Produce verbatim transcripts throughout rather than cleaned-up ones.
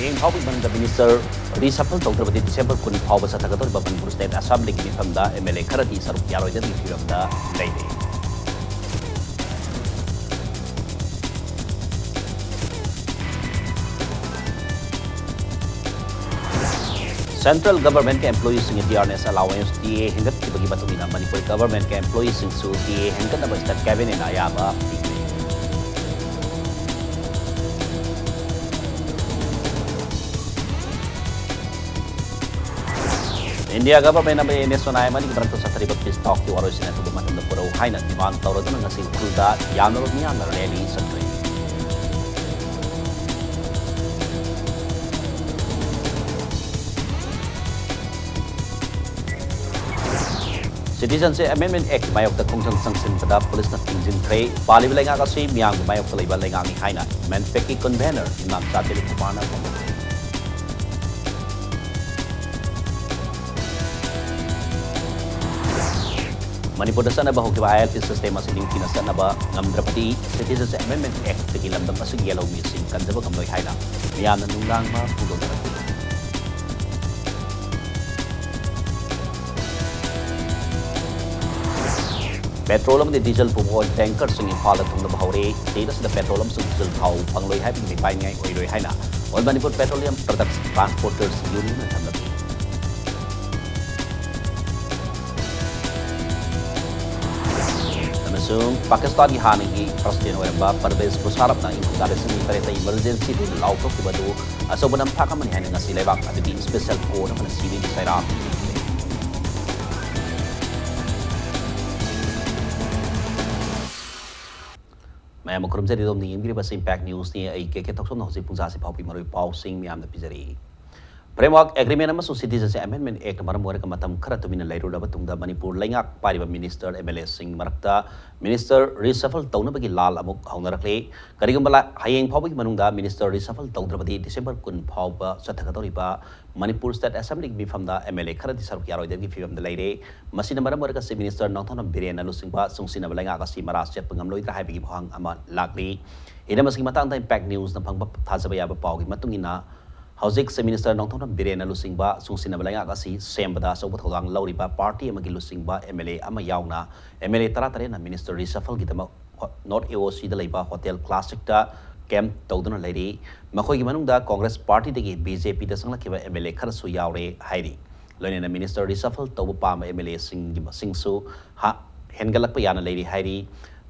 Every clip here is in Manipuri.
ꯍꯌꯦꯡ ꯐꯥꯎꯕꯒꯤ ꯃꯅꯨꯡꯗ ꯃꯤꯅꯤꯁꯇꯔ ꯔꯤꯁꯐꯜ ꯇꯧꯗ꯭ꯔꯕꯗꯤ ꯗꯤꯁꯦꯝꯕꯔ ꯀꯨꯟ ꯐꯥꯎꯕ ꯆꯠꯊꯒꯗꯧꯔꯤꯕ ꯃꯅꯤꯄꯨꯔ ꯁ꯭ꯇꯦꯠ ꯑꯦꯁꯦꯝꯕ꯭ꯂꯤꯒꯤ ꯃꯤꯐꯝꯗ ꯑꯦꯝ ꯑꯦꯜ ꯑꯦ ꯈꯔꯗꯤ ꯁꯔꯨꯛ ꯌꯥꯔꯣꯏꯗꯕꯒꯤ ꯐꯤꯕꯝꯗ ꯂꯩꯔꯦ꯫ ꯁꯦꯟꯇ꯭ꯔꯦꯜ ꯒꯚꯔꯟꯃꯦꯟꯠꯀꯤ ꯑꯦꯝꯄ꯭ꯂꯣꯌꯤꯁꯤꯡꯒꯤ T R N S allowance, T A, ꯍꯦꯟꯒꯠꯈꯤꯕꯒꯤ ꯃꯇꯨꯡ ꯏꯟꯅ ꯃꯅꯤꯄꯨꯔ ꯒꯚꯔꯟꯃꯦꯟꯠꯀꯤ ꯑꯦꯝꯄ꯭ꯂꯣꯌꯤꯁꯤꯡꯁꯨ ꯇꯤ ꯑꯦ ꯍꯦꯟꯒꯠꯅꯕ ꯁ꯭ꯇꯦꯠ ꯀꯦꯕꯤꯅꯦꯠꯅ ꯑꯌꯥꯕ ꯄꯤꯈ꯭ꯔꯦ꯫ ꯏꯟꯗꯤꯌꯥ ꯒꯚꯔꯟꯃꯦꯟꯠ ꯑꯃꯗꯤ N S O I M ꯑꯅꯤꯒꯤ ꯃꯔꯛꯇ ꯆꯠꯊꯔꯤꯕ ꯄꯤꯁ ꯇꯣꯛꯀꯤ ꯋꯥꯔꯣꯏꯁꯤꯟ ꯑꯊꯨꯕ ꯃꯇꯝꯗ ꯄꯨꯔꯛꯎ ꯍꯥꯏꯅ ꯗꯤꯃꯥꯟ ꯇꯧꯔꯗꯨꯅ ꯉꯁꯤ ꯎꯈ꯭ꯔꯨꯜꯗ ꯌꯥꯝꯂꯕ ꯃꯤꯌꯥꯝꯅ ꯔꯦꯂꯤ ꯆꯠꯈ꯭ꯔꯦ꯫ ꯁꯤꯇꯤꯖꯦꯟꯁꯤꯞ ꯑꯦꯃꯦꯟꯗꯃꯦꯟꯠ ꯑꯦꯛꯠ ꯃꯥꯌꯣꯛꯇ ꯈꯣꯡꯖꯪ ꯆꯪꯁꯤꯟꯕꯗ ꯄꯨꯂꯤꯁꯅ ꯊꯤꯡꯖꯤꯟꯈ꯭ꯔꯦ꯫ ꯄꯥꯜꯂꯤꯕ ꯂꯩꯉꯥꯛ ꯑꯁꯤ ꯃꯤꯌꯥꯝꯒꯤ ꯃꯥꯌꯣꯛꯇ ꯂꯩꯕ ꯂꯩꯉꯥꯛꯅꯤ ꯍꯥꯏꯅ ꯃꯦꯟꯄꯦꯛꯀꯤ ꯀꯟꯚꯦꯅꯔ ꯏꯃꯥꯝꯆꯥ ꯗꯤꯂꯤꯞ ꯀꯨꯃꯥꯔꯅ ꯐꯣꯡꯗꯣꯛꯈꯤ꯫ ꯃꯅꯤꯄꯨꯔꯗ ꯆꯠꯅꯕ ꯍꯧꯈꯤꯕ ꯑꯥꯏ ꯑꯦꯜ ꯄꯤ ꯁꯤꯁꯇꯦꯝ ꯑꯁꯤ ꯅꯤꯡꯊꯤꯅ ꯆꯠꯅꯕ ꯉꯝꯗ꯭ꯔꯕꯗꯤ ꯁꯤꯇꯤꯖꯦꯟꯁꯤꯞ ꯑꯦꯃꯦꯟꯗꯃꯦꯟꯠ ꯑꯦꯛꯠꯇꯒꯤ ꯂꯝꯗꯝ ꯑꯁꯤꯒꯤ ꯌꯦꯜꯍꯧꯃꯤꯁꯤꯡ ꯀꯟꯖꯕ ꯉꯝꯂꯣꯏ ꯍꯥꯏꯅ ꯃꯤꯌꯥꯝꯅ ꯅꯨꯡꯅꯥꯡꯕ ꯐꯣꯡꯗꯣꯛꯅꯔꯛꯂꯤ꯫ ꯄꯦꯇ꯭ꯔꯣꯜ ꯑꯃꯗꯤ ꯗꯤꯖꯜ ꯄꯨꯕ ꯑꯣꯏꯜ ꯇꯦꯡꯀꯔꯁꯤꯡ ꯏꯝꯐꯥꯜꯗ ꯊꯨꯡꯂꯕ ꯍꯧꯔꯦ꯫ ꯁ꯭ꯇꯦꯠ ꯑꯁꯤꯗ ꯄꯦꯇ꯭ꯔꯣꯜ ꯑꯃꯁꯨꯡ ꯗꯤꯖꯜ ꯊꯥꯎ ꯐꯪꯂꯣꯏ ꯍꯥꯏꯕꯒꯤ ꯃꯤꯄꯥꯏꯅꯤꯡꯉꯥꯏ ꯑꯣꯏꯔꯣꯏ ꯍꯥꯏꯅ All Manipur Petroleum Products Transporters Union ꯅ ꯊꯝꯂꯝꯃꯤ꯫ ꯑꯃꯁꯨꯡ ꯄꯥꯀꯤꯁꯇꯥꯟꯒꯤ ꯍꯥꯟꯅꯒꯤ ꯄ꯭ꯔꯁꯤꯗꯦꯟ ꯑꯣꯏꯔꯝꯕ ꯄꯔꯕꯦꯖ ꯃꯨꯁꯥꯔꯞꯅ ꯏꯪ ꯀꯨꯝꯖꯥ ꯂꯤꯁꯤꯡ ꯑꯅꯤ ꯇꯔꯦꯠꯇ ꯏꯃꯔꯖꯦꯟꯁꯤ ꯔꯨꯜ ꯂꯥꯎꯊꯣꯛꯈꯤꯕ ꯑꯗꯨ ꯑꯆꯧꯕ ꯅꯝꯊꯥꯛ ꯑꯃꯅꯤ ꯍꯥꯏꯅ ꯉꯁꯤ ꯂꯩꯕꯥꯛ ꯑꯗꯨꯒꯤ ꯁ꯭ꯄꯦꯁꯦꯜ ꯀꯣꯔꯠ ꯑꯃꯅ ꯁꯤꯕꯤꯒꯤ ꯆꯩꯔꯥꯛ ꯄꯤꯈ꯭ꯔꯦ꯫ ꯃꯌꯥꯝ ꯈꯨꯔꯨꯝꯖꯔꯤ, ꯑꯗꯣꯝꯅ ꯌꯦꯡꯕꯤꯔꯤꯕꯁꯤ ꯏꯝꯄꯦꯛ ꯅ꯭ꯌꯨꯁꯅꯤ꯫ ꯑꯩ ꯀꯦ ꯀꯦ ꯊꯣꯛꯆꯣꯝꯅ ꯍꯧꯖꯤꯛ ꯄꯨꯡꯖꯥꯁꯤ ꯐꯥꯎꯕꯒꯤ ꯃꯔꯨꯑꯣꯏꯕ ꯄꯥꯎꯁꯤꯡ ꯃꯌꯥꯝꯗ ꯄꯤꯖꯔꯤ꯫ ꯐ꯭ꯔꯦꯝꯋꯥꯔꯛ ꯑꯦꯒ꯭ꯔꯤꯃꯦꯟ ꯑꯃꯁꯨꯡ ꯁꯤꯇꯤꯖꯦꯟꯁꯤꯞ ꯑꯦꯃꯦꯟꯗꯃꯦꯟꯠ ꯑꯦꯛꯠꯅ ꯃꯔꯝ ꯑꯣꯏꯔꯒ ꯃꯇꯝ ꯈꯔ ꯇꯨꯃꯤꯟꯅ ꯂꯩꯔꯨꯔꯕ ꯇꯨꯡꯗ ꯃꯅꯤꯄꯨꯔ ꯂꯩꯉꯥꯛ ꯄꯥꯏꯔꯤꯕ ꯃꯤꯅꯤꯁꯇꯔ, ꯑꯦꯝ ꯑꯦꯜ ꯑꯦꯁꯤꯡ ꯃꯔꯛꯇ ꯃꯤꯅꯤꯁꯇꯔ ꯔꯤꯁꯐꯜ ꯇꯧꯅꯕꯒꯤ ꯂꯥꯜ ꯑꯃꯨꯛ ꯍꯧꯅꯔꯛꯂꯦ꯫ ꯀꯔꯤꯒꯨꯝꯕ ꯂꯥ-, ꯍꯌꯦꯡ ꯐꯥꯎꯕꯒꯤ ꯃꯅꯨꯡꯗ ꯃꯤꯅꯤꯁꯇꯔ ꯔꯤꯁꯐꯜ ꯇꯧꯗ꯭ꯔꯕꯗꯤ ꯗꯤꯁꯦꯝꯕꯔ ꯀꯨꯟ ꯐꯥꯎꯕ ꯆꯠꯊꯒꯗꯧꯔꯤꯕ ꯃꯅꯤꯄꯨꯔ ꯁ꯭ꯇꯦꯠ ꯑꯦꯁꯦꯝꯕ꯭ꯂꯤꯒꯤ ꯃꯤꯐꯝꯗ ꯑꯦꯝ ꯑꯦꯜ ꯑꯦ ꯈꯔꯗꯤ ꯁꯔꯨꯛ ꯌꯥꯔꯣꯏꯗꯕꯒꯤ ꯐꯤꯕꯝꯗ ꯂꯩꯔꯦ꯫ ꯃꯁꯤꯅ ꯃꯔꯝ ꯑꯣꯏꯔꯒ ꯆꯤꯐ ꯃꯤꯅꯤꯁꯇꯔ ꯅꯣꯡꯊꯣꯝꯕꯝ ꯕꯤꯔꯦꯟꯅ ꯂꯨꯆꯤꯡꯕ ꯆꯨꯡꯁꯤꯟꯅꯕ ꯂꯩꯉꯥꯛ ꯑꯁꯤ ꯃꯔꯥ ꯆꯦꯠꯄ ꯉꯝꯂꯣꯏꯗ꯭ꯔꯥ ꯍꯥꯏꯕꯒꯤ ꯋꯥꯍꯪ ꯑꯃ ꯂꯥꯛꯂꯤ꯫ ꯍꯤꯔꯝ ꯑꯁꯤꯒꯤ ꯃꯇꯥꯡꯗ ꯏꯝꯄꯦꯛ ꯅ꯭ꯌꯨꯁꯅ ꯐꯪꯕ ꯊꯥꯖꯕ ꯌꯥꯕ ꯄꯥꯎꯒꯤ ꯃꯇꯨꯡ ꯏꯟꯅ, ꯍꯧꯖꯤꯛ Chief Minister ꯅꯣꯡꯊꯣꯝꯕꯝ ꯕꯤꯔꯦꯟꯅ ꯂꯨꯆꯤꯡꯕ ꯆꯨꯡꯁꯤꯟꯅꯕ ꯂꯩꯉꯥꯛ ꯑꯁꯤ ꯁꯦꯝꯕꯗ ꯑꯆꯧꯕ ꯊꯧꯗꯥꯡ ꯂꯧꯔꯤꯕ party ꯑꯃꯒꯤ ꯂꯨꯆꯤꯡꯕ MLA ꯑꯃ ꯌꯥꯎꯅ MLA ꯇꯔꯥꯇꯔꯦꯠꯅ Minister reshuffleꯒꯤꯗꯃꯛ ꯍꯣ-, North AOCꯗ ꯂꯩꯕ Hotel Classicꯇ camp ꯇꯧꯗꯨꯅ ꯂꯩꯔꯤ꯫ ꯃꯈꯣꯏꯒꯤ ꯃꯅꯨꯡꯗ Congress partyꯗꯒꯤ BJPꯗ ꯆꯪꯂꯛꯈꯤꯕ MLA ꯈꯔꯁꯨ ꯌꯥꯎꯔꯦ ꯍꯥꯏꯔꯤ꯫ ꯂꯣꯏꯅꯅ Minister reshuffle ꯇꯧꯕ ꯄꯥꯝꯕ MLAꯁꯤꯡꯒꯤ ꯃꯁꯤꯡꯁꯨ ꯍꯥ-, ꯍꯦꯟꯒꯠꯂꯛꯄ ꯌꯥꯅ ꯂꯩꯔꯤ ꯍꯥꯏꯔꯤ꯫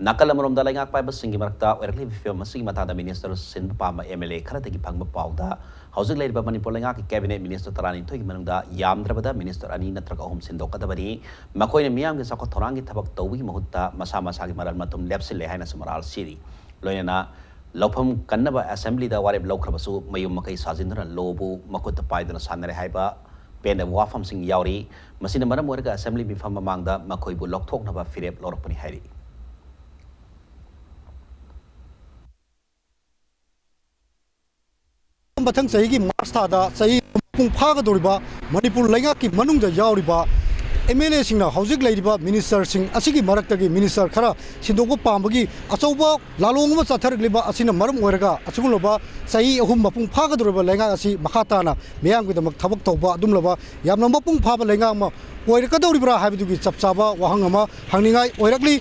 ꯅꯥꯀꯜ ꯑꯃꯔꯣꯝꯗ ꯂꯩꯉꯥꯛ ꯄꯥꯏꯕꯁꯤꯡꯒꯤ ꯃꯔꯛꯇ ꯑꯣꯏꯔꯛꯂꯤꯕ ꯐꯤꯕꯝ ꯑꯁꯤꯒꯤ ꯃꯇꯥꯡꯗ Minister ꯁꯤꯟꯕ ꯄꯥꯝꯕ MLA ꯈꯔꯗꯒꯤ ꯐꯪꯕ ꯄꯥꯎꯗ ꯍꯧꯖꯤꯛ ꯂꯩꯔꯤꯕ ꯃꯅꯤꯄꯨꯔ ꯂꯩꯉꯥꯛꯀꯤ Cabinet Minister ꯇꯔꯥꯅꯤꯊꯣꯏꯒꯤ ꯃꯅꯨꯡꯗ ꯌꯥꯝꯗ꯭ꯔꯕꯗ Minister ꯑꯅꯤ ꯅꯠꯇ꯭ꯔꯒ ꯑꯍꯨꯝ ꯁꯤꯟꯗꯣꯛꯀꯗꯕꯅꯤ꯫ ꯃꯈꯣꯏꯅ ꯃꯤꯌꯥꯝꯒꯤ ꯆꯥꯎꯈꯠ ꯊꯧꯔꯥꯡꯒꯤ ꯊꯕꯛ ꯇꯧꯕꯒꯤ ꯃꯍꯨꯠꯇ ꯃꯁꯥ ꯃꯁꯥꯒꯤ ꯃꯔꯜ ꯃꯇꯨꯝ ꯂꯦꯞꯁꯤꯜꯂꯦ ꯍꯥꯏꯅꯁꯨ ꯃꯔꯥꯜ ꯁꯤꯔꯤ꯫ ꯂꯣꯏꯅꯅ ꯂꯧꯐꯝ ꯀꯟꯅꯕ Assemblyꯗ ꯋꯥꯔꯦꯞ ꯂꯧꯈ꯭ꯔꯕꯁꯨ ꯃꯌꯨꯝ ꯃꯀꯩ ꯁꯥꯖꯤꯟꯗꯨꯅ ꯂꯣꯕꯨ ꯃꯈꯨꯠꯇ ꯄꯥꯏꯗꯨꯅ ꯁꯥꯟꯅꯔꯦ ꯍꯥꯏꯕ ꯄꯦꯟꯗꯕ ꯋꯥꯐꯝꯁꯤꯡ ꯌꯥꯎꯔꯤ꯫ ꯃꯁꯤꯅ ꯃꯔꯝ ꯑꯣꯏꯔꯒ Assembly ꯃꯤꯐꯝ ꯃꯃꯥꯡꯗ ꯃꯈꯣꯏꯕꯨ ꯂꯧꯊꯣꯛꯅꯕ ꯐꯤꯔꯦꯞ ꯂꯧꯔꯛꯄꯅꯤ ꯍꯥꯏꯔꯤ꯫ ꯃꯊꯪ ꯆꯍꯤꯒꯤ March ꯊꯥꯗ ꯆꯍꯤ ꯃꯄꯨꯡ ꯐꯥꯒꯗꯧꯔꯤꯕ ꯃꯅꯤꯄꯨꯔ ꯂꯩꯉꯥꯛꯀꯤ ꯃꯅꯨꯡꯗ ꯌꯥꯎꯔꯤꯕ MLAꯁꯤꯡꯅ ꯍꯧꯖꯤꯛ ꯂꯩꯔꯤꯕ Ministerꯁꯤꯡ ꯑꯁꯤꯒꯤ ꯃꯔꯛꯇꯒꯤ Minister ꯈꯔ ꯁꯤꯟꯗꯣꯛꯄ ꯄꯥꯝꯕꯒꯤ ꯑꯆꯧꯕ ꯂꯥꯂꯣꯡ ꯑꯃ ꯆꯠꯊꯔꯛꯂꯤꯕ ꯑꯁꯤꯅ ꯃꯔꯝ ꯑꯣꯏꯔꯒ ꯑꯁꯤꯒꯨꯝꯂꯕ ꯆꯍꯤ ꯑꯍꯨꯝ ꯃꯄꯨꯡ ꯐꯥꯒꯗꯧꯔꯤꯕ ꯂꯩꯉꯥꯛ ꯑꯁꯤ ꯃꯈꯥ ꯇꯥꯅ ꯃꯤꯌꯥꯝꯒꯤꯗꯃꯛ ꯊꯕꯛ ꯇꯧꯕ ꯑꯗꯨꯒꯨꯝꯂꯕ ꯌꯥꯝꯅ ꯃꯄꯨꯡ ꯐꯥꯕ ꯂꯩꯉꯥꯛ ꯑꯃ ꯑꯣꯏꯔꯛꯀꯗꯧꯔꯤꯕ꯭ꯔꯥ ꯍꯥꯏꯕꯗꯨꯒꯤ ꯆꯞ ꯆꯥꯕ ꯋꯥꯍꯪ ꯑꯃ ꯍꯪꯅꯤꯡꯉꯥꯏ ꯑꯣꯏꯔꯛꯂꯤ꯫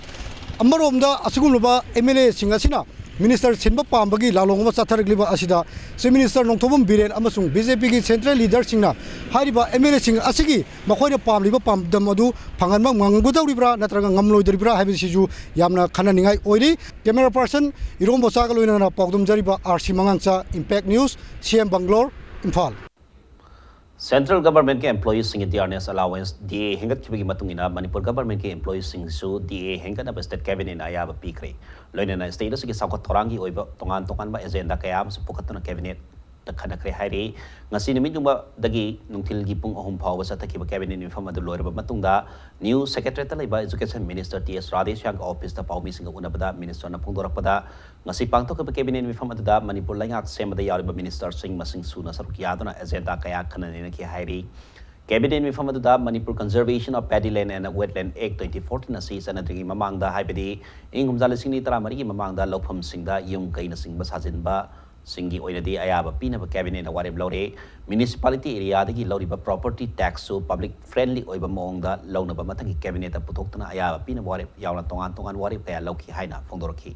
ꯑꯃꯔꯣꯝꯗ ꯑꯁꯤꯒꯨꯝꯂꯕ MLAꯁꯤꯡ ꯑꯁꯤꯅ Minister ꯁꯤꯟꯕ ꯄꯥꯝꯕꯒꯤ ꯂꯥꯂꯣꯡ ꯑꯃ ꯆꯠꯊꯔꯛꯂꯤꯕ ꯑꯁꯤꯗ Chief Minister ꯅꯣꯡꯊꯣꯝꯕꯝ ꯕꯤꯔꯦꯟ ꯑꯃꯁꯨꯡ BJPꯒꯤ Central Leaderꯁꯤꯡꯅ ꯍꯥꯏꯔꯤꯕ MLAꯁꯤꯡ ꯑꯁꯤꯒꯤ ꯃꯈꯣꯏꯅ ꯄꯥꯝꯂꯤꯕ ꯄꯥꯟꯗꯝ ꯑꯗꯨ ꯐꯪꯍꯟꯕ ꯉꯝꯒꯗꯧꯔꯤꯕ꯭ꯔꯥ ꯅꯠꯇ꯭ꯔꯒ ꯉꯝꯂꯣꯏꯗꯧꯔꯤꯕ꯭ꯔꯥ ꯍꯥꯏꯕꯁꯤꯁꯨ ꯌꯥꯝꯅ ꯈꯟꯅꯅꯤꯡꯉꯥꯏ ꯑꯣꯏꯔꯤ꯫ Camera person ꯏꯔꯣꯝꯕꯣꯆꯥꯒ ꯂꯣꯏꯅꯅ ꯄꯥꯎꯗꯝꯖꯔꯤꯕ RC ꯃꯉꯥꯡꯆꯥ, Impact News, CM Bangalore, Imphal. Central Governmentꯀꯤ employeeꯁꯤꯡꯒꯤ dearness allowance, DA ꯍꯦꯟꯒꯠꯈꯤꯕꯒꯤ ꯃꯇꯨꯡ ꯏꯟꯅ ꯃꯅꯤꯄꯨꯔ Governmentꯀꯤ employeeꯁꯤꯡꯁꯨ DA ꯍꯦꯟꯒꯠꯅꯕ state cabinetꯅ ꯑꯌꯥꯕ ꯄꯤꯈ꯭ꯔꯦ꯫ ꯂꯣꯏꯅꯅ state ꯑꯁꯤꯒꯤ ꯆꯥꯎꯈꯠ ꯊꯧꯔꯥꯡꯒꯤ ꯑꯣꯏꯕ ꯇꯣꯉꯥꯟ ꯇꯣꯉꯥꯟꯕ agenda ꯀꯌꯥ ꯑꯃꯁꯨ ꯄꯨꯈꯠꯇꯨꯅ cabinetꯇ ꯈꯟꯅꯈ꯭ꯔꯦ ꯍꯥꯏꯔꯤ꯫ ꯉꯁꯤ ꯅꯨꯃꯤꯠ ꯌꯨꯡꯕꯗꯒꯤ ꯅꯨꯡꯊꯤꯜꯒꯤ ꯄꯨꯡ ꯑꯍꯨꯝ ꯐꯥꯎꯕ ꯆꯠꯊꯈꯤꯕ cabinet ꯃꯤꯐꯝ ꯑꯗꯨ ꯂꯣꯏꯔꯕ ꯃꯇꯨꯡꯗ New Secretariatꯇ ꯂꯩꯕ Education Minister T S ꯔꯥꯙꯦꯁ꯭ꯌꯥꯝꯒꯤ officeꯇ ꯄꯥꯎꯃꯤꯁꯤꯡꯒ ꯎꯅꯕꯗ Ministerꯅ ꯐꯣꯡꯗꯣꯔꯛꯄꯗ, ꯉꯁꯤ ꯄꯥꯡꯊꯣꯛꯈꯤꯕ cabinet ꯃꯤꯐꯝ ꯑꯗꯨꯗ ꯃꯅꯤꯄꯨꯔ ꯂꯩꯉꯥꯛ ꯁꯦꯝꯕꯗ ꯌꯥꯎꯔꯤꯕ ministerꯁꯤꯡ ꯃꯁꯤꯡ ꯁꯨꯅ ꯁꯔꯨꯛ ꯌꯥꯗꯨꯅ agenda ꯀꯌꯥ ꯈꯟꯅ ꯅꯩꯅꯈꯤ ꯍꯥꯏꯔꯤ꯫ Cabinet ꯃꯤꯐꯝ ꯑꯗꯨꯗ Manipur Conservation of Paddy Land and Wetland Act twenty fourteen ꯑꯁꯤ ꯆꯠꯅꯗ꯭ꯔꯤꯉꯩ ꯃꯃꯥꯡꯗ, ꯍꯥꯏꯕꯗꯤ ꯏꯪ ꯀꯨꯝꯖꯥ ꯂꯤꯁꯤꯡ ꯑꯅꯤ ꯇꯔꯥꯃꯔꯤꯒꯤ ꯃꯃꯥꯡꯗ ꯂꯧꯐꯝꯁꯤꯡꯗ ꯌꯨꯝ ꯀꯩꯅꯆꯤꯡꯕ ꯁꯥꯖꯤꯟꯕ ꯁꯤꯡꯒꯤ ꯑꯣꯏꯅꯗꯤ ꯑꯌꯥꯕ ꯄꯤꯅꯕ ꯀꯦꯕꯤꯅꯦꯠꯅ ꯋꯥꯔꯦꯞ ꯂꯧꯔꯦ꯫ ꯃ꯭ꯌꯨꯅꯤꯁꯤꯄꯥꯂꯤꯇꯤ ꯑꯦꯔꯤꯌꯥꯗꯒꯤ ꯂꯧꯔꯤꯕ ꯄ꯭ꯔꯣꯄꯔꯇꯤ ꯇꯦꯛꯁꯁꯨ ꯄꯕ꯭ꯂꯤꯛ ꯐ꯭ꯔꯦꯟꯂꯤ ꯑꯣꯏꯕ ꯃꯑꯣꯡꯗ ꯂꯧꯅꯕ ꯃꯊꯪꯒꯤ ꯀꯦꯕꯤꯅꯦꯠꯇ ꯄꯨꯊꯣꯛꯇꯨꯅ ꯑꯌꯥꯕ ꯄꯤꯅꯕ ꯋꯥꯔꯦꯞ ꯌꯥꯎꯅ ꯇꯣꯉꯥꯟ ꯇꯣꯉꯥꯟꯕ ꯋꯥꯔꯦꯞ ꯀꯌꯥ ꯂꯧꯈꯤ ꯍꯥꯏꯅ ꯐꯣꯡꯗꯣꯔꯛꯈꯤ꯫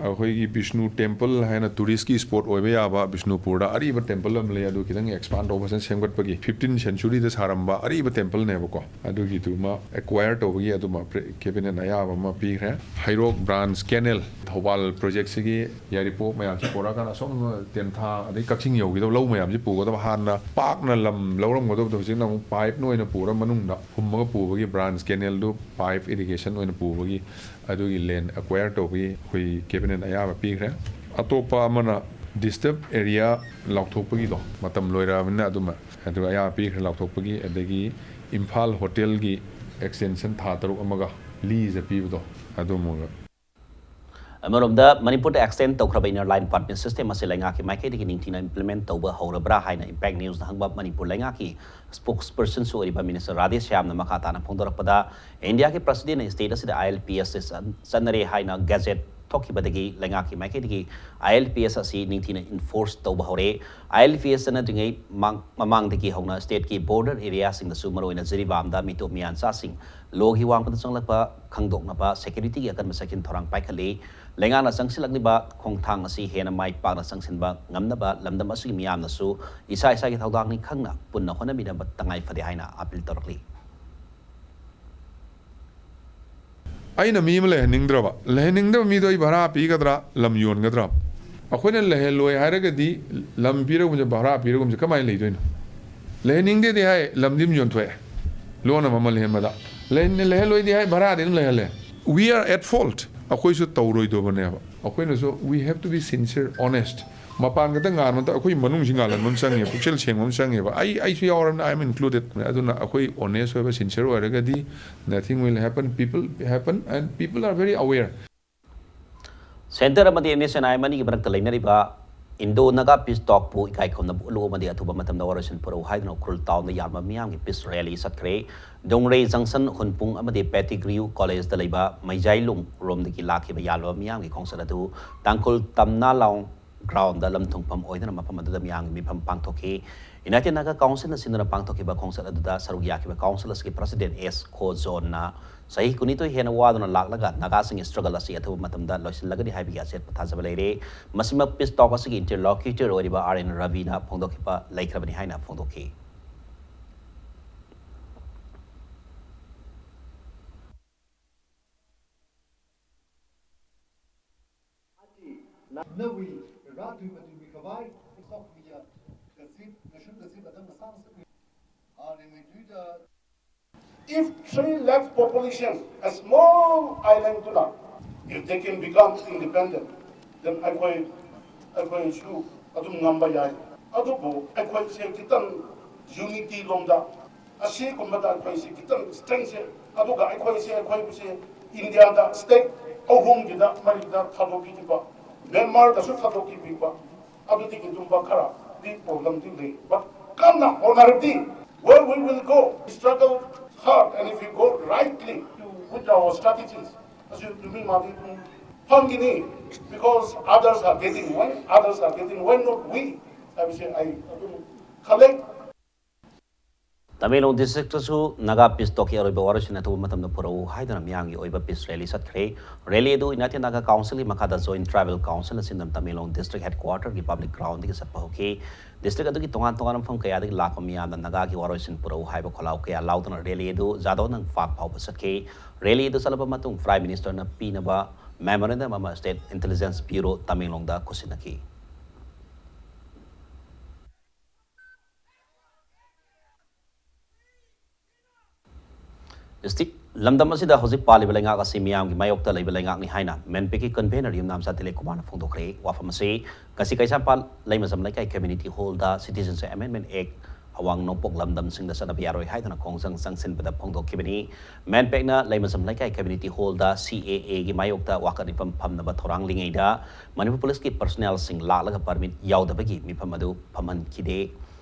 ꯑꯩꯈꯣꯏꯒꯤ ꯕꯤꯁꯅꯨ ꯇꯦꯝꯄꯜ ꯍꯥꯏꯅ ꯇꯨꯔꯤꯁꯀꯤ ꯁ꯭ꯄꯣꯠ ꯑꯣꯏꯕ ꯌꯥꯕ ꯕꯤꯁꯅꯨꯄꯨꯔꯗ ꯑꯔꯤꯕ ꯇꯦꯝꯄꯜ ꯑꯃ ꯂꯩ꯫ ꯑꯗꯨ ꯈꯤꯇꯪ ꯑꯦꯛꯁꯄꯥꯟ ꯇꯧꯕ, ꯐꯖꯅ ꯁꯦꯝꯒꯠꯄꯒꯤ, ꯐꯤꯐꯇꯤꯟ ꯁꯦꯟꯆꯨꯔꯤꯗ ꯁꯥꯔꯝꯕ ꯑꯔꯤꯕ ꯇꯦꯝꯄꯜꯅꯦꯕꯀꯣ꯫ ꯑꯗꯨꯒꯤꯗꯨꯃ ꯑꯦꯀ꯭ꯋꯥꯌꯔ ꯇꯧꯕꯒꯤ ꯑꯗꯨꯃ ꯄ꯭ꯔꯦ-, ꯀꯦꯕꯤꯅꯦꯠꯅ ꯑꯌꯥꯕ ꯑꯃ ꯄꯤꯈ꯭ꯔꯦ꯫ ꯍꯩꯔꯣꯛ ꯕ꯭ꯔꯥꯟꯁ ꯀꯦꯅꯦꯜ, ꯊꯧꯕꯥꯜ ꯄ꯭ꯔꯣꯖꯦꯛꯁꯤꯒꯤ ꯌꯥꯏꯔꯤꯄꯣꯛ ꯃꯌꯥꯝꯁꯤ ꯄꯨꯔꯛꯑꯀꯥꯟꯗ ꯑꯁꯣꯝ ꯇꯦꯟꯊꯥ ꯑꯗꯩ ꯀꯛꯆꯤꯡ ꯌꯧꯈꯤꯗꯕ ꯂꯧ ꯃꯌꯥꯝꯁꯤ ꯄꯨꯒꯗꯕ, ꯍꯥꯟꯅ ꯄꯥꯛꯅ ꯂꯝ ꯂꯧꯔꯝꯒꯗꯕꯗꯣ ꯍꯧꯖꯤꯛꯅ ꯑꯃꯨꯛ ꯄꯥꯏꯞꯅ ꯑꯣꯏꯅ ꯄꯨꯔ ꯃꯅꯨꯡꯗ ꯐꯨꯝꯃꯒ ꯄꯨꯕꯒꯤ, ꯕ꯭ꯔꯥꯟꯁ ꯀꯦꯅꯦꯜꯗꯨ ꯄꯥꯏꯞ ꯏꯔꯤꯒꯦꯁꯟ ꯑꯣꯏꯅ ꯄꯨꯕꯒꯤ ꯑꯗꯨꯒꯤ ꯂꯦꯟ ꯑꯦꯀ꯭ꯋꯥꯌꯔ ꯇꯧꯕꯒꯤ ꯑꯩꯈꯣꯏ ꯀꯦꯕꯤꯅꯦꯠ ꯑꯌꯥꯕ ꯄꯤꯈ꯭ꯔꯦ꯫ ꯑꯇꯣꯞꯄ ꯑꯃꯅ ꯗꯤꯁꯇꯔꯕ ꯑꯦꯔꯤꯌꯥ ꯂꯥꯎꯊꯣꯛꯄꯒꯤꯗꯣ, ꯃꯇꯝ ꯂꯣꯏꯔꯛꯑꯕꯅꯤꯅ ꯑꯗꯨꯃ, ꯑꯗꯨ ꯑꯌꯥꯕ ꯄꯤꯈ꯭ꯔꯦ ꯂꯥꯎꯊꯣꯛꯄꯒꯤ꯫ ꯑꯗꯒꯤ ꯏꯝꯐꯥꯜ ꯍꯣꯇꯦꯜꯒꯤ ꯑꯦꯛꯁꯇꯦꯟꯁꯟ ꯊꯥ ꯇꯔꯨꯛ ꯑꯃꯒ ꯂꯤꯖ ꯄꯤꯕꯗꯣ ꯑꯗꯨꯃꯒ꯫ ꯑꯃꯔꯣꯝꯗ, ꯃꯅꯤꯄꯨꯔꯗ ꯑꯦꯛꯁꯇꯦꯟ ꯇꯧꯈ꯭ꯔꯕ ꯏꯟꯅꯔ ꯂꯥꯏꯟ ꯄꯔꯃꯤꯠ ꯁꯤꯁꯇꯦꯝ ꯑꯁꯤ ꯂꯩꯉꯥꯛꯀꯤ ꯃꯥꯏꯀꯩꯗꯒꯤ ꯅꯤꯡꯊꯤꯅ ꯏꯝꯄ꯭ꯂꯤꯃꯦꯟ ꯇꯧꯕ ꯍꯧꯔꯕ꯭ꯔꯥ ꯍꯥꯏꯅ ꯏꯝꯄꯦꯛ ꯅ꯭ꯌꯨꯁꯅ ꯍꯪꯕ ꯃꯅꯤꯄꯨꯔ ꯂꯩꯉꯥꯛꯀꯤ ꯁ꯭ꯄꯣꯛꯁ ꯄꯔꯁꯟꯁꯨ ꯑꯣꯏꯔꯤꯕ ꯃꯤꯅꯤꯁꯇꯔ ꯔꯥꯙꯦ ꯁ꯭ꯌꯥꯝꯅ ꯃꯈꯥ ꯇꯥꯅ ꯐꯣꯡꯗꯣꯔꯛꯄꯗ, ꯏꯟꯗꯤꯌꯥꯒꯤ ꯄ꯭ꯔꯁꯤꯗꯦꯟꯅ ꯁ꯭ꯇꯦꯠ ꯑꯁꯤꯗ ꯑꯥꯏ ꯑꯦꯜ ꯄꯤ ꯑꯦꯁ ꯑꯁꯤ ꯆꯠ-, ꯆꯠꯅꯔꯦ ꯍꯥꯏꯅ ꯒꯦꯖꯦꯠ ꯊꯣꯛꯈꯤꯕꯗꯒꯤ ꯂꯩꯉꯥꯛꯀꯤ ꯃꯥꯏꯀꯩꯗꯒꯤ ꯑꯥꯏ ꯑꯦꯜ ꯄꯤ ꯑꯦꯁ ꯑꯁꯤ ꯅꯤꯡꯊꯤꯅ ꯏꯟꯐꯣꯔꯁ ꯇꯧꯕ ꯍꯧꯔꯦ꯫ ꯑꯥꯏ ꯑꯦꯜ ꯄꯤ ꯑꯦꯁ ꯆꯠꯅꯗ꯭ꯔꯤꯉꯩ ꯃꯥꯡ-, ꯃꯃꯥꯡꯗꯒꯤ ꯍꯧꯅ ꯁ꯭ꯇꯦꯠꯀꯤ ꯕꯣꯔꯗꯔ ꯑꯦꯔꯤꯌꯥꯁꯤꯡꯗꯁꯨ, ꯃꯔꯨꯑꯣꯏꯅ ꯖꯤꯔꯤꯕꯥꯝꯗ ꯃꯤꯇꯣꯞ ꯃꯤꯌꯥꯟꯆꯥꯁꯤꯡ ꯂꯣꯒꯤ ꯋꯥꯡꯃꯗ ꯆꯪꯂꯛꯄ ꯈꯪꯗꯣꯛꯅꯕ ꯁꯦꯀ꯭ꯌꯨꯔꯤꯇꯤꯒꯤ ꯑꯀꯟꯕ ꯆꯦꯛꯁꯤꯟ ꯊꯧꯔꯥꯡ ꯄꯥꯏꯈꯠꯂꯤ꯫ ꯂꯩꯉꯥꯛꯅ ꯆꯪꯁꯤꯜꯂꯛꯂꯤꯕ ꯈꯣꯡꯊꯥꯡ ꯑꯁꯤ ꯍꯦꯟꯅ ꯃꯥꯏ ꯄꯥꯛꯅ ꯆꯪꯁꯤꯟꯕ ꯉꯝꯅꯕ ꯂꯝꯗꯝ ꯑꯁꯤꯒꯤ ꯃꯤꯌꯥꯝꯅꯁꯨ ꯏꯁꯥ ꯏꯁꯥꯒꯤ ꯊꯧꯗꯥꯡꯅꯤ ꯈꯪꯅ ꯄꯨꯟꯅ ꯍꯣꯠꯅꯃꯤꯟꯅꯕ ꯇꯉꯥꯏ ꯐꯗꯦ ꯍꯥꯏꯅ ꯑꯥꯄꯤꯜ ꯇꯧꯔꯛꯂꯤ꯫ ꯑꯩꯅ ꯃꯤ ꯑꯃ ꯂꯩꯍꯟꯅꯤꯡꯗ꯭ꯔꯕ, ꯂꯩꯍꯟꯅꯤꯡꯗꯕ ꯃꯤꯗꯣ ꯑꯩ ꯚꯔꯥ ꯄꯤꯒꯗ꯭ꯔꯥ, ꯂꯝ ꯌꯣꯟꯒꯗ꯭ꯔꯥ? ꯑꯩꯈꯣꯏꯅ ꯂꯩꯍꯜꯂꯣꯏ ꯍꯥꯏꯔꯒꯗꯤ ꯂꯝ ꯄꯤꯔꯒꯨꯝꯁꯦ, ꯚꯔꯥ ꯄꯤꯔꯒꯨꯝꯁꯦ, ꯀꯃꯥꯏꯅ ꯂꯩꯗꯣꯏꯅꯣ? ꯂꯩꯍꯟꯅꯤꯡꯗꯦꯗꯤ ꯍꯥꯏ, ꯂꯝꯗꯤ ꯑꯗꯨꯝ ꯌꯣꯟꯊꯣꯛꯑꯦ, ꯂꯣꯟꯅ ꯃꯃꯜ ꯍꯦꯟꯕꯗ꯫ ꯂꯩꯍꯟ-, ꯂꯩꯍꯜꯂꯣꯏꯗꯤ ꯍꯥꯏ, ꯚꯔꯥꯗꯤ ꯑꯗꯨꯝ ꯂꯩꯍꯜꯂꯦ꯫ We are at fault. ꯑꯩꯈꯣꯏꯁꯨ ꯇꯧꯔꯣꯏꯗꯕꯅꯦꯕ꯫ ꯑꯩꯈꯣꯏꯅꯁꯨ, we have to be sincere, honest. ꯃꯄꯥꯟ ꯈꯛꯇ ꯉꯥꯟꯕ ꯅꯠꯇ, ꯑꯩꯈꯣꯏ ꯃꯅꯨꯡꯁꯤ ꯉꯥꯜꯍꯟꯕ ꯑꯃ ꯆꯪꯉꯦ, ꯄꯨꯛꯆꯦꯜ ꯁꯦꯡꯕ ꯑꯃ ꯆꯪꯉꯦꯕ꯫ ꯑꯩ, ꯑꯩꯁꯨ ꯌꯥꯎꯔꯕꯅꯤꯅ, I am included꯫ ꯑꯗꯨꯅ ꯑꯩꯈꯣꯏ honest ꯑꯣꯏꯕ, sincere ꯑꯣꯏꯔꯒꯗꯤ nothing will happen, people happen and people are very aware꯫ Centre ꯑꯃꯗꯤ N S N I M ꯑꯅꯤꯒꯤ ꯃꯔꯛꯇ ꯂꯩꯅꯔꯤꯕ Indo Naga Peace Talkꯄꯨ ꯏꯀꯥꯏ ꯈꯨꯝꯅꯕ ꯎꯠꯂꯨ ꯑꯃꯗꯤ ꯑꯊꯨꯕ ꯃꯇꯝꯗ ꯋꯥꯔꯣꯏꯁꯤꯟ ꯄꯨꯔꯛꯎ ꯍꯥꯏꯗꯨꯅ ꯎꯈ꯭ꯔꯨꯜ ꯇꯥꯎꯟꯗ ꯌꯥꯝꯕ ꯃꯤꯌꯥꯝꯒꯤ peace rally ꯆꯠꯈ꯭ꯔꯦ꯫ ꯗꯣꯡꯔꯩ Junction, ꯍꯨꯟꯄꯨꯡ ꯑꯃꯗꯤ Pettigrew Collegeꯗ ꯂꯩꯕ ꯃꯩꯖꯥꯏꯂꯨꯡ ꯔꯣꯝꯗꯒꯤ ꯂꯥꯛꯈꯤꯕ ꯌꯥꯝꯂꯕ ꯃꯤꯌꯥꯝꯒꯤ ꯈꯣꯡꯆꯠ ꯑꯗꯨ ꯇꯥꯡꯈꯨꯜ ꯇꯝꯅꯥ ꯂꯥꯎ groundꯗ ꯂꯝ ꯊꯨꯡꯐꯝ ꯑꯣꯏꯗꯨꯅ ꯃꯐꯝ ꯑꯗꯨꯗ ꯃꯤꯌꯥꯝꯒꯤ ꯃꯤꯐꯝ ꯄꯥꯡꯊꯣꯛꯈꯤ꯫ United Naga Councilꯅ ꯁꯤꯟꯗꯨꯅ ꯄꯥꯡꯊꯣꯛꯈꯤꯕ ꯈꯣꯡꯆꯠ ꯑꯗꯨꯗ ꯁꯔꯨꯛ ꯌꯥꯈꯤꯕ council ꯑꯁꯤꯒꯤ president S ꯈꯣꯖꯣꯟꯅ ꯆꯍꯤ ꯀꯨꯟꯅꯤꯊꯣꯏ ꯍꯦꯟꯅ ꯋꯥꯗꯨꯅ ꯂꯥꯛꯂꯒ ꯅꯥꯒꯥꯁꯤꯡꯒꯤ struggle ꯑꯁꯤ ꯑꯊꯨꯕ ꯃꯇꯝꯗ ꯂꯣꯏꯁꯤꯜꯂꯒꯅꯤ ꯍꯥꯏꯕꯒꯤ ꯑꯆꯦꯠꯄ ꯊꯥꯖꯕ ꯂꯩꯔꯦ꯫ ꯃꯁꯤꯃꯛ peace talk ꯑꯁꯤꯒꯤ interlocutor ꯑꯣꯏꯔꯤꯕ R N ꯔꯕꯤꯅ ꯐꯣꯡꯗꯣꯛꯈꯤꯕ ꯂꯩꯈ꯭ꯔꯕꯅꯤ ꯍꯥꯏꯅ ꯐꯣꯡꯗꯣꯛꯈꯤ꯫ If three lakh population, a small island ꯇꯨꯅ, if they can become independent, then ꯑꯩꯈꯣꯏ ꯑꯩꯈꯣꯏꯁꯨ ꯑꯗꯨꯝ ꯉꯝꯕ ꯌꯥꯏ꯫ ꯑꯗꯨꯕꯨ ꯑꯩꯈꯣꯏꯁꯦ ꯈꯤꯇꯪ unity ꯂꯣꯝꯗ, ꯑꯁꯤꯒꯨꯝꯕꯗ ꯑꯩꯈꯣꯏꯁꯦ ꯈꯤꯇꯪ strengthꯁꯦ, ꯑꯗꯨꯒ ꯑꯩꯈꯣꯏꯁꯦ ꯑꯩꯈꯣꯏꯕꯨꯁꯦ Indiaꯗ state ꯑꯍꯨꯝꯒꯤꯗ ꯃꯔꯤꯗ ꯊꯥꯗꯣꯛꯄꯤꯈꯤꯕ, ꯃ꯭ꯌꯥꯟꯃꯥꯔꯗꯁꯨ ꯊꯥꯗꯣꯛꯄꯤꯈꯤꯕ, ꯑꯗꯨꯗꯒꯤ ꯑꯗꯨꯝꯕ ꯈꯔꯗꯤ problemꯗꯤ ꯂꯩ꯫ But ꯀꯟꯅ ꯍꯣꯠꯅꯔꯗꯤ, where we will go, struggle hard, and if we go rightly to, with our strategies, ꯑꯁꯤ ꯅꯨꯃꯤꯠ ꯃꯥꯗꯤ ꯑꯗꯨꯝ ꯐꯪꯒꯅꯤ, because others are getting, when others are getting, why not we? ꯍꯥꯏꯕꯁꯦ ꯑꯩ ꯑꯗꯨꯝ ꯈꯜꯂꯦ꯫ ꯇꯃꯦꯡꯂꯣꯡ districtꯇꯁꯨ Naga Peace Talkꯀꯤ ꯑꯔꯣꯏꯕ ꯋꯥꯔꯣꯏꯁꯤꯟ ꯑꯊꯨꯕ ꯃꯇꯝꯗ ꯄꯨꯔꯛꯎ ꯍꯥꯏꯗꯨꯅ ꯃꯤꯌꯥꯝꯒꯤ ꯑꯣꯏꯕ peace rally ꯆꯠꯈ꯭ꯔꯦ꯫ Rally ꯑꯗꯨ United Naga Councilꯒꯤ ꯃꯈꯥꯗ Joint Tribal Councilꯅ ꯁꯤꯟꯗꯨꯅ ꯇꯃꯦꯡꯂꯣꯡ district headquarterꯒꯤ public groundꯗꯒꯤ ꯆꯠꯄ ꯍꯧꯈꯤ꯫ District ꯑꯗꯨꯒꯤ ꯇꯣꯉꯥꯟ ꯇꯣꯉꯥꯟꯕ ꯃꯐꯝ ꯀꯌꯥꯗꯒꯤ ꯂꯥꯛꯄ ꯃꯤꯌꯥꯝꯅ ꯅꯥꯒꯥꯒꯤ ꯋꯥꯔꯣꯏꯁꯤꯟ ꯄꯨꯔꯛꯎ ꯍꯥꯏꯕ ꯈꯣꯜꯂꯥꯎ ꯀꯌꯥ ꯂꯥꯎꯗꯨꯅ rally ꯑꯗꯨ ꯖꯥꯗꯣꯅꯪ ꯄꯥꯔꯛ ꯐꯥꯎꯕ ꯆꯠꯈꯤ꯫ Rally ꯑꯗꯨ ꯆꯠꯂꯕ ꯃꯇꯨꯡ Prime Ministerꯅ ꯄꯤꯅꯕ memorandum ꯑꯃ State Intelligence Bureau ꯇꯃꯦꯡꯂꯣꯡꯗ ꯈꯨꯠꯁꯤꯟꯅꯈꯤ꯫ District, ꯂꯝꯗꯝ ꯑꯁꯤꯗ ꯍꯧꯖꯤꯛ ꯄꯥꯜꯂꯤꯕ ꯂꯩꯉꯥꯛ ꯑꯁꯤ ꯃꯤꯌꯥꯝꯒꯤ ꯃꯥꯌꯣꯛꯇ ꯂꯩꯕ ꯂꯩꯉꯥꯛꯅꯤ ꯍꯥꯏꯅ ꯃꯦꯟꯄꯦꯛꯀꯤ convener ꯌꯨꯝꯅꯥꯝꯆꯥ ꯇꯤꯂꯦꯛ ꯀꯨꯃꯥꯔꯅ ꯐꯣꯡꯗꯣꯛꯈ꯭ꯔꯦ꯫ ꯋꯥꯐꯝ ꯑꯁꯤ ꯉꯁꯤ ꯀꯩꯁꯥꯝꯄꯥꯠ ꯂꯩꯃꯖꯝ ꯂꯩꯀꯥꯏ community hallꯗ Citizenship Amendment Act ꯑꯋꯥꯡ ꯅꯣꯡꯄꯣꯛ ꯂꯝꯗꯝꯁꯤꯡꯗ ꯆꯠꯅꯕ ꯌꯥꯔꯣꯏ ꯍꯥꯏꯗꯨꯅ ꯈꯣꯡꯖꯪ ꯆꯪꯁꯤꯟꯕꯗ ꯐꯣꯡꯗꯣꯛꯈꯤꯕꯅꯤ꯫ ꯃꯦꯟꯄꯦꯛꯅ ꯂꯩꯃꯖꯝ ꯂꯩꯀꯥꯏ ꯀꯝꯃ꯭ꯌꯨꯅꯤꯇꯤ ꯍꯣꯜꯗ ꯁꯤ ꯑꯦ ꯑꯦꯒꯤ ꯃꯥꯌꯣꯛꯇ ꯋꯥꯀꯠ ꯃꯤꯐꯝ ꯐꯝꯅꯕ ꯊꯧꯔꯥꯡꯂꯤꯉꯩꯗ ꯃꯅꯤꯄꯨꯔ ꯄꯨꯂꯤꯁꯀꯤ ꯄꯔꯁꯣꯅꯦꯜꯁꯤꯡ ꯂꯥꯛꯂꯒ ꯄꯔꯃꯤꯠ ꯌꯥꯎꯗꯕꯒꯤ ꯃꯤꯐꯝ ꯑꯗꯨ ꯐꯝꯍꯟꯈꯤꯗꯦ꯫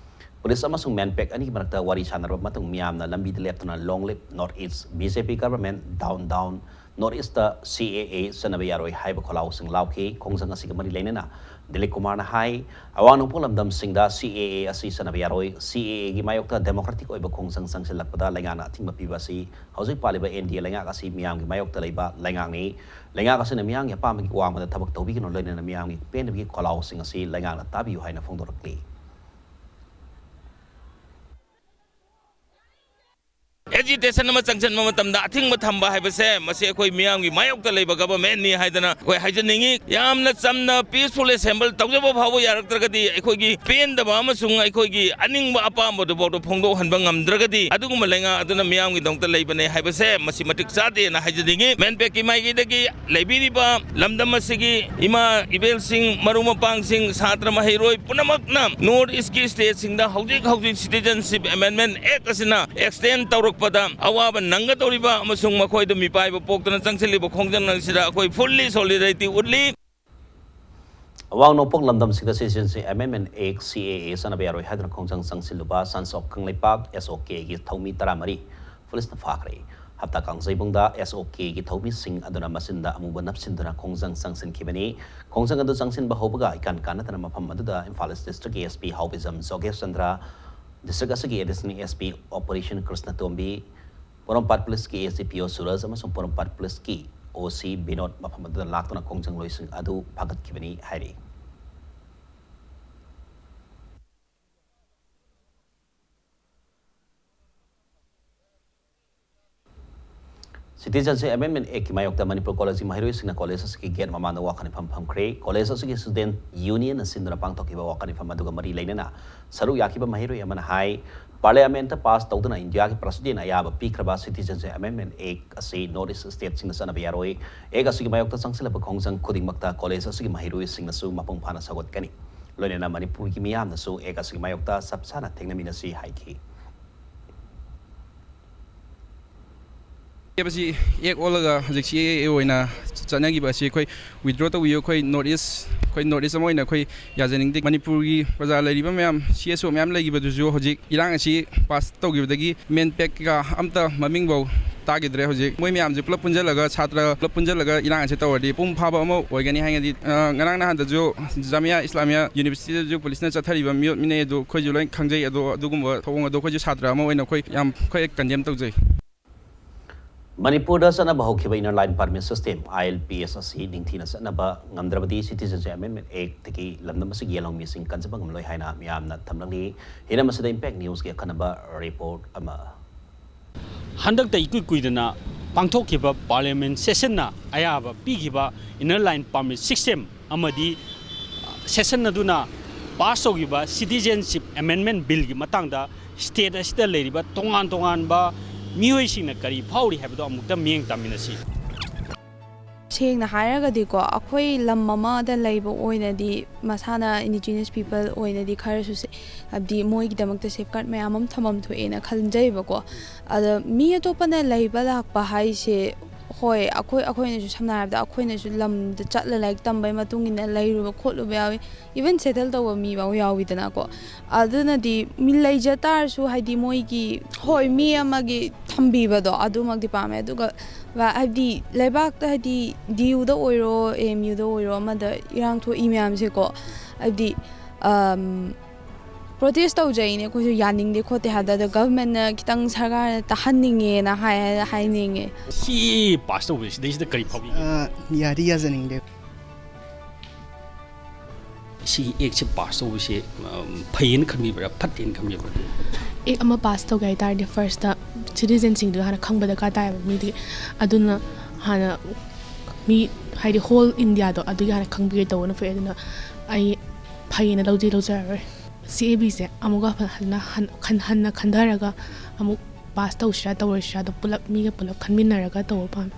ꯄꯨꯂꯤꯁ ꯑꯃꯁꯨꯡ ꯃꯦꯟꯄꯦꯛ ꯑꯅꯤꯒꯤ ꯃꯔꯛꯇ ꯋꯥꯔꯤ ꯁꯥꯟꯅꯔꯕ ꯃꯇꯨꯡ ꯃꯤꯌꯥꯝꯅ ꯂꯝꯕꯤꯗ ꯂꯦꯞꯇꯨꯅ "Long live North East, B J P government, down down, North Eastꯇ C A A ꯆꯠꯅꯕ ꯌꯥꯔꯣꯏ" ꯍꯥꯏꯕ ꯈꯣꯜꯂꯥꯎꯁꯤꯡ ꯂꯥꯎꯈꯤ꯫ ꯈꯣꯡꯖꯪ ꯑꯁꯤꯒ ꯃꯔꯤ ꯂꯩꯅꯅ ꯗꯤꯂꯤꯞ ꯀꯨꯃꯥꯔꯅ ꯍꯥꯏ, ꯑꯋꯥꯡ ꯅꯣꯡꯄꯣꯛ ꯂꯝꯗꯝꯁꯤꯡꯗ C A A ꯑꯁꯤ ꯆꯠꯅꯕ ꯌꯥꯔꯣꯏ꯫ C A Aꯒꯤ ꯃꯥꯌꯣꯛꯇ ꯗꯦꯃꯣꯀ꯭ꯔꯦꯇꯤꯛ ꯑꯣꯏꯕ ꯈꯣꯡꯖꯪ ꯆꯪꯁꯤꯜꯂꯛꯄꯗ ꯂꯩꯉꯥꯛꯅ ꯑꯊꯤꯡꯕ ꯄꯤꯕ ꯑꯁꯤ ꯍꯧꯖꯤꯛ ꯄꯥꯜꯂꯤꯕ N D A ꯂꯩꯉꯥꯛ ꯑꯁꯤ ꯃꯤꯌꯥꯝꯒꯤ ꯃꯥꯌꯣꯛꯇ ꯂꯩꯕ ꯂꯩꯉꯥꯛꯅꯤ꯫ ꯂꯩꯉꯥꯛ ꯑꯁꯤꯅ ꯃꯤꯌꯥꯝꯒꯤ ꯑꯄꯥꯝꯕꯒꯤ ꯋꯥꯡꯃꯗ ꯊꯕꯛ ꯇꯧꯕꯤꯒꯅꯨ, ꯂꯣꯏꯅꯅ ꯃꯤꯌꯥꯝꯒꯤ ꯄꯦꯟꯅꯕꯒꯤ ꯈꯣꯜꯂꯥꯎꯁꯤꯡ ꯑꯁꯤ ꯂꯩꯉꯥꯛꯅ ꯇꯥꯕꯤꯌꯨ ꯍꯥꯏꯅ ꯐꯣꯡꯗꯣꯔꯛꯂꯤ꯫ ꯑꯦꯖꯤꯇꯦꯁꯟ ꯑꯃ ꯆꯪꯁꯤꯟꯕ ꯃꯇꯝꯗ ꯑꯊꯤꯡꯕ ꯊꯝꯕ ꯍꯥꯏꯕꯁꯦ, ꯃꯁꯤ ꯑꯩꯈꯣꯏ ꯃꯤꯌꯥꯝꯒꯤ ꯃꯥꯌꯣꯛꯇ ꯂꯩꯕ ꯒꯚꯔꯟꯃꯦꯟꯠꯅꯤ ꯍꯥꯏꯗꯅ ꯑꯩꯈꯣꯏ ꯍꯥꯏꯖꯅꯤꯡꯏ꯫ ꯌꯥꯝꯅ ꯆꯝꯅ ꯄꯤꯁꯐꯨꯜ ꯑꯦꯁꯦꯝꯕꯜ ꯇꯧꯖꯕ ꯐꯥꯎꯕ ꯌꯥꯔꯛꯇ꯭ꯔꯒꯗꯤ, ꯑꯩꯈꯣꯏꯒꯤ ꯄꯦꯟꯗꯕ ꯑꯃꯁꯨꯡ ꯑꯩꯈꯣꯏꯒꯤ ꯑꯅꯤꯡꯕ ꯑꯄꯥꯝꯕꯗꯨꯐꯥꯎꯗ ꯐꯣꯡꯗꯣꯛꯍꯟꯕ ꯉꯝꯗ꯭ꯔꯒꯗꯤ, ꯑꯗꯨꯒꯨꯝꯕ ꯂꯩꯉꯥꯛ ꯑꯗꯨꯅ ꯃꯤꯌꯥꯝꯒꯤꯗꯃꯛꯇ ꯂꯩꯕꯅꯦ ꯍꯥꯏꯕꯁꯦ ꯃꯁꯤ ꯃꯇꯤꯛ ꯆꯥꯗꯦꯅ ꯍꯥꯏꯖꯅꯤꯡꯏ꯫ ꯃꯦꯟꯄꯦꯛꯀꯤ ꯃꯥꯏꯀꯩꯗꯒꯤ ꯂꯩꯕꯤꯔꯤꯕ ꯂꯝꯗꯝ ꯑꯁꯤꯒꯤ ꯏꯃꯥ ꯏꯕꯦꯜꯁꯤꯡ, ꯃꯔꯨꯞ ꯃꯄꯥꯡꯁꯤꯡ, ꯁꯥꯇ꯭ꯔ ꯃꯍꯩꯔꯣꯏ ꯄꯨꯝꯅꯃꯛꯅ ꯅꯣꯔꯠ ꯏꯁ꯭ꯠꯀꯤ ꯁ꯭ꯇꯦꯠꯁꯤꯡꯗ ꯍꯧꯖꯤꯛ ꯍꯧꯖꯤꯛ ꯁꯤꯇꯤꯖꯟꯁꯤꯞ ꯑꯦꯃꯦꯟꯗꯃꯦꯟꯠ ꯑꯦꯛꯠ ꯑꯁꯤꯅ ꯑꯦꯛꯁꯇꯦꯟ ꯇꯧꯔꯛꯄꯗ ꯑꯋꯥꯕ ꯅꯪꯒꯗꯧꯔꯤꯕ ꯑꯃꯁꯨꯡ ꯃꯈꯣꯏꯗ ꯃꯤꯄꯥꯏꯕ ꯄꯣꯛꯇꯅ ꯆꯪꯁꯤꯜꯂꯤꯕ ꯈꯣꯡꯖꯪ ꯑꯁꯤꯗ ꯑꯩꯈꯣꯏ ꯐꯨꯜꯂꯤ ꯁꯣꯂꯤꯗꯥꯔꯤꯇꯤ ꯎꯠꯂꯤ꯫ ꯑꯋꯥꯡ ꯅꯣꯡꯄꯣꯛ ꯂꯝꯗꯝꯁꯤꯡꯗ Citizenship Amendment Act, C A A, ꯆꯠꯅꯕ ꯌꯥꯔꯣꯏ ꯍꯥꯏꯗꯨꯅ ꯈꯣꯡꯖꯪ ꯆꯪꯁꯤꯜꯂꯨꯕ Sons of Kangleipak, S O K, ꯒꯤ ꯊꯧꯃꯤ ꯇꯔꯥꯃꯔꯤ ꯄꯨꯂꯤꯁꯅ ꯐꯥꯈ꯭ꯔꯦ꯫ ꯍꯞꯇꯥ ꯀꯥꯡꯖꯩꯕꯨꯡꯗ S O K ꯒꯤ ꯊꯧꯃꯤꯁꯤꯡ ꯑꯗꯨꯅ ꯃꯆꯤꯟꯗ ꯑꯃꯨꯕ ꯅꯞꯁꯤꯟꯗꯨꯅ ꯈꯣꯡꯖꯪ ꯆꯪꯁꯤꯟꯈꯤꯕꯅꯤ꯫ ꯈꯣꯡꯖꯪ ꯑꯗꯨ ꯆꯪꯁꯤꯟꯕ ꯍꯧꯕꯒ ꯏꯀꯥꯟ ꯀꯥꯟꯅꯗꯅ ꯃꯐꯝ ꯑꯗꯨꯗ ꯏꯝꯐꯥꯜ ꯏꯁ꯭ꯠ ꯗꯤꯁ꯭ꯇ꯭ꯔꯤꯛꯀꯤ S P ꯍꯥꯎꯕꯤꯖꯝ ꯖꯣꯒꯦꯁ ꯆꯟꯗ꯭ꯔ, ꯗꯤꯁ꯭ꯇ꯭ꯔꯤꯛ ꯑꯁꯤꯒꯤ additional S P operation Krishnatombi, Porompat ꯄꯨꯂꯤꯁꯀꯤ S D P O ꯁꯨꯔꯖ ꯑꯃꯁꯨꯡ ꯄꯣꯔꯣꯝꯄꯥꯠ ꯄꯨꯂꯤꯁꯀꯤ O C ꯕꯤꯅꯣꯗ ꯃꯐꯝ ꯑꯗꯨꯗ ꯂꯥꯛꯇꯨꯅ ꯈꯣꯡꯖꯪꯂꯣꯏꯁꯤꯡ ꯑꯗꯨ ꯐꯥꯒꯠꯈꯤꯕꯅꯤ ꯍꯥꯏꯔꯤ꯫ Citizenship Amendment Actꯀꯤ ꯃꯥꯌꯣꯛꯇ ꯃꯅꯤꯄꯨꯔ ꯀꯣꯂꯦꯖꯀꯤ ꯃꯍꯩꯔꯣꯏꯁꯤꯡꯅ ꯀꯣꯂꯦꯖ ꯑꯁꯤꯒꯤ ꯒꯦꯠ ꯃꯃꯥꯡꯗ ꯋꯥꯀꯠ ꯃꯤꯐꯝ ꯐꯝꯈ꯭ꯔꯦ꯫ ꯀꯣꯂꯦꯖ ꯑꯁꯤꯒꯤ ꯁ꯭ꯇꯨꯗꯦꯟꯠ ꯌꯨꯅꯤꯌꯟꯅ ꯁꯤꯟꯗꯨꯅ ꯄꯥꯡꯊꯣꯛꯈꯤꯕ ꯋꯥꯀꯠ ꯃꯤꯐꯝ ꯑꯗꯨꯒ ꯃꯔꯤ ꯂꯩꯅꯅ ꯁꯔꯨꯛ ꯌꯥꯈꯤꯕ ꯃꯍꯩꯔꯣꯏ ꯑꯃꯅ ꯍꯥꯏ, ꯄꯥꯔꯂꯤꯌꯥꯃꯦꯟꯠꯇ ꯄꯥꯁ ꯇꯧꯗꯨꯅ ꯏꯟꯗꯤꯌꯥꯒꯤ ꯄ꯭ꯔꯁꯤꯗꯦꯟꯠꯅ ꯑꯌꯥꯕ ꯄꯤꯈ꯭ꯔꯕ Citizenship Amendment Act ꯑꯁꯤ ꯅꯣꯔꯠ ꯏꯁ꯭ꯠ ꯁ꯭ꯇꯦꯠꯁꯤꯡꯗ ꯆꯠꯅꯕ ꯌꯥꯔꯣꯏ꯫ ꯑꯦꯛꯠ ꯑꯁꯤꯒꯤ ꯃꯥꯌꯣꯛꯇ ꯆꯪꯁꯤꯜꯂꯕ ꯈꯣꯡꯖꯪ ꯈꯨꯗꯤꯡꯃꯛꯇ ꯀꯣꯂꯦꯖ ꯑꯁꯤꯒꯤ ꯃꯍꯩꯔꯣꯏꯁꯤꯡꯅꯁꯨ ꯃꯄꯨꯡ ꯐꯥꯅ ꯁꯧꯒꯠꯀꯅꯤ꯫ ꯂꯣꯏꯅꯅ ꯃꯅꯤꯄꯨꯔꯒꯤ ꯃꯤꯌꯥꯝꯅꯁꯨ ꯑꯦꯛ ꯑꯁꯤꯒꯤ ꯃꯥꯌꯣꯛꯇ ꯆꯞ ꯆꯥꯅ ꯊꯦꯡꯅꯃꯤꯟꯅꯁꯤ ꯍꯥꯏꯈꯤ꯫ ꯍꯥꯏꯕꯁꯤ ꯑꯦꯛ ꯑꯣꯜꯂꯒ ꯍꯧꯖꯤꯛ ꯁꯤ ꯑꯦ ꯑꯦ ꯑꯣꯏꯅ ꯆꯠꯅꯈꯤꯕ ꯑꯁꯤ ꯑꯩꯈꯣꯏ ꯋꯤꯗ꯭ꯔꯣ ꯇꯧꯕꯤꯌꯨ꯫ ꯑꯩꯈꯣꯏ ꯅꯣꯔꯠ ꯏꯁ ꯑꯩꯈꯣꯏ ꯅꯣꯔꯠ ꯏꯁ ꯑꯃ ꯑꯣꯏꯅ ꯑꯩꯈꯣꯏ ꯌꯥꯖꯅꯤꯡꯗꯦ꯫ ꯃꯅꯤꯄꯨꯔꯒꯤ ꯄ꯭ꯔꯖꯥ ꯂꯩꯔꯤꯕ ꯃꯌꯥꯝ ꯁꯤ ꯑꯦꯁ ꯑꯣ ꯃꯌꯥꯝ ꯂꯩꯈꯤꯕꯗꯨꯁꯨ ꯍꯧꯖꯤꯛ ꯏꯔꯥꯡ ꯑꯁꯤ ꯄꯥꯁ ꯇꯧꯈꯤꯕꯗꯒꯤ ꯃꯦꯟ ꯄꯦꯛ ꯀꯩꯀꯥ ꯑꯝꯇ ꯃꯃꯤꯡꯐꯧ ꯇꯥꯈꯤꯗ꯭ꯔꯦ꯫ ꯍꯧꯖꯤꯛ ꯃꯣꯏ ꯃꯌꯥꯝꯁꯦ ꯄꯨꯂꯞ ꯄꯨꯟꯁꯤꯜꯂꯒ ꯁꯥꯇ꯭ꯔ ꯄꯨꯂꯞ ꯄꯨꯟꯁꯤꯜꯂꯒꯒ ꯏꯔꯥꯡ ꯑꯁꯤ ꯇꯧꯔꯗꯤ ꯃꯄꯨꯡ ꯐꯥꯕ ꯑꯃ ꯑꯣꯏꯒꯅꯤ꯫ ꯍꯥꯏꯅꯗꯤ ꯉꯔꯥꯡ ꯅꯍꯥꯟꯗꯁꯨ ꯖꯥꯃꯤꯌꯥ ꯏꯁꯂꯥꯃꯤꯌꯥ ꯌꯨꯅꯤꯚꯔꯁꯤꯇꯤꯗꯁꯨ ꯄꯨꯂꯤꯁꯅ ꯆꯠꯊꯔꯤꯕ ꯃꯤꯑꯣꯠ ꯃꯤꯅꯩ ꯑꯗꯨ ꯑꯩꯈꯣꯏꯁꯨ ꯂꯣꯏ ꯈꯪꯖꯩ꯫ ꯑꯗꯣ ꯑꯗꯨꯒꯨꯝꯕ ꯊꯧꯑꯣꯡ ꯑꯗꯣ ꯑꯩꯈꯣꯏꯁꯨ ꯁꯥꯇ꯭ꯔ ꯑꯃ ꯑꯣꯏꯅ ꯑꯩꯈꯣꯏ ꯌꯥꯝ ꯑꯩꯈꯣꯏ ꯀꯟꯗꯦꯝ ꯇꯧꯖꯩ꯫ ꯃꯅꯤꯄꯨꯔꯗ ꯆꯠꯅꯕ ꯍꯧꯈꯤꯕ inner line permit system, I L P S, ꯑꯁꯤ ꯅꯤꯡꯊꯤꯅ ꯆꯠꯅꯕ ꯉꯝꯗ꯭ꯔꯕꯗꯤ Citizenship Amendment Act ꯇꯒꯤ ꯂꯝꯗꯝ ꯑꯁꯤꯒꯤ ꯌꯦꯜꯍꯧꯃꯤꯁꯤꯡ ꯀꯟꯖꯕ ꯉꯝꯂꯣꯏ ꯍꯥꯏꯅ ꯃꯤꯌꯥꯝꯅ ꯊꯝꯂꯛꯂꯤ꯫ ꯍꯤꯔꯝ ꯑꯁꯤꯗ Impact News ꯀꯤ ꯑꯈꯟꯅꯕ report ꯑꯃ꯫ ꯍꯟꯗꯛꯇ ꯏꯀꯨꯏ ꯀꯨꯏꯗꯅ ꯄꯥꯡꯊꯣꯛꯈꯤꯕ Parliament session ꯅ ꯑꯌꯥꯕ ꯄꯤꯈꯤꯕ inner line permit system ꯑꯃꯗꯤ session ꯑꯗꯨꯅ pass ꯇꯧꯈꯤꯕ Citizenship Amendment Bill ꯒꯤ ꯃꯇꯥꯡꯗ state ꯑꯁꯤꯗ ꯂꯩꯔꯤꯕ ꯇꯣꯉꯥꯟ ꯇꯣꯉꯥꯟꯕ ꯃꯤꯑꯣꯏꯁꯤꯡꯅ ꯀꯔꯤ ꯐꯥꯎꯔꯤ ꯍꯥꯏꯕꯗꯣ ꯑꯃꯨꯛꯇ ꯃꯤꯠꯌꯦꯡ ꯇꯥꯃꯤꯟꯅꯁꯤ꯫ ꯁꯦꯡꯅ ꯍꯥꯏꯔꯒꯗꯤꯀꯣ, ꯑꯩꯈꯣꯏ ꯂꯝ ꯑꯃꯗ ꯂꯩꯕ ꯑꯣꯏꯅꯗꯤ ꯃꯁꯥꯅ indigenous people ꯑꯣꯏꯅꯗꯤ ꯈꯔꯁꯨ ꯁꯦ-, ꯍꯥꯏꯕꯗꯤ ꯃꯣꯏꯒꯤꯗꯃꯛꯇ safeguard ꯃꯌꯥꯝ ꯑꯃ ꯊꯝꯐꯝ ꯊꯣꯛꯑꯦꯅ ꯈꯟꯖꯩꯕꯀꯣ꯫ ꯑꯗ ꯃꯤ ꯑꯇꯣꯞꯄꯅ ꯂꯩꯕ ꯂꯥꯛꯄ ꯍꯥꯏꯁꯦ, ꯍꯣꯏ, ꯑꯩꯈꯣꯏ, ꯑꯩꯈꯣꯏꯅꯁꯨ ꯁꯝꯅ ꯍꯥꯏꯔꯕꯗ ꯑꯩꯈꯣꯏꯅꯁꯨ ꯂꯝꯗ ꯆꯠꯂ ꯂꯥꯏꯔꯤꯛ ꯇꯝꯕꯩ ꯃꯇꯨꯡ ꯏꯟꯅ ꯂꯩꯔꯨꯕ ꯈꯣꯠꯂꯨꯕ ꯌꯥꯎꯏ꯫ Even settle ꯇꯧꯕ ꯃꯤꯐꯥꯎ ꯌꯥꯎꯋꯤꯗꯅꯀꯣ꯫ ꯑꯗꯨꯅꯗꯤ ꯃꯤ ꯂꯩꯖ ꯇꯥꯔꯁꯨ, ꯍꯥꯏꯗꯤ ꯃꯣꯏꯒꯤ, ꯍꯣꯏ, ꯃꯤ ꯑꯃꯒꯤ ꯊꯝꯕꯤꯕꯗꯣ ꯑꯗꯨꯃꯛꯇꯤ ꯄꯥꯝꯃꯦ꯫ ꯑꯗꯨꯒ ꯍꯥꯏꯕꯗꯤ ꯂꯩꯕꯥꯛꯇ, ꯍꯥꯏꯗꯤ D U ꯗ ꯑꯣꯏꯔꯣ, A M U ꯗ ꯑꯣꯏꯔꯣ, ꯑꯃꯗ ꯏꯔꯥꯡ ꯊꯣꯛꯏ ꯃꯌꯥꯝꯁꯦꯀꯣ, ꯍꯥꯏꯕꯗꯤ protest ꯇꯧꯖꯩꯅꯦ ꯑꯩꯈꯣꯏꯁꯨ, ꯌꯥꯅꯤꯡꯗꯦ ꯈꯣꯠꯇꯦ ꯍꯥꯏꯕꯗ, ꯑꯗꯣ government ꯅ ꯈꯤꯇꯪ ꯁꯔꯀꯥꯔꯅ ꯇꯥꯍꯟꯅꯤꯡꯉꯦꯅ ꯍꯥꯏ-, ꯍꯥꯏꯅꯤꯡꯉꯦ꯫ ꯁꯤ pass ꯇꯧꯕꯁꯦ ꯁꯤꯗꯩꯁꯤꯗ ꯀꯔꯤ ꯐꯥꯎꯕꯤꯒꯦ? ꯑ, ꯌꯥꯗꯤ ꯌꯥꯖꯅꯤꯡꯗꯦ꯫ ꯁꯤꯒꯤ act ꯁꯦ pass ꯇꯧꯕꯁꯦ, ꯎꯝ, ꯐꯩꯌꯦꯅ ꯈꯟꯕꯤꯕ꯭ꯔꯥ, ꯐꯠꯇꯦꯅ ꯈꯟꯕꯤꯕ꯭ꯔꯥ? Act ꯑꯃ pass ꯇꯧꯒꯦ ꯍꯥꯏ ꯇꯥꯔꯗꯤ first ꯇ citizen ꯁꯤꯡꯗꯨ ꯍꯥꯟꯅ ꯈꯪꯕ ꯗꯔꯀꯥꯔ ꯇꯥꯏꯌꯦꯕ ꯃꯤꯗꯤ꯫ ꯑꯗꯨꯅ ꯍꯥꯟꯅ ꯃꯤ, ꯍꯥꯏꯗꯤ whole India ꯗꯣ ꯑꯗꯨꯒꯤ ꯍꯥꯟꯅ ꯈꯪꯕꯤꯔ ꯇꯧꯕꯅ ꯐꯩ꯫ ꯑꯗꯨꯅ ꯑꯩ ꯐꯩꯌꯦꯅ ꯂꯧꯗꯤ ꯂꯧꯖꯔꯔꯣꯏ꯫ C A B ꯁꯦ ꯑꯃꯨꯛꯀ ꯍꯟꯅ, ꯍꯟ-, ꯍꯟ-, ꯍꯟꯅ ꯈꯟꯊꯔꯒ ꯑꯃꯨꯛ pass ꯇꯧꯁꯤꯔꯥ ꯇꯧꯔꯣꯏꯁꯤꯔꯥꯗꯣ ꯄꯨꯂꯞ, ꯃꯤꯒ ꯄꯨꯂꯞ ꯈꯟꯃꯤꯟꯅꯔꯒ ꯇꯧꯕ ꯄꯥꯝꯃꯤ꯫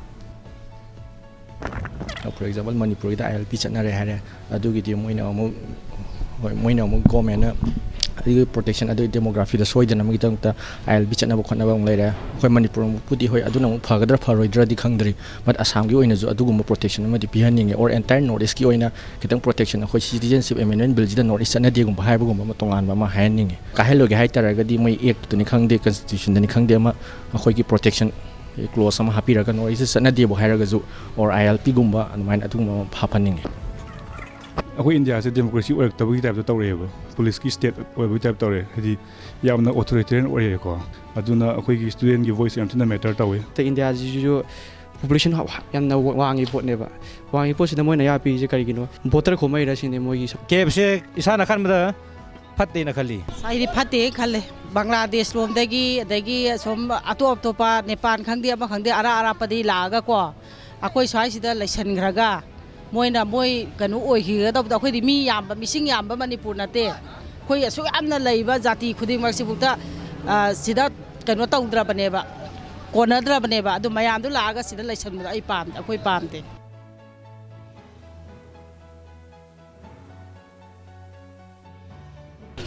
For example, ꯃꯅꯤꯄꯨꯔꯒꯤꯗ I L P ꯆꯠꯅꯔꯦ ꯍꯥꯏꯔꯦ, ꯑꯗꯨꯒꯤꯗꯤ ꯃꯣꯏꯅ ꯑꯃꯨꯛ ꯍꯣꯏ, ꯃꯣꯏꯅ ꯑꯃꯨꯛ ꯒꯣꯔꯃꯦꯟꯅ ꯑꯗꯨꯒꯤ ꯄ꯭ꯔꯣꯇꯦꯛꯁꯟ, ꯑꯗꯨꯒꯤ ꯗꯦꯃꯣꯒ꯭ꯔꯥꯐꯤꯗ ꯁꯣꯏꯗꯅꯕꯒꯤꯗꯃꯛꯇ ꯑꯥꯏ ꯑꯦꯜ ꯕꯤ ꯆꯠꯅꯕ ꯈꯣꯠꯅꯕ ꯑꯃꯨꯛ ꯂꯩꯔꯦ꯫ ꯑꯩꯈꯣꯏ ꯃꯅꯤꯄꯨꯔꯕꯨꯗꯤ ꯍꯣꯏ, ꯑꯗꯨꯅ ꯑꯃꯨꯛ ꯐꯒꯗ꯭ꯔꯥ ꯐꯔꯣꯏꯗ꯭ꯔꯗꯤ ꯈꯪꯗ꯭ꯔꯤ, ꯕꯠ ꯑꯁꯥꯝꯒꯤ ꯑꯣꯏꯅꯁꯨ ꯑꯗꯨꯒꯨꯝꯕ ꯄ꯭ꯔꯣꯇꯦꯛꯁꯟ ꯑꯃꯗꯤ ꯄꯤꯍꯟꯅꯤꯡꯉꯦ, ꯑꯣꯔ ꯑꯦꯟꯇꯥꯌꯔ ꯅꯣꯔꯠ ꯏꯁꯀꯤ ꯑꯣꯏꯅ ꯈꯤꯇꯪ ꯄ꯭ꯔꯣꯇꯦꯛꯁꯟ, ꯑꯩꯈꯣꯏ ꯁꯤꯇꯤꯖꯦꯟꯁꯤꯞ ꯑꯦꯃꯦꯟꯗꯃꯦꯟ ꯕꯤꯜꯁꯤꯗ ꯅꯣꯔꯠ ꯏꯁ ꯆꯠꯅꯗꯦꯒꯨꯝꯕ ꯍꯥꯏꯕꯒꯨꯝꯕ ꯑꯃ ꯇꯣꯉꯥꯟꯕ ꯑꯃ ꯍꯥꯏꯍꯟꯅꯤꯡꯉꯦ꯫ ꯀꯥꯏꯍꯜꯂꯣꯏꯒꯦ ꯍꯥꯏ ꯇꯥꯔꯒꯗꯤ ꯃꯣꯏ ꯑꯦꯛꯇꯨꯅꯤ ꯈꯪꯗꯦ, ꯀꯟꯁꯇꯤꯇ꯭ꯌꯨꯁꯟꯗꯅꯤ ꯈꯪꯗꯦ, ꯑꯃ ꯑꯩꯈꯣꯏꯒꯤ ꯄ꯭ꯔꯣꯇꯦꯛꯁꯟ ꯀ꯭ꯂꯣꯖ ꯑꯃ ꯍꯥꯞꯄꯤꯔꯒ ꯅꯣꯔꯠ ꯏꯁꯇ ꯆꯠꯅꯗꯦꯕꯨ ꯍꯥꯏꯔꯒꯁꯨ, ꯑꯣꯔ ꯑꯥꯏ ꯑꯦꯜ ꯄꯤꯒꯨꯝꯕ ꯑꯗꯨꯃꯥꯏꯅ ꯑꯗꯨꯒꯨꯝꯕ ꯑꯃ ꯍꯥꯞꯍꯟꯅꯤꯡꯉꯦ꯫ ꯑꯩꯈꯣꯏ ꯏꯟꯗꯤꯌꯥꯁꯦ ꯗꯦꯃꯣꯀ꯭ꯔꯦꯁꯤ ꯑꯣꯏꯔꯛꯇꯕꯒꯤ ꯇꯥꯏꯞꯇ ꯇꯧꯔꯛꯑꯦꯕ, ꯄꯨꯂꯤꯁꯀꯤ ꯁ꯭ꯇꯦꯠ ꯑꯣꯏꯕꯒꯤ ꯇꯥꯏꯞ ꯇꯧꯔꯛꯑꯦ, ꯍꯥꯏꯗꯤ ꯌꯥꯝꯅ ꯑꯣꯊꯣꯔꯤꯇꯦꯔꯤꯌꯟ ꯑꯣꯏꯔꯛꯑꯦꯀꯣ꯫ ꯑꯗꯨꯅ ꯑꯩꯈꯣꯏꯒꯤ ꯁ꯭ꯇꯨꯗꯦꯟꯒꯤ ꯚꯣꯏꯁ ꯌꯥꯝ ꯊꯤꯅ ꯃꯦꯇꯔ ꯇꯧꯋꯦ꯫ ꯏꯟꯗꯤꯌꯥꯁꯤꯁꯨ ꯄꯣꯄꯨꯂꯦꯁꯟ ꯌꯥꯝꯅ ꯋꯥꯡꯉꯤ ꯄꯣꯠꯅꯦꯕ꯫ ꯋꯥꯡꯉꯤ ꯄꯣꯠꯁꯤꯗ ꯃꯣꯏꯅ ꯑꯌꯥ ꯄꯤꯔꯤꯁꯦ ꯀꯔꯤꯒꯤꯅꯣ? ꯚꯣꯇꯔ ꯈꯣꯝꯃꯛꯏꯔ ꯁꯤꯅꯦ ꯃꯣꯏꯒꯤ ꯁ- ꯀꯦꯞꯁꯦ ꯏꯁꯥꯅ ꯈꯟꯕꯗ ꯐꯠꯇꯦꯅ ꯈꯜꯂꯤ꯫ ꯑꯩꯗꯤ ꯐꯠꯇꯦ ꯈꯜꯂꯦ꯫ ꯕꯪꯒ꯭ꯂꯥꯗꯦꯁ ꯂꯣꯝꯗꯒꯤ, ꯑꯗꯒꯤ ꯑꯁꯣꯝ ꯑꯇꯣꯞ ꯑꯇꯣꯞꯄ ꯅꯦꯄꯥꯟ ꯈꯪꯗꯦ, ꯑꯃ ꯈꯪꯗꯦ, ꯑꯔꯥꯞ ꯑꯔꯥꯞꯄꯗꯒꯤ ꯂꯥꯛꯑꯒꯀꯣ, ꯑꯩꯈꯣꯏ ꯁ꯭ꯋꯥꯏꯁꯤꯗ ꯂꯩꯁꯟꯈ꯭ꯔꯒ ꯃꯣꯏꯅ ꯃꯣꯏ ꯀꯩꯅꯣ ꯑꯣꯏꯈꯤꯒꯗꯧꯕꯗꯣ, ꯑꯩꯈꯣꯏꯗꯤ ꯃꯤ ꯌꯥꯝꯕ, ꯃꯤꯁꯤꯡ ꯌꯥꯝꯕ ꯃꯅꯤꯄꯨꯔ ꯅꯠꯇꯦ꯫ ꯑꯩꯈꯣꯏ ꯑꯁꯨꯛ ꯌꯥꯝꯅ ꯂꯩꯕ ꯖꯥꯇꯤ ꯈꯨꯗꯤꯡꯃꯛꯁꯤꯕꯨꯛꯇ, ꯑ, ꯁꯤꯗ ꯀꯩꯅꯣ ꯇꯧꯗ꯭ꯔꯕꯅꯦꯕ, ꯀꯣꯟꯅꯗ꯭ꯔꯕꯅꯦꯕ꯫ ꯑꯗꯨ ꯃꯌꯥꯝꯗꯨ ꯂꯥꯛꯑꯒ ꯁꯤꯗ ꯂꯩꯁꯟꯕꯗꯣ ꯑꯩ ꯄꯥꯝꯗꯦ, ꯑꯩꯈꯣꯏ ꯄꯥꯝꯗꯦ꯫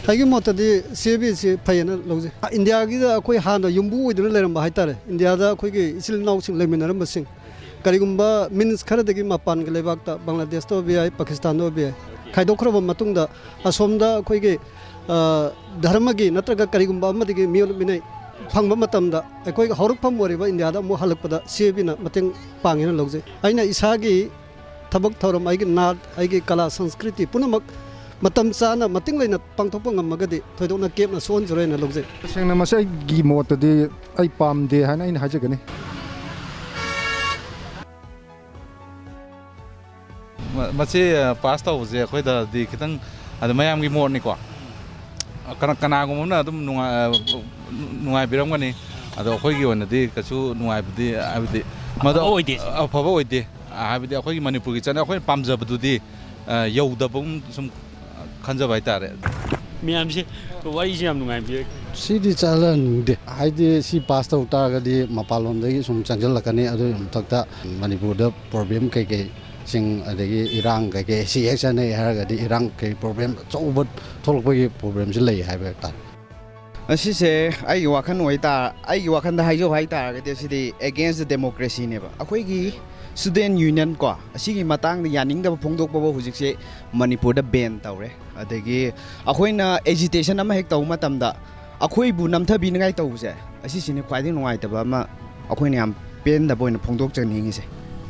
ꯑꯩꯒꯤ ꯃꯣꯠꯇꯗꯤ ꯁꯤ ꯑꯦ ꯕꯤ ꯁꯤ ꯐꯩꯌꯦꯅ ꯂꯧꯖꯩ꯫ ꯏꯟꯗꯤꯌꯥꯒꯤꯗ ꯑꯩꯈꯣꯏ ꯍꯥꯟꯅ ꯌꯨꯝꯕꯨ ꯑꯣꯏꯗꯨꯅ ꯂꯩꯔꯝꯕ ꯍꯥꯏꯇꯥꯔꯦ, ꯏꯟꯗꯤꯌꯥꯗ ꯑꯩꯈꯣꯏꯒꯤ ꯏꯆꯤꯜ ꯏꯅꯥꯎꯁꯤꯡ ꯂꯩꯃꯤꯟꯅꯔꯝꯕꯁꯤꯡ, ꯀꯔꯤꯒꯨꯝꯕ ꯃꯤꯟꯁ ꯈꯔꯗꯒꯤ ꯃꯄꯥꯟꯒꯤ ꯂꯩꯕꯥꯛꯇ, ꯕꯪꯒ꯭ꯂꯥꯗꯦꯁꯇ ꯑꯣꯏꯕ ꯌꯥꯏ, ꯄꯥꯀꯤꯁꯇꯥꯟꯗ ꯑꯣꯏꯕ ꯌꯥꯏ, ꯈꯥꯏꯗꯣꯛꯈ꯭ꯔꯕ ꯃꯇꯨꯡꯗ ꯑꯁꯣꯝꯗ ꯑꯩꯈꯣꯏꯒꯤ, ꯑ, ꯙꯔꯃꯒꯤ ꯅꯠꯇ꯭ꯔꯒ ꯀꯔꯤꯒꯨꯝꯕ ꯑꯃꯗꯒꯤ ꯃꯤꯑꯣꯠ ꯃꯤꯅꯩ ꯐꯪꯕ ꯃꯇꯝꯗ ꯑꯩꯈꯣꯏꯒꯤ ꯍꯧꯔꯛꯐꯝ ꯑꯣꯏꯔꯤꯕ ꯏꯟꯗꯤꯌꯥꯗ ꯑꯃꯨꯛ ꯍꯜꯂꯛꯄꯗ ꯁꯤ ꯑꯦ ꯕꯤꯅ ꯃꯇꯦꯡ ꯄꯥꯡꯉꯦꯅ ꯂꯧꯖꯩ꯫ ꯑꯩꯅ ꯏꯁꯥꯒꯤ ꯊꯕꯛ ꯊꯧꯔꯝ, ꯑꯩꯒꯤ ꯅꯥꯠ, ꯑꯩꯒꯤ ꯀꯂꯥ ꯁꯪꯁꯀ꯭ꯔꯤꯇꯤ ꯄꯨꯝꯅꯃꯛ ꯃꯇꯝ ꯆꯥꯅ ꯃꯇꯤꯡ ꯂꯩꯅ ꯄꯥꯡꯊꯣꯛꯄ ꯉꯝꯃꯒꯗꯤ ꯊꯣꯏꯗꯣꯛꯅ ꯀꯦꯞꯅ ꯁꯣꯛꯍꯟꯖꯔꯣꯏꯅ ꯂꯧꯖꯩ꯫ ꯇꯁꯦꯡꯅ ꯃꯁꯤ ꯑꯩꯒꯤ ꯃꯣꯠꯇꯗꯤ ꯑꯩ ꯄꯥꯝꯗꯦ ꯍꯥꯏꯅ ꯑꯩꯅ ꯍꯥꯏꯖꯒꯅꯤ꯫ ꯃ-, ꯃꯁꯤ, ꯑ, ꯄꯥꯁ ꯇꯧꯕꯁꯦ ꯑꯩꯈꯣꯏꯗꯗꯤ ꯈꯤꯇꯪ, ꯑꯗ ꯃꯌꯥꯝꯒꯤ ꯃꯣꯠꯅꯤꯀꯣ꯫ ꯀꯅꯥ-, ꯀꯅꯥꯒꯨꯝꯕ ꯑꯃꯅ ꯑꯗꯨꯝ ꯅꯨꯡꯉꯥꯏ-, ꯑ, ꯅꯨꯡꯉꯥꯏꯕꯤꯔꯝꯒꯅꯤ꯫ ꯑꯗꯣ ꯑꯩꯈꯣꯏꯒꯤ ꯑꯣꯏꯅꯗꯤ ꯀꯩꯁꯨ ꯅꯨꯡꯉꯥꯏꯕꯗꯤ, ꯍꯥꯏꯕꯗꯤ, ꯃꯗꯣ ꯑꯐꯕ ꯑꯣꯏꯗꯦ꯫ ꯑꯐꯕ ꯑꯣꯏꯗꯦ꯫ ꯍꯥꯏꯕꯗꯤ ꯑꯩꯈꯣꯏꯒꯤ ꯃꯅꯤꯄꯨꯔꯒꯤ ꯆꯠꯅ-, ꯑꯩꯈꯣꯏꯅ ꯄꯥꯝꯖꯕꯗꯨꯗꯤ, ꯑ, ꯌꯧꯗꯕꯒꯨꯝ ꯁꯨꯝ ꯈꯟꯖꯕ ꯍꯥꯏꯇꯥꯔꯦ꯫ ꯃꯌꯥꯝꯁꯦ ꯋꯥꯔꯤꯁꯦ ꯌꯥꯝ ꯅꯨꯡꯉꯥꯏꯕꯤꯔꯦ꯫ ꯁꯤꯗꯤ ꯆꯠꯍꯟꯅꯤꯡꯗꯦ꯫ ꯍꯥꯏꯗꯤ ꯁꯤ ꯄꯥꯁ ꯇꯧ ꯇꯥꯔꯒꯗꯤ ꯃꯄꯥꯟꯂꯣꯝꯗꯒꯤ ꯁꯨꯝ ꯆꯪꯁꯤꯜꯂꯛꯀꯅꯤ꯫ ꯑꯗꯨꯒꯤ ꯃꯊꯛꯇ ꯃꯅꯤꯄꯨꯔꯗ ꯄ꯭ꯔꯣꯕ꯭ꯂꯦꯝ ꯀꯩꯀꯩ ꯁꯤꯡ ꯑꯗꯒꯤ ꯏꯔꯥꯡ ꯀꯩꯀꯩ ꯁꯤ ꯍꯦꯛ ꯆꯠꯅꯩ ꯍꯥꯏꯔꯒꯗꯤ ꯏꯔꯥꯡ ꯀꯩ ꯄ꯭ꯔꯣꯕ꯭ꯂꯦꯝ ꯑꯆꯧꯕ ꯊꯣꯛꯂꯛꯄꯒꯤ ꯄ꯭ꯔꯣꯕ꯭ꯂꯦꯝꯁꯤ ꯂꯩ ꯍꯥꯏꯕ ꯍꯥꯏꯕ ꯇꯥꯔꯦ꯫ ꯑꯁꯤꯁꯦ ꯑꯩꯒꯤ ꯋꯥꯈꯜ ꯑꯣꯏꯇꯥ-, ꯑꯩꯒꯤ ꯋꯥꯈꯜꯗ ꯍꯥꯏꯖꯧ ꯍꯥꯏꯇꯥꯔꯒꯗꯤ ꯑꯁꯤꯗꯤ against the democracyꯅꯦꯕ꯫ ꯑꯩꯈꯣꯏꯒꯤ student union ꯀꯣ, ꯑꯁꯤꯒꯤ ꯃꯇꯥꯡꯗ ꯌꯥꯅꯤꯡꯗꯕ ꯐꯣꯡꯗꯣꯛꯄꯕꯨ ꯍꯧꯖꯤꯛꯁꯦ ꯃꯅꯤꯄꯨꯔꯗ ban ꯇꯧꯔꯦ꯫ ꯑꯗꯒꯤ ꯑꯩꯈꯣꯏꯅ agitation ꯑꯃ ꯍꯦꯛ ꯇꯧꯕ ꯃꯇꯝꯗ ꯑꯩꯈꯣꯏꯕꯨ ꯅꯝꯊꯕꯤꯅꯤꯡꯉꯥꯏ ꯇꯧꯕꯁꯦ, ꯑꯁꯤꯁꯤꯅꯤ ꯈ꯭ꯋꯥꯏꯗꯒꯤ ꯅꯨꯡꯉꯥꯏꯇꯕ ꯑꯃ ꯑꯩꯈꯣꯏꯅ ꯌꯥꯝ ꯄꯦꯟꯗꯕ ꯑꯣꯏꯅ ꯐꯣꯡꯗꯣꯛꯆꯅꯤꯡꯉꯤꯁꯦ꯫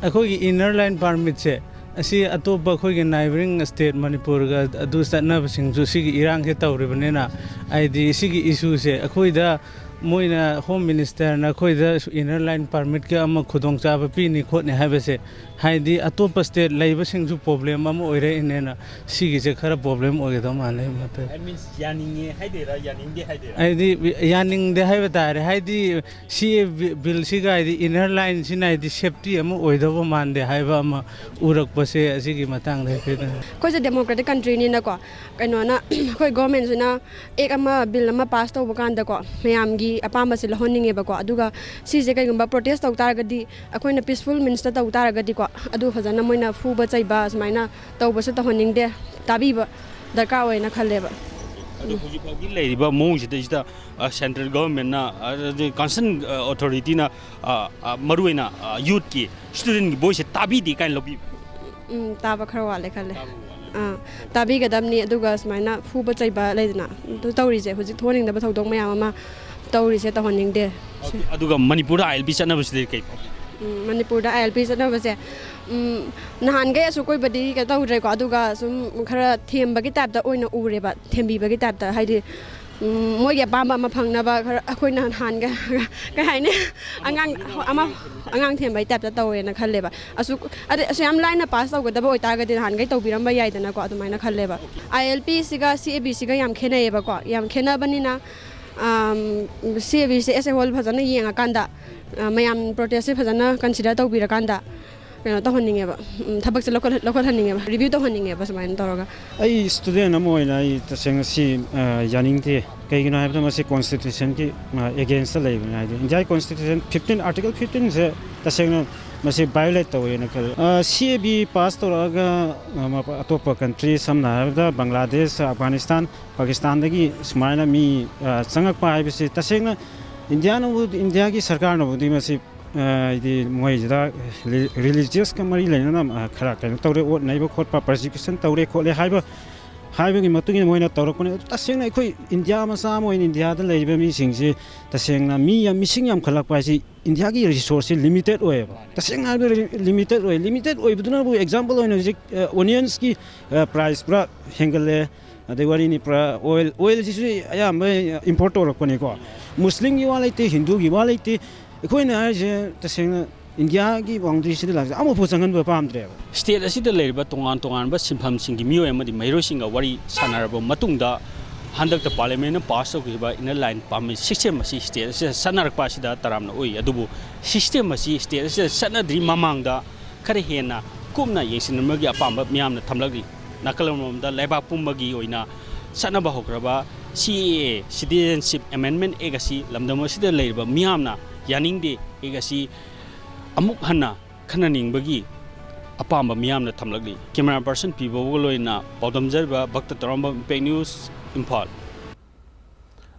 ꯑꯩꯈꯣꯏꯒꯤ inner line permitꯁꯦ ꯑꯁꯤ ꯑꯇꯣꯞꯄ ꯑꯩꯈꯣꯏꯒꯤ neighbouring state ꯃꯅꯤꯄꯨꯔꯒ ꯑꯗꯨ ꯆꯠꯅꯕꯁꯤꯡꯁꯨ ꯁꯤꯒꯤ ꯏꯔꯥꯡꯁꯦ ꯇꯧꯔꯤꯕꯅꯤꯅ, ꯍꯥꯏꯗꯤ ꯁꯤꯒꯤ issueꯁꯦ ꯑꯩꯈꯣꯏꯗ ꯃꯣꯏꯅ home ministerꯅ ꯑꯩꯈꯣꯏꯗ inner line permitꯀꯤ ꯑꯃ ꯈꯨꯗꯣꯡꯆꯥꯕ ꯄꯤꯅꯤ ꯈꯣꯠꯅꯤ ꯍꯥꯏꯕꯁꯦ, ꯍꯥꯏꯗꯤ ꯑꯇꯣꯞꯄ state ꯂꯩꯕꯁꯤꯡꯁꯨ problem ꯑꯃ ꯑꯣꯏꯔꯛꯏꯅꯦꯅ ꯁꯤꯒꯤꯁꯦ ꯈꯔ problem ꯑꯣꯏꯒꯗꯧ ꯃꯥꯜꯂꯦ ꯑꯩ ꯃꯣꯠꯇꯗꯤ꯫ That means ꯌꯥꯅꯤꯡꯉꯦ ꯍꯥꯏꯗꯣꯏꯔꯥ, ꯌꯥꯅꯤꯡꯗꯦ ꯍꯥꯏꯗꯣꯏꯔꯥ? ꯍꯥꯏꯗꯤ ꯌꯥꯅꯤꯡꯗꯦ ꯍꯥꯏꯕ ꯇꯥꯔꯦ꯫ ꯍꯥꯏꯗꯤ ꯁꯤ ꯕꯤ-, billꯁꯤꯒ ꯍꯥꯏꯗꯤ inner lineꯁꯤꯅ ꯍꯥꯏꯗꯤ safety ꯑꯃ ꯑꯣꯏꯗꯧꯕ ꯃꯥꯟꯗꯦ ꯍꯥꯏꯕ ꯑꯃ ꯎꯔꯛꯄꯁꯦ ꯑꯁꯤꯒꯤ ꯃꯇꯥꯡꯗ ꯍꯥꯏꯐꯦꯠ꯫ ꯑꯩꯈꯣꯏꯁꯦ democratic countryꯅꯤꯅꯀꯣ, ꯀꯩꯅꯣꯅ, ꯑꯩꯈꯣꯏ governmentꯁꯤꯅ act ꯑꯃ, bill ꯑꯃ pass ꯇꯧꯕ ꯀꯥꯟꯗꯀꯣ, ꯃꯌꯥꯝꯒꯤ ꯑꯄꯥꯝꯕꯁꯦ ꯂꯧꯍꯟꯅꯤꯡꯉꯦꯕꯀꯣ꯫ ꯑꯗꯨꯒ ꯁꯤꯁꯦ ꯀꯩꯒꯨꯝꯕ protest ꯇꯧ ꯇꯥꯔꯒꯗꯤ, ꯑꯩꯈꯣꯏꯅ peaceful meansꯇ ꯇꯧ ꯇꯥꯔꯒꯗꯤꯀꯣ, ꯑꯗꯨ ꯐꯖꯅ ꯃꯣꯏꯅ ꯐꯨꯕ ꯆꯩꯕ ꯁꯨꯃꯥꯏꯅ ꯇꯧꯕꯁꯦ ꯇꯧꯍꯟꯅꯤꯡꯗꯦ, ꯇꯥꯕꯤꯕ ꯗꯔꯀꯥꯔ ꯑꯣꯏꯅ ꯈꯜꯂꯦꯕ꯫ ꯑꯗꯣ ꯍꯧꯖꯤꯛ ꯐꯥꯎꯒꯤ ꯂꯩꯔꯤꯕ ꯃꯑꯣꯡꯁꯤꯗꯩꯁꯤꯗ, ꯑ, central governmentꯅ, ꯑ, ꯑꯗꯩ concern, ꯑ, authorityꯅ, ꯑ, ꯑ, ꯃꯔꯨꯑꯣꯏꯅ, ꯑ, youthꯀꯤ, studentꯀꯤ voiceꯁꯦ ꯇꯥꯕꯤꯗꯦ ꯀꯥꯏꯅ ꯂꯧꯕꯤꯕ? ꯎꯝ, ꯇꯥꯕ ꯈꯔ ꯋꯥꯠꯂꯦ ꯈꯜꯂꯦ꯫ ꯑꯥ, ꯇꯥꯕꯤꯒꯗꯕꯅꯤ꯫ ꯑꯗꯨꯒ ꯁꯨꯃꯥꯏꯅ ꯐꯨꯕ ꯆꯩꯕ ꯂꯩꯗꯅ, ꯑꯗꯨ ꯇꯧꯔꯤꯁꯦ, ꯍꯧꯖꯤꯛ ꯊꯣꯛꯍꯟꯅꯤꯡꯗꯕ ꯊꯧꯗꯣꯛ ꯃꯌꯥꯝ ꯑꯃ ꯇꯧꯔꯤꯁꯦ ꯇꯧꯍꯟꯅꯤꯡꯗꯦ꯫ ꯑꯗꯨꯒ ꯃꯅꯤꯄꯨꯔꯗ ILP ꯆꯠꯅꯕꯁꯤꯗꯤ ꯀꯩ ꯐꯥꯎꯕꯤ? ꯎꯝ, ꯃꯅꯤꯄꯨꯔꯗ ILP ꯆꯠꯅꯕꯁꯦ, ꯎꯝ, ꯅꯍꯥꯟꯈꯩ ꯑꯁꯨꯛ ꯑꯣꯏꯕꯗꯤ ꯀꯩꯅꯣ ꯇꯧꯗ꯭ꯔꯦꯀꯣ, ꯑꯗꯨꯒ ꯁꯨꯝ ꯈꯔ ꯊꯦꯝꯕꯒꯤ typeꯇ ꯑꯣꯏꯅ ꯎꯔꯦꯕ, ꯊꯦꯝꯕꯤꯕꯒꯤ typeꯇ, ꯍꯥꯏꯗꯤ, ꯎꯝ, ꯃꯣꯏꯒꯤ ꯑꯄꯥꯝꯕ ꯑꯃ ꯐꯪꯅꯕ ꯈꯔ ꯑꯩꯈꯣꯏꯅ ꯅꯍꯥꯟꯒ ꯀꯩ ꯍꯥꯏꯅꯤ, ꯑꯉꯥꯡ ꯑꯃ, ꯑꯉꯥꯡ ꯊꯦꯝꯕꯒꯤ typeꯇ ꯇꯧꯋꯦꯅ ꯈꯜꯂꯦꯕ꯫ ꯑꯁꯨꯛ, ꯑꯗꯩ ꯑꯁꯨꯛ ꯌꯥꯝ ꯂꯥꯏꯅ pass ꯇꯧꯒꯗꯕ ꯑꯣꯏꯇꯥꯔꯒꯗꯤ ꯅꯍꯥꯟꯈꯩ ꯇꯧꯕꯤꯔꯝꯕ ꯌꯥꯏꯗꯅꯀꯣ, ꯑꯗꯨꯃꯥꯏꯅ ꯈꯜꯂꯦꯕ꯫ ILPꯁꯤꯒ CABꯁꯤꯒ ꯌꯥꯝ ꯈꯦꯠꯅꯩꯌꯦꯕꯀꯣ, ꯌꯥꯝ ꯈꯦꯠꯅꯕꯅꯤꯅ, ꯑꯝ, CABꯁꯦ as a whole ꯐꯖꯅ ꯌꯦꯡꯉꯀꯥꯟꯗ, ꯑ, ꯃꯌꯥꯝ protestꯁꯦ ꯐꯖꯅ consider ꯇꯧꯕꯤꯔꯀꯥꯟꯗ ꯀꯩꯅꯣ ꯇꯧꯍꯟꯅꯤꯡꯉꯦꯕ, ꯎꯝ, ꯊꯕꯛꯁꯦ ꯂꯧꯈꯠ-, ꯂꯧꯈꯠꯍꯟꯅꯤꯡꯉꯦꯕ, review ꯇꯧꯍꯟꯅꯤꯡꯉꯦꯕ ꯁꯨꯃꯥꯏꯅ ꯇꯧꯔꯒ꯫ ꯑꯩ student ꯑꯃ ꯑꯣꯏꯅ ꯑꯩ ꯇꯁꯦꯡꯅ ꯁꯤ, ꯑ, ꯌꯥꯅꯤꯡꯗꯦ꯫ ꯀꯩꯒꯤꯅꯣ ꯍꯥꯏꯕꯗ ꯃꯁꯤ constitutionꯒꯤ, ꯑ, againstꯇ ꯂꯩꯕꯅꯤ꯫ ꯍꯥꯏꯗꯤ Indiaꯒꯤ constitution fifteen, article fifteenꯁꯦ ꯇꯁꯦꯡꯅ ꯃꯁꯤ violate ꯇꯧꯋꯦꯅ ꯈꯜꯂꯤ꯫ ꯁꯤ ꯑꯦ ꯕꯤ ꯄꯥꯁ ꯇꯧꯔꯛꯑꯒ ꯑ, ꯃꯄ- ꯑꯇꯣꯞꯄ ꯀꯟꯇ꯭ꯔꯤ, ꯁꯝꯅ ꯍꯥꯏꯔꯕꯗ ꯕꯪꯒ꯭ꯂꯥꯗꯦꯁ, ꯑꯐꯒꯥꯅꯤꯁꯇꯥꯟ, ꯄꯥꯀꯤꯁꯇꯥꯟꯗꯒꯤ ꯁꯨꯃꯥꯏꯅ ꯃꯤ ꯑ, ꯆꯪꯉꯛꯄ ꯍꯥꯏꯕꯁꯤ ꯇꯁꯦꯡꯅ ꯏꯟꯗꯤꯌꯥꯅꯕꯨ, ꯏꯟꯗꯤꯌꯥꯒꯤ ꯁꯔꯀꯥꯔꯅꯕꯨꯗꯤ ꯃꯁꯤ ꯑ, ꯍꯥꯏꯗꯤ ꯃꯣꯏꯁꯤꯗ ꯔꯤꯂꯤꯖꯤꯌꯁꯀ ꯃꯔꯤ ꯂꯩꯅꯅ ꯑ, ꯈꯔ ꯀꯩꯅꯣ ꯇꯧꯔꯦ, ꯑꯣꯠ ꯅꯩꯕ ꯈꯣꯠꯄ, ꯄꯔꯁꯤꯀ꯭ꯌꯨꯁꯟ ꯇꯧꯔꯦ ꯈꯣꯠꯂꯦ ꯍꯥꯏꯕ, ꯍꯥꯏꯕꯒꯤ ꯃꯇꯨꯡ ꯏꯟꯅ ꯃꯣꯏꯅ ꯇꯧꯔꯛꯄꯅꯦ꯫ ꯑꯗꯨ ꯇꯁꯦꯡꯅ ꯑꯩꯈꯣꯏ ꯏꯟꯗꯤꯌꯥ ꯃꯆꯥ ꯑꯃ ꯑꯣꯏꯅ ꯏꯟꯗꯤꯌꯥꯗ ꯂꯩꯔꯤꯕ ꯃꯤꯁꯤꯡꯁꯤ ꯇꯁꯦꯡꯅ ꯃꯤ ꯌꯥꯝ, ꯃꯤꯁꯤꯡ ꯌꯥꯝꯈꯠꯂꯛꯄ ꯍꯥꯏꯁꯤ ꯏꯟꯗꯤꯌꯥꯒꯤ ꯔꯤꯁꯣꯔꯁꯁꯤ ꯂꯤꯃꯤꯇꯦꯠ ꯑꯣꯏꯌꯦꯕ꯫ ꯇꯁꯦꯡꯅ ꯍꯥꯏꯔꯕꯗ ꯂꯤꯃꯤꯇꯦꯠ ꯑꯣꯏ꯫ ꯂꯤꯃꯤꯇꯦꯠ ꯑꯣꯏꯕꯗꯨꯅꯕꯨ ꯑꯦꯛꯖꯥꯝꯄꯜ ꯑꯣꯏꯅ ꯍꯧꯖꯤꯛ ꯑꯣꯅꯤꯌꯟꯁꯀꯤ ꯄ꯭ꯔꯥꯏꯁ ꯄꯨꯔꯥ ꯍꯦꯟꯒꯠꯂꯦ꯫ ꯑꯗꯩ ꯋꯥꯔꯤꯅꯤ ꯄꯨꯔꯥ ꯑꯣꯏꯜ, ꯑꯣꯏꯜꯁꯤꯁꯨ ꯑꯌꯥꯝꯕ ꯏꯝꯄꯣꯔꯠ ꯇꯧꯔꯛꯄꯅꯤꯀꯣ꯫ ꯃꯨꯁꯂꯤꯝꯒꯤ ꯋꯥ ꯂꯩꯇꯦ, ꯍꯤꯟꯗꯨꯒꯤ ꯋꯥ ꯂꯩꯇꯦ꯫ ꯑꯩꯈꯣꯏꯅ ꯍꯥꯏꯔꯤꯁꯦ ꯇꯁꯦꯡꯅ ꯏꯟꯗꯤꯌꯥꯒꯤ ꯕꯥꯎꯟꯗꯔꯤꯁꯤꯗ ꯂꯥꯛꯆ ꯑꯃꯐꯥꯎ ꯆꯪꯍꯟꯕ ꯄꯥꯝꯗ꯭ꯔꯦꯕ꯫ ꯁ꯭ꯇꯦꯠ ꯑꯁꯤꯗ ꯂꯩꯔꯤꯕ ꯇꯣꯉꯥꯟ ꯇꯣꯉꯥꯟꯕ ꯁꯤꯟꯐꯝꯁꯤꯡꯒꯤ ꯃꯤꯑꯣꯏ ꯑꯃꯗꯤ ꯃꯍꯩꯔꯣꯏꯁꯤꯡꯒ ꯋꯥꯔꯤ ꯁꯥꯟꯅꯔꯕ ꯃꯇꯨꯡꯗ, ꯍꯟꯗꯛꯇ ꯄꯥꯔꯂꯤꯌꯥꯃꯦꯟꯅ ꯄꯥꯁ ꯇꯧꯈꯤꯕ ꯏꯟꯅꯔ ꯂꯥꯏꯟ ꯄꯥꯔꯃꯤꯠ ꯁꯤꯁꯇꯦꯝ ꯑꯁꯤ ꯁ꯭ꯇꯦꯠ ꯑꯁꯤꯗ ꯆꯠꯅꯔꯛꯄ ꯑꯁꯤꯗ ꯇꯔꯥꯝꯅ ꯑꯣꯛꯏ꯫ ꯑꯗꯨꯕꯨ ꯁꯤꯁꯇꯦꯝ ꯑꯁꯤ ꯁ꯭ꯇꯦꯠ ꯑꯁꯤꯗ ꯆꯠꯅꯗ꯭ꯔꯤ ꯃꯃꯥꯡꯗ ꯈꯔ ꯍꯦꯟꯅ ꯀꯨꯞꯅ ꯌꯦꯡꯁꯤꯟꯅꯕꯒꯤ ꯑꯄꯥꯝꯕ ꯃꯤꯌꯥꯝꯅ ꯊꯝꯂꯛꯂꯤ꯫ ꯅꯥꯀꯜ ꯑꯃꯔꯣꯝꯗ ꯂꯩꯕꯥꯛ ꯄꯨꯝꯕꯒꯤ ꯑꯣꯏꯅ ꯆꯠꯅꯕ ꯍꯧꯈ꯭ꯔꯕ ꯁꯤ ꯑꯦ ꯑꯦ, Citizenship Amendment Act ꯑꯁꯤ ꯂꯝꯗꯝ ꯑꯁꯤꯗ ꯂꯩꯔꯤꯕ ꯃꯤꯌꯥꯝꯅ ꯌꯥꯅꯤꯡꯗꯦ꯫ ꯑꯦꯛ ꯑꯁꯤ ꯑꯃꯨꯛ ꯍꯟꯅ ꯈꯟꯅꯅꯤꯡꯕꯒꯤ ꯑꯄꯥꯝꯕ ꯃꯤꯌꯥꯝꯅ ꯊꯝꯂꯛꯂꯤ꯫ ꯀꯦꯃꯦꯔꯥ ꯄꯔꯁꯟ ꯄꯤ ꯕꯣꯕꯒ ꯂꯣꯏꯅꯅ ꯄꯥꯎꯗꯝꯖꯔꯤꯕ ꯚꯛꯇ ꯇꯔꯥꯝꯕꯝ, ꯏꯝꯄꯦꯛ ꯅ꯭ꯌꯨꯁ, ꯏꯝꯐꯥꯜ꯫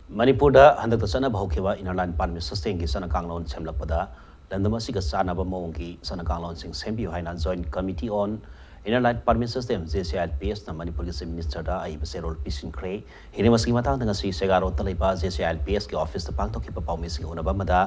ꯃꯅꯤꯄꯨꯔꯗ ꯍꯟꯗꯛꯇ ꯆꯠꯅꯕ ꯍꯧꯈꯤꯕ ꯏꯟꯅꯔ ꯂꯥꯏꯟ ꯄꯥꯔꯃꯤꯠ ꯁꯤꯁꯇꯦꯝꯒꯤ ꯆꯠꯅ ꯀꯥꯡꯂꯣꯟ ꯁꯦꯝꯂꯛꯄꯗ ꯂꯝꯗꯝ ꯑꯁꯤꯒ ꯆꯥꯟꯅꯕ ꯃꯑꯣꯡꯒꯤ ꯆꯠꯅ ꯀꯥꯡꯂꯣꯟꯁꯤꯡ ꯁꯦꯝꯕꯤꯌꯨ ꯍꯥꯏꯅ Joint Committee on Inner Line Permit System, J C I L P S ꯅ ꯃꯅꯤꯄꯨꯔꯒꯤ Chief Minister ꯗ ꯑꯏꯕ ꯆꯦꯔꯣꯜ ꯄꯤꯁꯤꯟꯈ꯭ꯔꯦ꯫ ꯍꯤꯔꯝ ꯑꯁꯤꯒꯤ ꯃꯇꯥꯡꯗ ꯉꯁꯤ ꯁꯦꯒꯥꯔꯣꯠꯇ ꯂꯩꯕ J C I L P S ꯀꯤ ꯑꯣꯐꯤꯁꯇ ꯄꯥꯡꯊꯣꯛꯈꯤꯕ ꯄꯥꯎꯃꯤꯁꯤꯡꯒ ꯎꯅꯕ ꯑꯃꯗ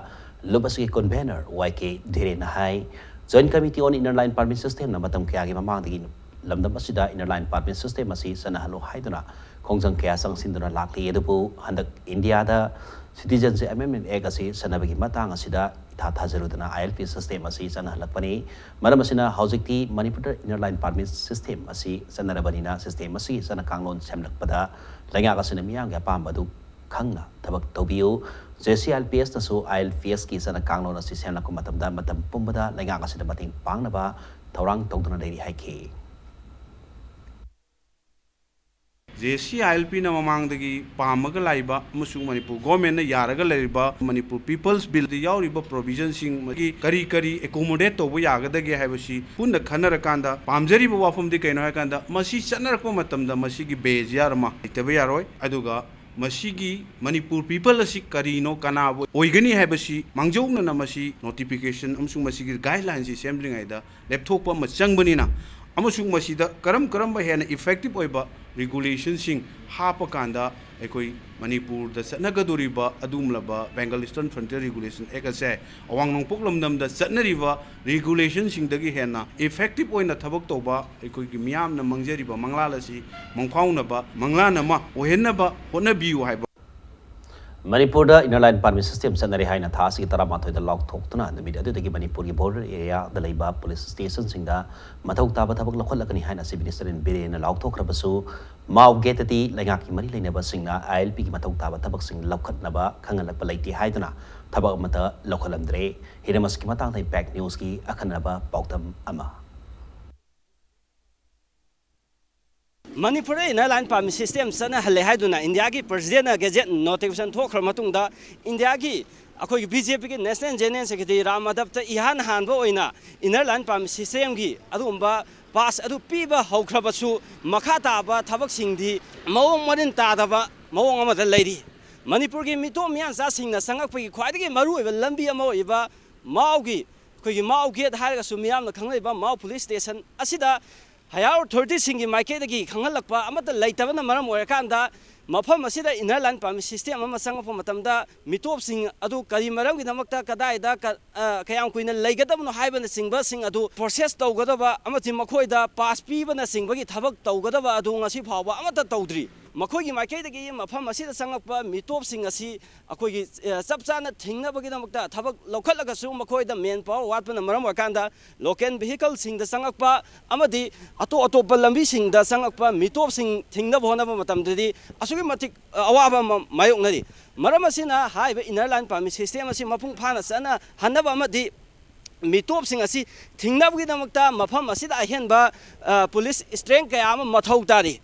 ꯂꯨꯞ ꯑꯁꯤꯒꯤ convener Y K ꯙꯤꯔꯦꯟꯅ high, Joint Committee on Inner Line Permit System ꯅ ꯃꯇꯝ ꯀꯌꯥꯒꯤ ꯃꯃꯥꯡꯗꯒꯤ ꯂꯝꯗꯝ ꯑꯁꯤꯗ ꯏꯟꯅꯔ ꯂꯥꯏꯟ ꯄꯥꯔꯃꯤꯠ ꯁꯤꯁꯇꯦꯝ ꯑꯁꯤ ꯆꯠꯅꯍꯜꯂꯨ ꯍꯥꯏꯗꯨꯅ ꯈꯣꯡꯖꯪ ꯀꯌꯥ ꯆꯪꯁꯤꯟꯗꯨꯅ ꯂꯥꯛꯂꯤ꯫ ꯑꯗꯨꯕꯨ ꯍꯟꯗꯛ ꯏꯟꯗꯤꯌꯥꯗ Citizenship Amendment Act ꯑꯁꯤ ꯆꯠꯅꯕꯒꯤ ꯃꯇꯥꯡ ꯑꯁꯤꯗ ꯏꯊꯥ ꯊꯥꯖꯔꯨꯗꯅ I L P system ꯑꯁꯤ ꯆꯠꯅꯍꯜꯂꯛꯄꯅꯤ꯫ ꯃꯔꯝ ꯑꯁꯤꯅ ꯍꯧꯖꯤꯛꯇꯤ ꯃꯅꯤꯄꯨꯔꯗ ꯏꯟꯅꯔ ꯂꯥꯏꯟ ꯄꯥꯔꯃꯤꯠ ꯁꯤꯁꯇꯦꯝ ꯑꯁꯤ ꯆꯠꯅꯔꯕꯅꯤꯅ, ꯁꯤꯁꯇꯦꯝ ꯑꯁꯤꯒꯤ ꯆꯠꯅ ꯀꯥꯡꯂꯣꯟ ꯁꯦꯝꯂꯛꯄꯗ ꯂꯩꯉꯥꯛ ꯑꯁꯤꯅ ꯃꯤꯌꯥꯝꯒꯤ ꯑꯄꯥꯝꯕ ꯑꯗꯨ ꯈꯪꯅ ꯊꯕꯛ ꯇꯧꯕꯤꯌꯨ꯫ J C I L P S ꯅꯁꯨ I L P S ꯀꯤ ꯆꯠꯅ ꯀꯥꯡꯂꯣꯟ ꯑꯁꯤ ꯁꯦꯝꯂꯛꯄ ꯃꯇꯝꯗ ꯃꯇꯝ ꯄꯨꯝꯕꯗ ꯂꯩꯉꯥꯛ ꯑꯁꯤꯗ ꯃꯇꯦꯡ ꯄꯥꯡꯅꯕ ꯊꯧꯔꯥꯡ ꯇꯧꯗꯨꯅ ꯂꯩꯔꯤ ꯍꯥꯏꯈꯤ꯫ ꯖꯦ ꯁꯤ ꯑꯥꯏ ꯑꯦꯜ ꯄꯤꯅ ꯃꯃꯥꯡꯗꯒꯤ ꯄꯥꯝꯃꯒ ꯂꯥꯛꯏꯕ ꯑꯃꯁꯨꯡ ꯃꯅꯤꯄꯨꯔ ꯒꯣꯔꯃꯦꯟꯅ ꯌꯥꯔꯒ ꯂꯩꯔꯤꯕ ꯃꯅꯤꯄꯨꯔ ꯄꯤꯄꯜꯁ ꯕꯤꯜꯗ ꯌꯥꯎꯔꯤꯕ ꯄ꯭ꯔꯣꯕꯤꯖꯟꯁꯤꯡ ꯀꯔꯤ ꯀꯔꯤ ꯑꯦꯀꯣꯃꯣꯗꯦꯠ ꯇꯧꯕ ꯌꯥꯒꯗꯒꯦ ꯍꯥꯏꯕꯁꯤ ꯄꯨꯟꯅ ꯈꯟꯅꯔꯀꯥꯟꯗ ꯄꯥꯝꯖꯔꯤꯕ ꯋꯥꯐꯝꯗꯤ ꯀꯩꯅꯣ ꯍꯥꯏꯀꯥꯟꯗ ꯃꯁꯤ ꯆꯠꯅꯔꯛꯄ ꯃꯇꯝꯗ ꯃꯁꯤꯒꯤ ꯕꯦꯖꯤꯌꯥꯔ ꯑꯃ ꯂꯩꯇꯕ ꯌꯥꯔꯣꯏ꯫ ꯑꯗꯨꯒ ꯃꯁꯤꯒꯤ ꯃꯅꯤꯄꯨꯔ ꯄꯤꯄꯜ ꯑꯁꯤ ꯀꯔꯤꯅꯣ, ꯀꯅꯥꯕꯨ ꯑꯣꯏꯒꯅꯤ ꯍꯥꯏꯕꯁꯤ ꯃꯥꯡꯖꯧꯅꯅ ꯃꯁꯤ ꯅꯣꯇꯤꯐꯤꯀꯦꯁꯟ ꯑꯃꯁꯨꯡ ꯃꯁꯤꯒꯤ ꯒꯥꯏꯗꯂꯥꯏꯟꯁꯤ ꯁꯦꯝꯗ꯭ꯔꯤꯉꯩꯗ ꯂꯦꯞꯊꯣꯛꯄ ꯑꯃ ꯆꯪꯕꯅꯤꯅ, ꯑꯃꯁꯨꯡ ꯃꯁꯤꯗ ꯀꯔꯝ ꯀꯔꯝꯕ ꯍꯦꯟꯅ ꯏꯐꯦꯛꯇꯤꯚ ꯑꯣꯏꯕ ꯔꯤꯒꯨꯂꯦꯁꯟꯁꯤꯡ ꯍꯥꯞꯄꯀꯥꯟꯗ ꯑꯩꯈꯣꯏ ꯃꯅꯤꯄꯨꯔꯗ ꯆꯠꯅꯒꯗꯧꯔꯤꯕ ꯑꯗꯨꯒꯨꯝꯂꯕ ꯕꯦꯡꯒꯜ ꯏꯁꯇꯔꯟ ꯐ꯭ꯔꯟꯇꯤꯌꯔ ꯔꯤꯒꯨꯂꯦꯁꯟ ꯑꯦꯛ ꯑꯁꯦ ꯑꯋꯥꯡ ꯅꯣꯡꯄꯣꯛ ꯂꯝꯗꯝꯗ ꯆꯠꯅꯔꯤꯕ ꯔꯤꯒꯨꯂꯦꯁꯟꯁꯤꯡꯗꯒꯤ ꯍꯦꯟꯅ ꯏꯐꯦꯛꯇꯤꯚ ꯑꯣꯏꯅ ꯊꯕꯛ ꯇꯧꯕ, ꯑꯩꯈꯣꯏꯒꯤ ꯃꯤꯌꯥꯝꯅ ꯃꯥꯡꯖꯔꯤꯕ ꯃꯪꯂꯥꯟ ꯑꯁꯤ ꯃꯪꯐꯥꯎꯅꯕ ꯃꯪꯂꯥꯟ ꯑꯃ ꯑꯣꯏꯍꯟꯅꯕ ꯍꯣꯠꯅꯕꯤꯌꯨ ꯍꯥꯏꯕ꯫ ꯃꯅꯤꯄꯨꯔꯗ ꯏꯟꯅꯔ ꯂꯥꯏꯟ ꯄꯥꯔꯃꯤꯠ ꯁꯤꯁꯇꯦꯝ ꯆꯠꯅꯔꯦ ꯍꯥꯏꯅ ꯊꯥ ꯑꯁꯤꯒꯤ ꯇꯔꯥꯃꯥꯊꯣꯏꯗ ꯂꯥꯎꯊꯣꯛꯇꯨꯅ ꯅꯨꯃꯤꯠ ꯑꯗꯨꯗꯒꯤ ꯃꯅꯤꯄꯨꯔꯒꯤ ꯕꯣꯔꯗꯔ ꯑꯦꯔꯤꯌꯥꯗ ꯂꯩꯕ ꯄꯨꯂꯤꯁ ꯁ꯭ꯇꯦꯁꯟꯁꯤꯡꯗ ꯃꯊꯧ ꯇꯥꯕ ꯊꯕꯛ ꯂꯧꯈꯠꯂꯛꯀꯅꯤ ꯍꯥꯏꯅ ꯆꯤꯐ ꯃꯤꯅꯤꯁꯇꯔ ꯑꯦꯟ ꯕꯤꯔꯦꯟꯅ ꯂꯥꯎꯊꯣꯛꯈ꯭ꯔꯕꯁꯨ, ꯃꯥꯎ ꯒꯦꯠꯇꯗꯤ ꯂꯩꯉꯥꯛꯀꯤ ꯃꯔꯤ ꯂꯩꯅꯕꯁꯤꯡꯅ ꯑꯥꯏ ꯑꯦꯜ ꯄꯤꯒꯤ ꯃꯊꯧ ꯇꯥꯕ ꯊꯕꯛꯁꯤꯡ ꯂꯧꯈꯠꯅꯕ ꯈꯪꯍꯜꯂꯛꯄ ꯂꯩꯇꯦ ꯍꯥꯏꯗꯨꯅ ꯊꯕꯛ ꯑꯃꯠꯇ ꯂꯧꯈꯠꯂꯝꯗ꯭ꯔꯦ꯫ ꯍꯤꯔꯝ ꯑꯁꯤꯒꯤ ꯃꯇꯥꯡꯗ ꯏꯝꯄꯦꯛ ꯅ꯭ꯌꯨꯁꯀꯤ ꯑꯈꯟꯅꯕ ꯄꯥꯎꯗꯝ ꯑꯃ꯫ ꯃꯅꯤꯄꯨꯔꯗ ꯏꯟꯅꯔ ꯂꯥꯏꯟ ꯄꯥꯔꯃꯤꯠ ꯁꯤꯁꯇꯦꯝ ꯆꯠꯅꯍꯜꯂꯦ ꯍꯥꯏꯗꯨꯅ ꯏꯟꯗꯤꯌꯥꯒꯤ ꯄ꯭ꯔꯁꯤꯗꯦꯟꯅ ꯒꯦꯖꯦꯠ ꯅꯣꯇꯤꯐꯤꯀꯦꯁꯟ ꯊꯣꯛꯈ꯭ꯔ ꯃꯇꯨꯡꯗ, ꯏꯟꯗꯤꯌꯥꯒꯤ ꯑꯩꯈꯣꯏꯒꯤ ꯕꯤ ꯖꯦ ꯄꯤꯒꯤ ꯅꯦꯁꯅꯦꯜ ꯖꯦꯅꯔꯦꯜ ꯁꯦꯀ꯭ꯔꯦꯇꯔꯤ ꯔꯥꯝ ꯃꯥꯙꯕꯇ ꯏꯍꯥꯟ ꯍꯥꯟꯕ ꯑꯣꯏꯅ ꯏꯟꯅꯔ ꯂꯥꯏꯟ ꯄꯥꯔꯃꯤꯠ ꯁꯤꯁꯇꯦꯝꯒꯤ ꯑꯗꯨꯒꯨꯝꯕ ꯄꯥꯁ ꯑꯗꯨ ꯄꯤꯕ ꯍꯧꯈ꯭ꯔꯕꯁꯨ, ꯃꯈꯥ ꯇꯥꯕ ꯊꯕꯛꯁꯤꯡꯗꯤ ꯃꯑꯣꯡ ꯃꯔꯤꯟ ꯇꯥꯗꯕ ꯃꯑꯣꯡ ꯑꯃꯗ ꯂꯩꯔꯤ꯫ ꯃꯅꯤꯄꯨꯔꯒꯤ ꯃꯤꯇꯣꯞ ꯃꯤꯌꯥꯟꯆꯥꯁꯤꯡꯅ ꯆꯪꯂꯛꯄꯒꯤ ꯈ꯭ꯋꯥꯏꯗꯒꯤ ꯃꯔꯨꯑꯣꯏꯕ ꯂꯝꯕꯤ ꯑꯃ ꯑꯣꯏꯔꯤꯕ ꯃꯥꯎꯒꯤ, ꯑꯩꯈꯣꯏꯒꯤ ꯃꯥꯎ ꯒꯦꯠ ꯍꯥꯏꯔꯒꯁꯨ ꯃꯤꯌꯥꯝꯅ ꯈꯪꯅꯔꯤꯕ ꯃꯥꯎ ꯄꯨꯂꯤꯁ ꯁ꯭ꯇꯦꯁꯟ ꯑꯁꯤꯗ ꯍꯥꯌꯔ ꯑꯣꯊꯣꯔꯤꯇꯤꯁꯤꯡꯒꯤ ꯃꯥꯏꯀꯩꯗꯒꯤ ꯈꯪꯍꯜꯂꯛꯄ ꯑꯃꯠꯇ ꯂꯩꯇꯕꯅ ꯃꯔꯝ ꯑꯣꯏꯔꯀꯥꯟꯗ, ꯃꯐꯝ ꯑꯁꯤꯗ ꯏꯟꯅꯔ ꯂꯥꯏꯟ ꯄꯥꯔꯃꯤꯠ ꯁꯤꯁꯇꯦꯝ ꯑꯃ ꯆꯪꯂꯛꯄ ꯃꯇꯝꯗ ꯃꯤꯇꯣꯞꯁꯤꯡ ꯑꯗꯨ ꯀꯔꯤ ꯃꯔꯝꯒꯤꯗꯃꯛꯇ, ꯀꯗꯥꯏꯗ, ꯀ-, ꯑ, ꯀꯌꯥꯝ ꯀꯨꯏꯅ ꯂꯩꯒꯗꯕꯅꯣ ꯍꯥꯏꯕꯅꯆꯤꯡꯕꯁꯤꯡ ꯑꯗꯨ ꯄ꯭ꯔꯣꯁꯦꯁ ꯇꯧꯒꯗꯕ ꯑꯃꯗꯤ ꯃꯈꯣꯏꯗ ꯄꯥꯁ ꯄꯤꯕꯅꯆꯤꯡꯕꯒꯤ ꯊꯕꯛ ꯇꯧꯒꯗꯕ ꯑꯗꯨ ꯉꯁꯤ ꯐꯥꯎꯕ ꯑꯃꯠꯇ ꯇꯧꯗ꯭ꯔꯤ꯫ ꯃꯈꯣꯏꯒꯤ ꯃꯥꯏꯀꯩꯗꯒꯤ ꯃꯐꯝ ꯑꯁꯤꯗ ꯆꯪꯂꯛꯄ ꯃꯤꯇꯣꯞꯁꯤꯡ ꯑꯁꯤ ꯑꯩꯈꯣꯏꯒꯤ, ꯑ, ꯆꯞ ꯆꯥꯅ ꯊꯤꯡꯅꯕꯒꯤꯗꯃꯛꯇ ꯊꯕꯛ ꯂꯧꯈꯠꯂꯒꯁꯨ ꯃꯈꯣꯏꯗ ꯃꯦꯟ ꯄꯥꯋꯔ ꯋꯥꯠꯄꯅ ꯃꯔꯝ ꯑꯣꯏꯔꯀꯥꯟꯗ ꯂꯣꯀꯦꯜ ꯚꯤꯍꯤꯀꯜꯁꯤꯡꯗ ꯆꯪꯂꯛꯄ ꯑꯃꯗꯤ ꯑꯇꯣꯞ ꯑꯇꯣꯞꯄ ꯂꯝꯕꯤꯁꯤꯡꯗ ꯆꯪꯂꯛꯄ ꯃꯤꯇꯣꯞꯁꯤꯡ ꯊꯤꯡꯅꯕ ꯍꯣꯠꯅꯕ ꯃꯇꯝꯗꯗꯤ ꯑꯁꯨꯛꯀꯤ ꯃꯇꯤꯛ, ꯑ, ꯑꯋꯥꯕ ꯑꯃ ꯃꯥꯌꯣꯛꯅꯔꯤ꯫ ꯃꯔꯝ ꯑꯁꯤꯅ ꯍꯥꯏꯔꯤꯕ ꯏꯟꯅꯔ ꯂꯥꯏꯟ ꯄꯥꯔꯃꯤꯠ ꯁꯤꯁꯇꯦꯝ ꯑꯁꯤ ꯃꯄꯨꯡ ꯐꯥꯅ ꯆꯠꯅꯍꯟꯅꯕ ꯑꯃꯗꯤ ꯃꯤꯇꯣꯞꯁꯤꯡ ꯑꯁꯤ ꯊꯤꯡꯅꯕꯒꯤꯗꯃꯛꯇ ꯃꯐꯝ ꯑꯁꯤꯗ ꯑꯍꯦꯟꯕ, ꯑ, ꯄꯨꯂꯤꯁ ꯁ꯭ꯇꯔꯦꯡ ꯀꯌꯥ ꯑꯃ ꯃꯊꯧ ꯇꯥꯔꯤ꯫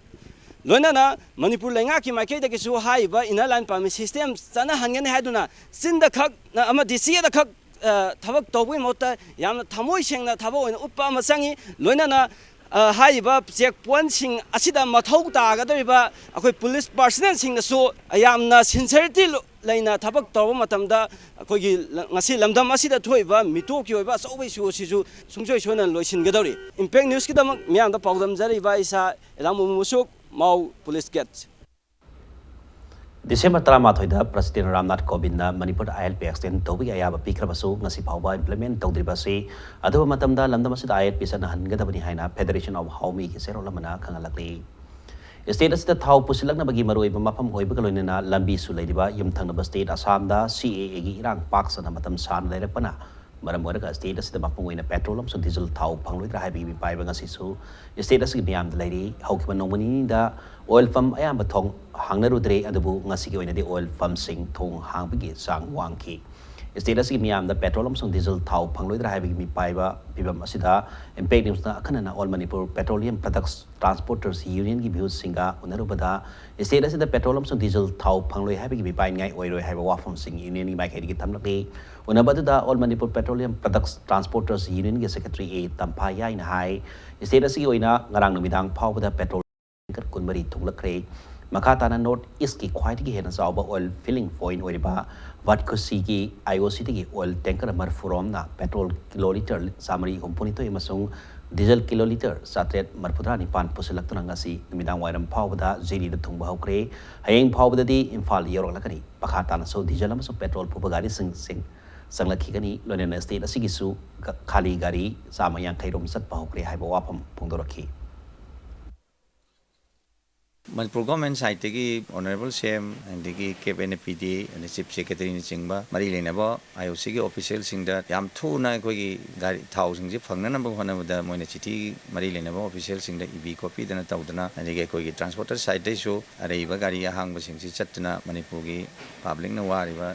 ꯂꯣꯏꯅꯅ ꯃꯅꯤꯄꯨꯔ ꯂꯩꯉꯥꯛꯀꯤ ꯃꯥꯏꯀꯩꯗꯒꯤꯁꯨ ꯍꯥꯏꯔꯤꯕ inner line permit system ꯆꯠꯅꯍꯟꯒꯅꯤ ꯍꯥꯏꯗꯨꯅ ꯆꯤꯟꯗ ꯈꯛ ꯅ-, ꯑꯃꯗꯤ ꯆꯦꯗ ꯈꯛ, ꯑ, ꯊꯕꯛ ꯇꯧꯕꯒꯤ ꯃꯍꯨꯠꯇ ꯌꯥꯝꯅ ꯊꯃꯣꯏ ꯁꯦꯡꯅ ꯊꯕꯛ ꯑꯣꯏꯅ ꯎꯠꯄ ꯑꯃ ꯆꯪꯉꯤ꯫ ꯂꯣꯏꯅꯅ, ꯑ, ꯍꯥꯏꯔꯤꯕ check pointꯁꯤꯡ ꯑꯁꯤꯗ ꯃꯊꯧ ꯇꯥꯒꯗꯧꯔꯤꯕ ꯑꯩꯈꯣꯏ police personnelꯁꯤꯡꯅꯁꯨ ꯌꯥꯝꯅ sincerity ꯂꯩꯅ ꯊꯕꯛ ꯇꯧꯕ ꯃꯇꯝꯗ ꯑꯩꯈꯣꯏꯒꯤ ꯂ-, ꯉꯁꯤ ꯂꯝꯗꯝ ꯑꯁꯤꯗ ꯊꯣꯛꯏꯕ ꯃꯤꯇꯣꯞꯀꯤ ꯑꯣꯏꯕ ꯑꯆꯧꯕ issue ꯑꯁꯤꯁꯨ ꯁꯨꯡꯁꯣꯏ ꯁꯣꯏꯗꯅ ꯂꯣꯏꯁꯤꯟꯒꯗꯧꯔꯤ꯫ Impact Newsꯀꯤꯗꯃꯛ ꯃꯤꯌꯥꯝꯗ ꯄꯥꯎꯗꯝꯖꯔꯤꯕ ꯏꯁꯥ ꯏꯂꯥꯃꯨ ꯃꯨꯁꯨꯛ, ꯃꯥꯎ police gate꯫ ꯗꯤꯁꯦꯝꯕꯔ ꯇꯔꯥꯃꯥꯊꯣꯏꯗ ꯄ꯭ꯔꯁꯤꯗꯦꯟ ꯔꯥꯝꯅꯥꯊ ꯀꯣꯕꯤꯟꯗ ꯃꯅꯤꯄꯨꯔꯗ ILP extend ꯇꯧꯕꯒꯤ ꯑꯌꯥꯕ ꯄꯤꯈ꯭ꯔꯕꯁꯨ, ꯉꯁꯤ ꯐꯥꯎꯕ implement ꯇꯧꯗ꯭ꯔꯤꯕ ꯑꯁꯤ ꯑꯊꯨꯕ ꯃꯇꯝꯗ ꯂꯝꯗꯝ ꯑꯁꯤꯗ ILP ꯆꯠꯅꯍꯟꯒꯗꯕꯅꯤ ꯍꯥꯏꯅ Federation of Hawmiꯒꯤ ꯆꯦꯔꯣꯜ ꯑꯃꯅ ꯈꯪꯍꯜꯂꯛꯂꯤ꯫ State ꯑꯁꯤꯗ ꯊꯥꯎ ꯄꯨꯁꯤꯜꯂꯛꯅꯕꯒꯤ ꯃꯔꯨꯑꯣꯏꯕ ꯃꯐꯝ ꯑꯣꯏꯕꯒ ꯂꯣꯏꯅꯅ ꯂꯝꯕꯤꯁꯨ ꯂꯩꯔꯤꯕ ꯌꯨꯝꯊꯪꯅꯕ state ꯑꯁꯥꯝꯗ CAAꯒꯤ ꯏꯔꯥꯡ ꯄꯥꯛ ꯁꯟꯅ ꯃꯇꯝ ꯁꯥꯡꯅ ꯂꯩꯔꯛꯄꯅ ꯃꯔꯝ ꯑꯣꯏꯔꯒ state ꯑꯁꯤꯗ ꯃꯄꯨꯡ ꯑꯣꯏꯅ petrol ꯑꯃꯁꯨꯡ diesel ꯊꯥꯎ ꯐꯪꯂꯣꯏꯗ꯭ꯔꯥ ꯍꯥꯏꯕꯒꯤ ꯃꯤꯄꯥꯏꯕ ꯉꯁꯤꯁꯨ state ꯑꯁꯤꯒꯤ ꯃꯤꯌꯥꯝꯗ ꯂꯩꯔꯤ꯫ ꯍꯧꯈꯤꯕ ꯅꯣꯡꯃ ꯅꯤꯅꯤꯗ oil pump ꯑꯌꯥꯝꯕ ꯊꯣꯡ ꯍꯥꯡꯅꯔꯨꯗ꯭ꯔꯦ, ꯑꯗꯨꯕꯨ ꯉꯁꯤꯒꯤ ꯑꯣꯏꯅꯗꯤ oil pumpꯁꯤꯡ ꯊꯣꯡ ꯍꯥꯡꯕꯒꯤ ꯆꯥꯡ ꯋꯥꯡꯈꯤ꯫ State ꯑꯁꯤꯒꯤ ꯃꯤꯌꯥꯝꯗ petrol ꯑꯃꯁꯨꯡ diesel ꯊꯥꯎ ꯐꯪꯂꯣꯏꯗ꯭ꯔꯥ ꯍꯥꯏꯕꯒꯤ ꯃꯤꯄꯥꯏꯕ ꯐꯤꯕꯝ ꯑꯁꯤꯗ Impact Newsꯅ ꯑꯈꯟꯅꯅ All Manipur Petroleum Products Transporters Unionꯒꯤ ꯃꯤꯍꯨꯠꯁꯤꯡꯒ ꯎꯅꯔꯨꯕꯗ, state ꯑꯁꯤꯗ petrol ꯑꯃꯁꯨꯡ diesel ꯊꯥꯎ ꯐꯪꯂꯣꯏ ꯍꯥꯏꯕꯒꯤ ꯃꯤꯄꯥꯏꯅꯤꯡꯉꯥꯏ ꯑꯣꯏꯔꯣꯏ ꯍꯥꯏꯕ ꯋꯥꯐꯝꯁꯤꯡ unionꯒꯤ ꯃꯥꯏꯀꯩꯗꯒꯤ ꯊꯝꯂꯛꯂꯤ꯫ ꯎꯅꯕ ꯑꯗꯨꯗ All Manipur Petroleum Products Transporters Unionꯒꯤ secretary A ꯇꯝꯐꯥ ꯌꯥꯏꯅ ꯍꯥꯏ, state ꯑꯁꯤꯒꯤ ꯑꯣꯏꯅ ꯉꯔꯥꯡ ꯅꯨꯃꯤꯗꯥꯡ ꯐꯥꯎꯕꯗ petrol tanker ꯀꯨꯟꯃꯔꯤ ꯊꯨꯡꯂꯛꯈ꯭ꯔꯦ꯫ ꯃꯈꯥ ꯇꯥꯅ North Eastꯀꯤ ꯈ꯭ꯋꯥꯏꯗꯒꯤ ꯍꯦꯟꯅ ꯆꯥꯎꯕ oil filling point ꯑꯣꯏꯔꯤꯕ ꯚꯠꯈꯨꯁꯤꯒꯤ IOCꯗꯒꯤ oil tanker ꯃꯔꯤꯐꯨ ꯔꯣꯝꯅ petrol ꯀꯤꯂꯣ ꯂꯤꯇꯔ ꯆꯥꯃꯔꯤ ꯍꯨꯝꯐꯨꯅꯤꯊꯣꯏ ꯑꯃꯁꯨꯡ diesel ꯀꯤꯂꯣ ꯂꯤꯇꯔ ꯆꯥꯇ꯭ꯔꯦꯠ ꯃꯔꯤꯐꯨꯇꯔꯥ ꯅꯤꯄꯥꯟ ꯄꯨꯁꯤꯜꯂꯛꯇꯨꯅ ꯉꯁꯤ ꯅꯨꯃꯤꯗꯥꯡ ꯋꯥꯏꯔꯝ ꯐꯥꯎꯕꯗ ꯖꯤꯔꯤꯗ ꯊꯨꯡꯕ ꯍꯧꯈ꯭ꯔꯦ꯫ ꯍꯌꯦꯡ ꯐꯥꯎꯕꯗꯗꯤ ꯏꯝꯐꯥꯜ ꯌꯧꯔꯛꯂꯒꯅꯤ꯫ ꯃꯈꯥ ꯇꯥꯅꯁꯨ diesel ꯑꯃꯁꯨꯡ petrol ꯄꯨꯕ ꯒꯥꯔꯤꯁꯤꯡ ꯆꯪꯂꯛꯈꯤꯒꯅꯤ꯫ ꯂꯣꯏꯅꯅ state ꯑꯁꯤꯒꯤꯁꯨ ꯈꯥꯂꯤ ꯒꯥꯔꯤ ꯆꯥꯝꯃ ꯌꯥꯡꯈꯩ ꯔꯣꯝ ꯆꯠꯄ ꯍꯧꯈ꯭ꯔꯦ ꯍꯥꯏꯕ ꯋꯥꯐꯝ ꯐꯣꯡꯗꯣꯔꯛꯈꯤ꯫ ꯃꯅꯤꯄꯨꯔ government sideꯇꯒꯤ Honourable CM, ꯑꯗꯒꯤ CAB and PDA, ꯑꯗꯩ Chief Secretaryꯅꯆꯤꯡꯕ ꯃꯔꯤ ꯂꯩꯅꯕ IOCꯒꯤ officialꯁꯤꯡꯗ ꯌꯥꯝ ꯊꯨꯅ ꯑꯩꯈꯣꯏꯒꯤ ꯒꯥꯔꯤ ꯊꯥꯎꯁꯤꯡꯁꯤ ꯐꯪꯅꯅꯕ ꯍꯣꯠꯅꯕꯗ ꯃꯣꯏꯅ ꯆꯤꯊꯤ ꯃꯔꯤ ꯂꯩꯅꯕ officialꯁꯤꯡꯗ ꯏꯕꯤ ꯈꯣꯠꯄꯤꯗꯅ ꯇꯧꯗꯅ, ꯑꯗꯒꯤ ꯑꯩꯈꯣꯏꯒꯤ transporter sideꯇꯩꯁꯨ ꯑꯔꯩꯕ ꯒꯥꯔꯤ ꯑꯍꯥꯡꯕꯁꯤꯡꯁꯤ ꯆꯠꯇꯨꯅ ꯃꯅꯤꯄꯨꯔꯒꯤ publicꯅ ꯋꯥꯔꯤꯕ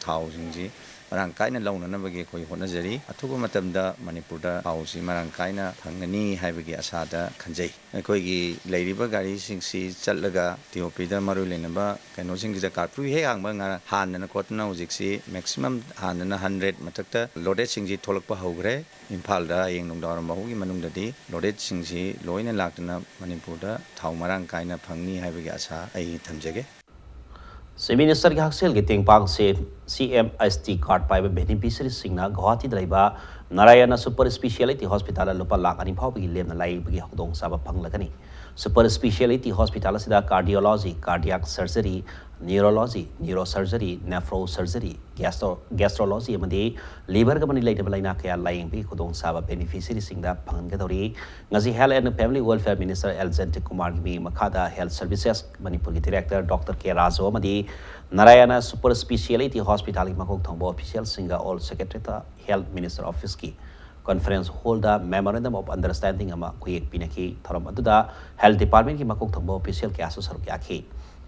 ꯊꯥꯎꯁꯤꯡꯁꯤ ꯃꯔꯥꯡ ꯀꯥꯏꯅ ꯂꯧꯅꯅꯕꯒꯤ ꯑꯩꯈꯣꯏ ꯍꯣꯠꯅꯖꯔꯤ꯫ ꯑꯊꯨꯕ ꯃꯇꯝꯗ ꯃꯅꯤꯄꯨꯔꯗ ꯊꯥꯎꯁꯤ ꯃꯔꯥꯡ ꯀꯥꯏꯅ ꯐꯪꯒꯅꯤ ꯍꯥꯏꯕꯒꯤ ꯑꯁꯥꯗ ꯈꯟꯖꯩ꯫ ꯑꯩꯈꯣꯏꯒꯤ ꯂꯩꯔꯤꯕ ꯒꯥꯔꯤꯁꯤꯡꯁꯤ ꯆꯠꯂꯒ ꯇꯤ ꯑꯣ ꯄꯤꯗ ꯃꯔꯨ ꯂꯩꯅꯕ ꯀꯩꯅꯣꯁꯤꯡꯁꯤꯗ ꯀꯥꯔꯐ꯭ꯌꯨ ꯍꯦꯛ ꯍꯥꯡꯕ ꯉꯥ-, ꯍꯥꯟꯗꯅ ꯈꯣꯠꯇꯅ ꯍꯧꯖꯤꯛꯁꯤ ꯃꯦꯛꯁꯤꯃꯝ ꯍꯥꯟꯗꯅ ꯍꯟꯗ꯭ꯔꯦꯠ ꯃꯊꯛꯇ ꯂꯣꯗꯦꯠꯁꯤꯡꯁꯤ ꯊꯣꯛꯂꯛꯄ ꯍꯧꯈ꯭ꯔꯦ꯫ ꯏꯝꯐꯥꯜꯗ ꯍꯌꯦꯡ ꯅꯨꯡꯗꯥꯡꯋꯥꯏꯔꯝ ꯐꯥꯎꯒꯤ ꯃꯅꯨꯡꯗꯗꯤ ꯂꯣꯗꯦꯠꯁꯤꯡꯁꯤ ꯂꯣꯏꯅ ꯂꯥꯛꯇꯨꯅ ꯃꯅꯤꯄꯨꯔꯗ ꯊꯥꯎ ꯃꯔꯥꯡ ꯀꯥꯏꯅ ꯐꯪꯅꯤ ꯍꯥꯏꯕꯒꯤ ꯑꯁꯥ ꯑꯩ ꯊꯝꯖꯒꯦ꯫ Chief Ministerꯒꯤ ꯍꯛꯁꯦꯜꯒꯤ ꯇꯦꯡꯄꯥꯡꯁꯦ C M S T card ꯄꯥꯏꯕ beneficiaryꯁꯤꯡꯅ ꯒꯨꯋꯥꯍꯥꯇꯤꯗ ꯂꯩꯕ ꯅꯥꯔꯥꯌꯅ Super Speciality Hospitalꯗ ꯂꯨꯄꯥ ꯂꯥꯈ ꯑꯅꯤ ꯐꯥꯎꯕꯒꯤ ꯂꯦꯝꯅ ꯂꯥꯌꯦꯡꯕꯒꯤ ꯈꯨꯗꯣꯡꯆꯥꯕ ꯐꯪꯂꯒꯅꯤ꯫ Super Speciality Hospital ꯑꯁꯤꯗ cardiology, cardiac surgery, neurology, neurosurgery, nephrosurgery, gastro-, gastrology ꯑꯃꯗꯤ liverꯒ ꯃꯔꯤ ꯂꯩꯅꯕ ꯂꯥꯏꯅꯥ ꯀꯌꯥ ꯂꯥꯌꯦꯡꯕꯒꯤ ꯈꯨꯗꯣꯡꯆꯥꯕ beneficiaryꯁꯤꯡꯗ ꯐꯪꯍꯟꯒꯗꯧꯔꯤ꯫ ꯉꯁꯤ Health and Family Welfare Minister L Jayantakumarꯒꯤ ꯃꯤꯡ ꯃꯈꯥꯗ Health Services ꯃꯅꯤꯄꯨꯔꯒꯤ Director Doctor K Raju ꯑꯃꯗꯤ ꯅꯥꯔꯥꯌꯅ Super Speciality Hospitalꯒꯤ ꯃꯀꯣꯛ ꯊꯣꯡꯕ officialꯁꯤꯡꯒ All Secretariat Health Minister Officeꯀꯤ conference hallꯗ memorandum of understanding ꯑꯃ ꯈꯨꯌꯦꯛ ꯄꯤꯅꯈꯤ꯫ ꯊꯧꯔꯝ ꯑꯗꯨꯗ Health Departmentꯀꯤ ꯃꯀꯣꯛ ꯊꯣꯡꯕ official ꯀꯌꯥꯁꯨ ꯁꯔꯨꯛ ꯌꯥꯈꯤ꯫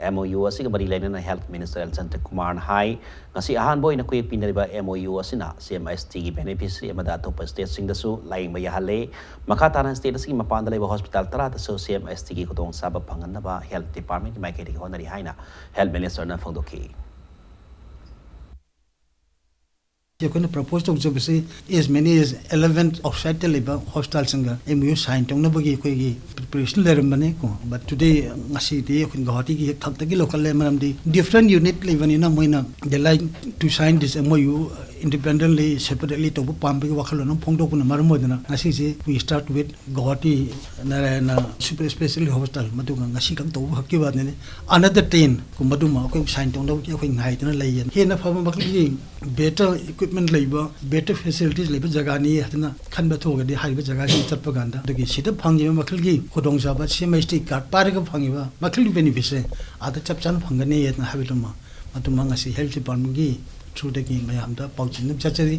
M O U ꯑꯁꯤꯒ ꯃꯔꯤ ꯂꯩꯅꯅ Health Minister L Jayantakumarꯅ ꯍꯥꯏ, ꯉꯁꯤ ꯑꯍꯥꯟꯕ ꯑꯣꯏꯅ ꯈꯨꯌꯦꯛ ꯄꯤꯅꯔꯤꯕ M O U ꯑꯁꯤꯅ C M S Tꯒꯤ beneficiary ꯑꯃꯗ ꯑꯇꯣꯞꯄ stateꯁꯤꯡꯗꯁꯨ ꯂꯥꯌꯦꯡꯕ ꯌꯥꯍꯜꯂꯦ꯫ ꯃꯈꯥ ꯇꯥꯅ state ꯑꯁꯤꯒꯤ ꯃꯄꯥꯟꯗ ꯂꯩꯕ hospital ꯇꯔꯥꯗꯁꯨ C M S Tꯒꯤ ꯈꯨꯗꯣꯡꯆꯥꯕ ꯐꯪꯍꯟꯅꯕ Health Departmentꯀꯤ ꯃꯥꯏꯀꯩꯗꯒꯤ ꯍꯣꯠꯅꯔꯤ ꯍꯥꯏꯅ Health Ministerꯅ ꯐꯣꯡꯗꯣꯛꯈꯤ꯫ ꯑꯩꯈꯣꯏꯅ propose ꯇꯧꯖꯕꯁꯤ as many as eleven outsideꯇ ꯂꯩꯕ hospitalꯁꯤꯡꯒ M O U sign ꯇꯧꯅꯕꯒꯤ ꯑꯩꯈꯣꯏꯒꯤ preparation ꯂꯩꯔꯝꯕꯅꯤ ꯀꯣ꯫ But today, ꯉꯁꯤꯗꯤ ꯑꯩꯈꯣꯏ ꯒꯧꯍꯥꯇꯤꯒꯤ ꯍꯦꯛ ꯊꯛꯇꯒꯤ ꯂꯧꯈꯠꯂꯦ, ꯃꯔꯝꯗꯤ different unit ꯂꯩꯕꯅꯤꯅ ꯃꯣꯏꯅ they like to sign this M O U independently, separately ꯇꯧꯕ ꯄꯥꯝꯕꯒꯤ ꯋꯥꯈꯜꯂꯣꯟ ꯑꯃ ꯐꯣꯡꯗꯣꯛꯄꯅ ꯃꯔꯝ ꯑꯣꯏꯗꯅ ꯉꯁꯤꯁꯦ we start with Guwahati Narayana Super Speciality Hospital, ꯃꯗꯨꯒ ꯉꯁꯤ ꯈꯛ ꯇꯧꯕ ꯈꯛꯀꯤ ꯋꯥꯅꯤ꯫ Another ten ꯀꯨꯝꯕꯗꯨꯃ ꯑꯩꯈꯣꯏ sign ꯇꯧꯅꯕꯒꯤ ꯑꯩꯈꯣꯏ ꯉꯥꯏꯗꯅ ꯂꯩꯌꯦ꯫ ꯍꯦꯟꯅ ꯐꯕ ꯃꯈꯜꯒꯤ better equipment ꯂꯩꯕ, better facilities ꯂꯩꯕ ꯖꯒꯥꯅꯤ ꯍꯥꯏꯗꯅ ꯈꯟꯕ ꯊꯣꯛꯑꯒꯗꯤ ꯍꯥꯏꯔꯤꯕ ꯖꯒꯥꯁꯤꯗ ꯆꯠꯄ ꯀꯥꯟꯗ ꯑꯗꯨꯒꯤ ꯁꯤꯗ ꯐꯪꯉꯤꯕ ꯃꯈꯜꯒꯤ ꯈꯨꯗꯣꯡꯆꯥꯕ, C M S T card ꯄꯥꯏꯔꯒ ꯐꯪꯉꯤꯕ ꯃꯈꯜꯒꯤ benefitꯁꯦ ꯑꯥꯗ ꯆꯞ ꯆꯥꯅ ꯐꯪꯒꯅꯤ ꯍꯥꯏꯅ ꯍꯥꯏꯕꯗꯨꯃ, ꯃꯗꯨꯃ ꯉꯁꯤ Health Departmentꯀꯤ throughꯗꯒꯤ ꯃꯌꯥꯝꯗ ꯄꯥꯎꯖꯦꯜ ꯑꯃ ꯆꯠꯆꯔꯤ꯫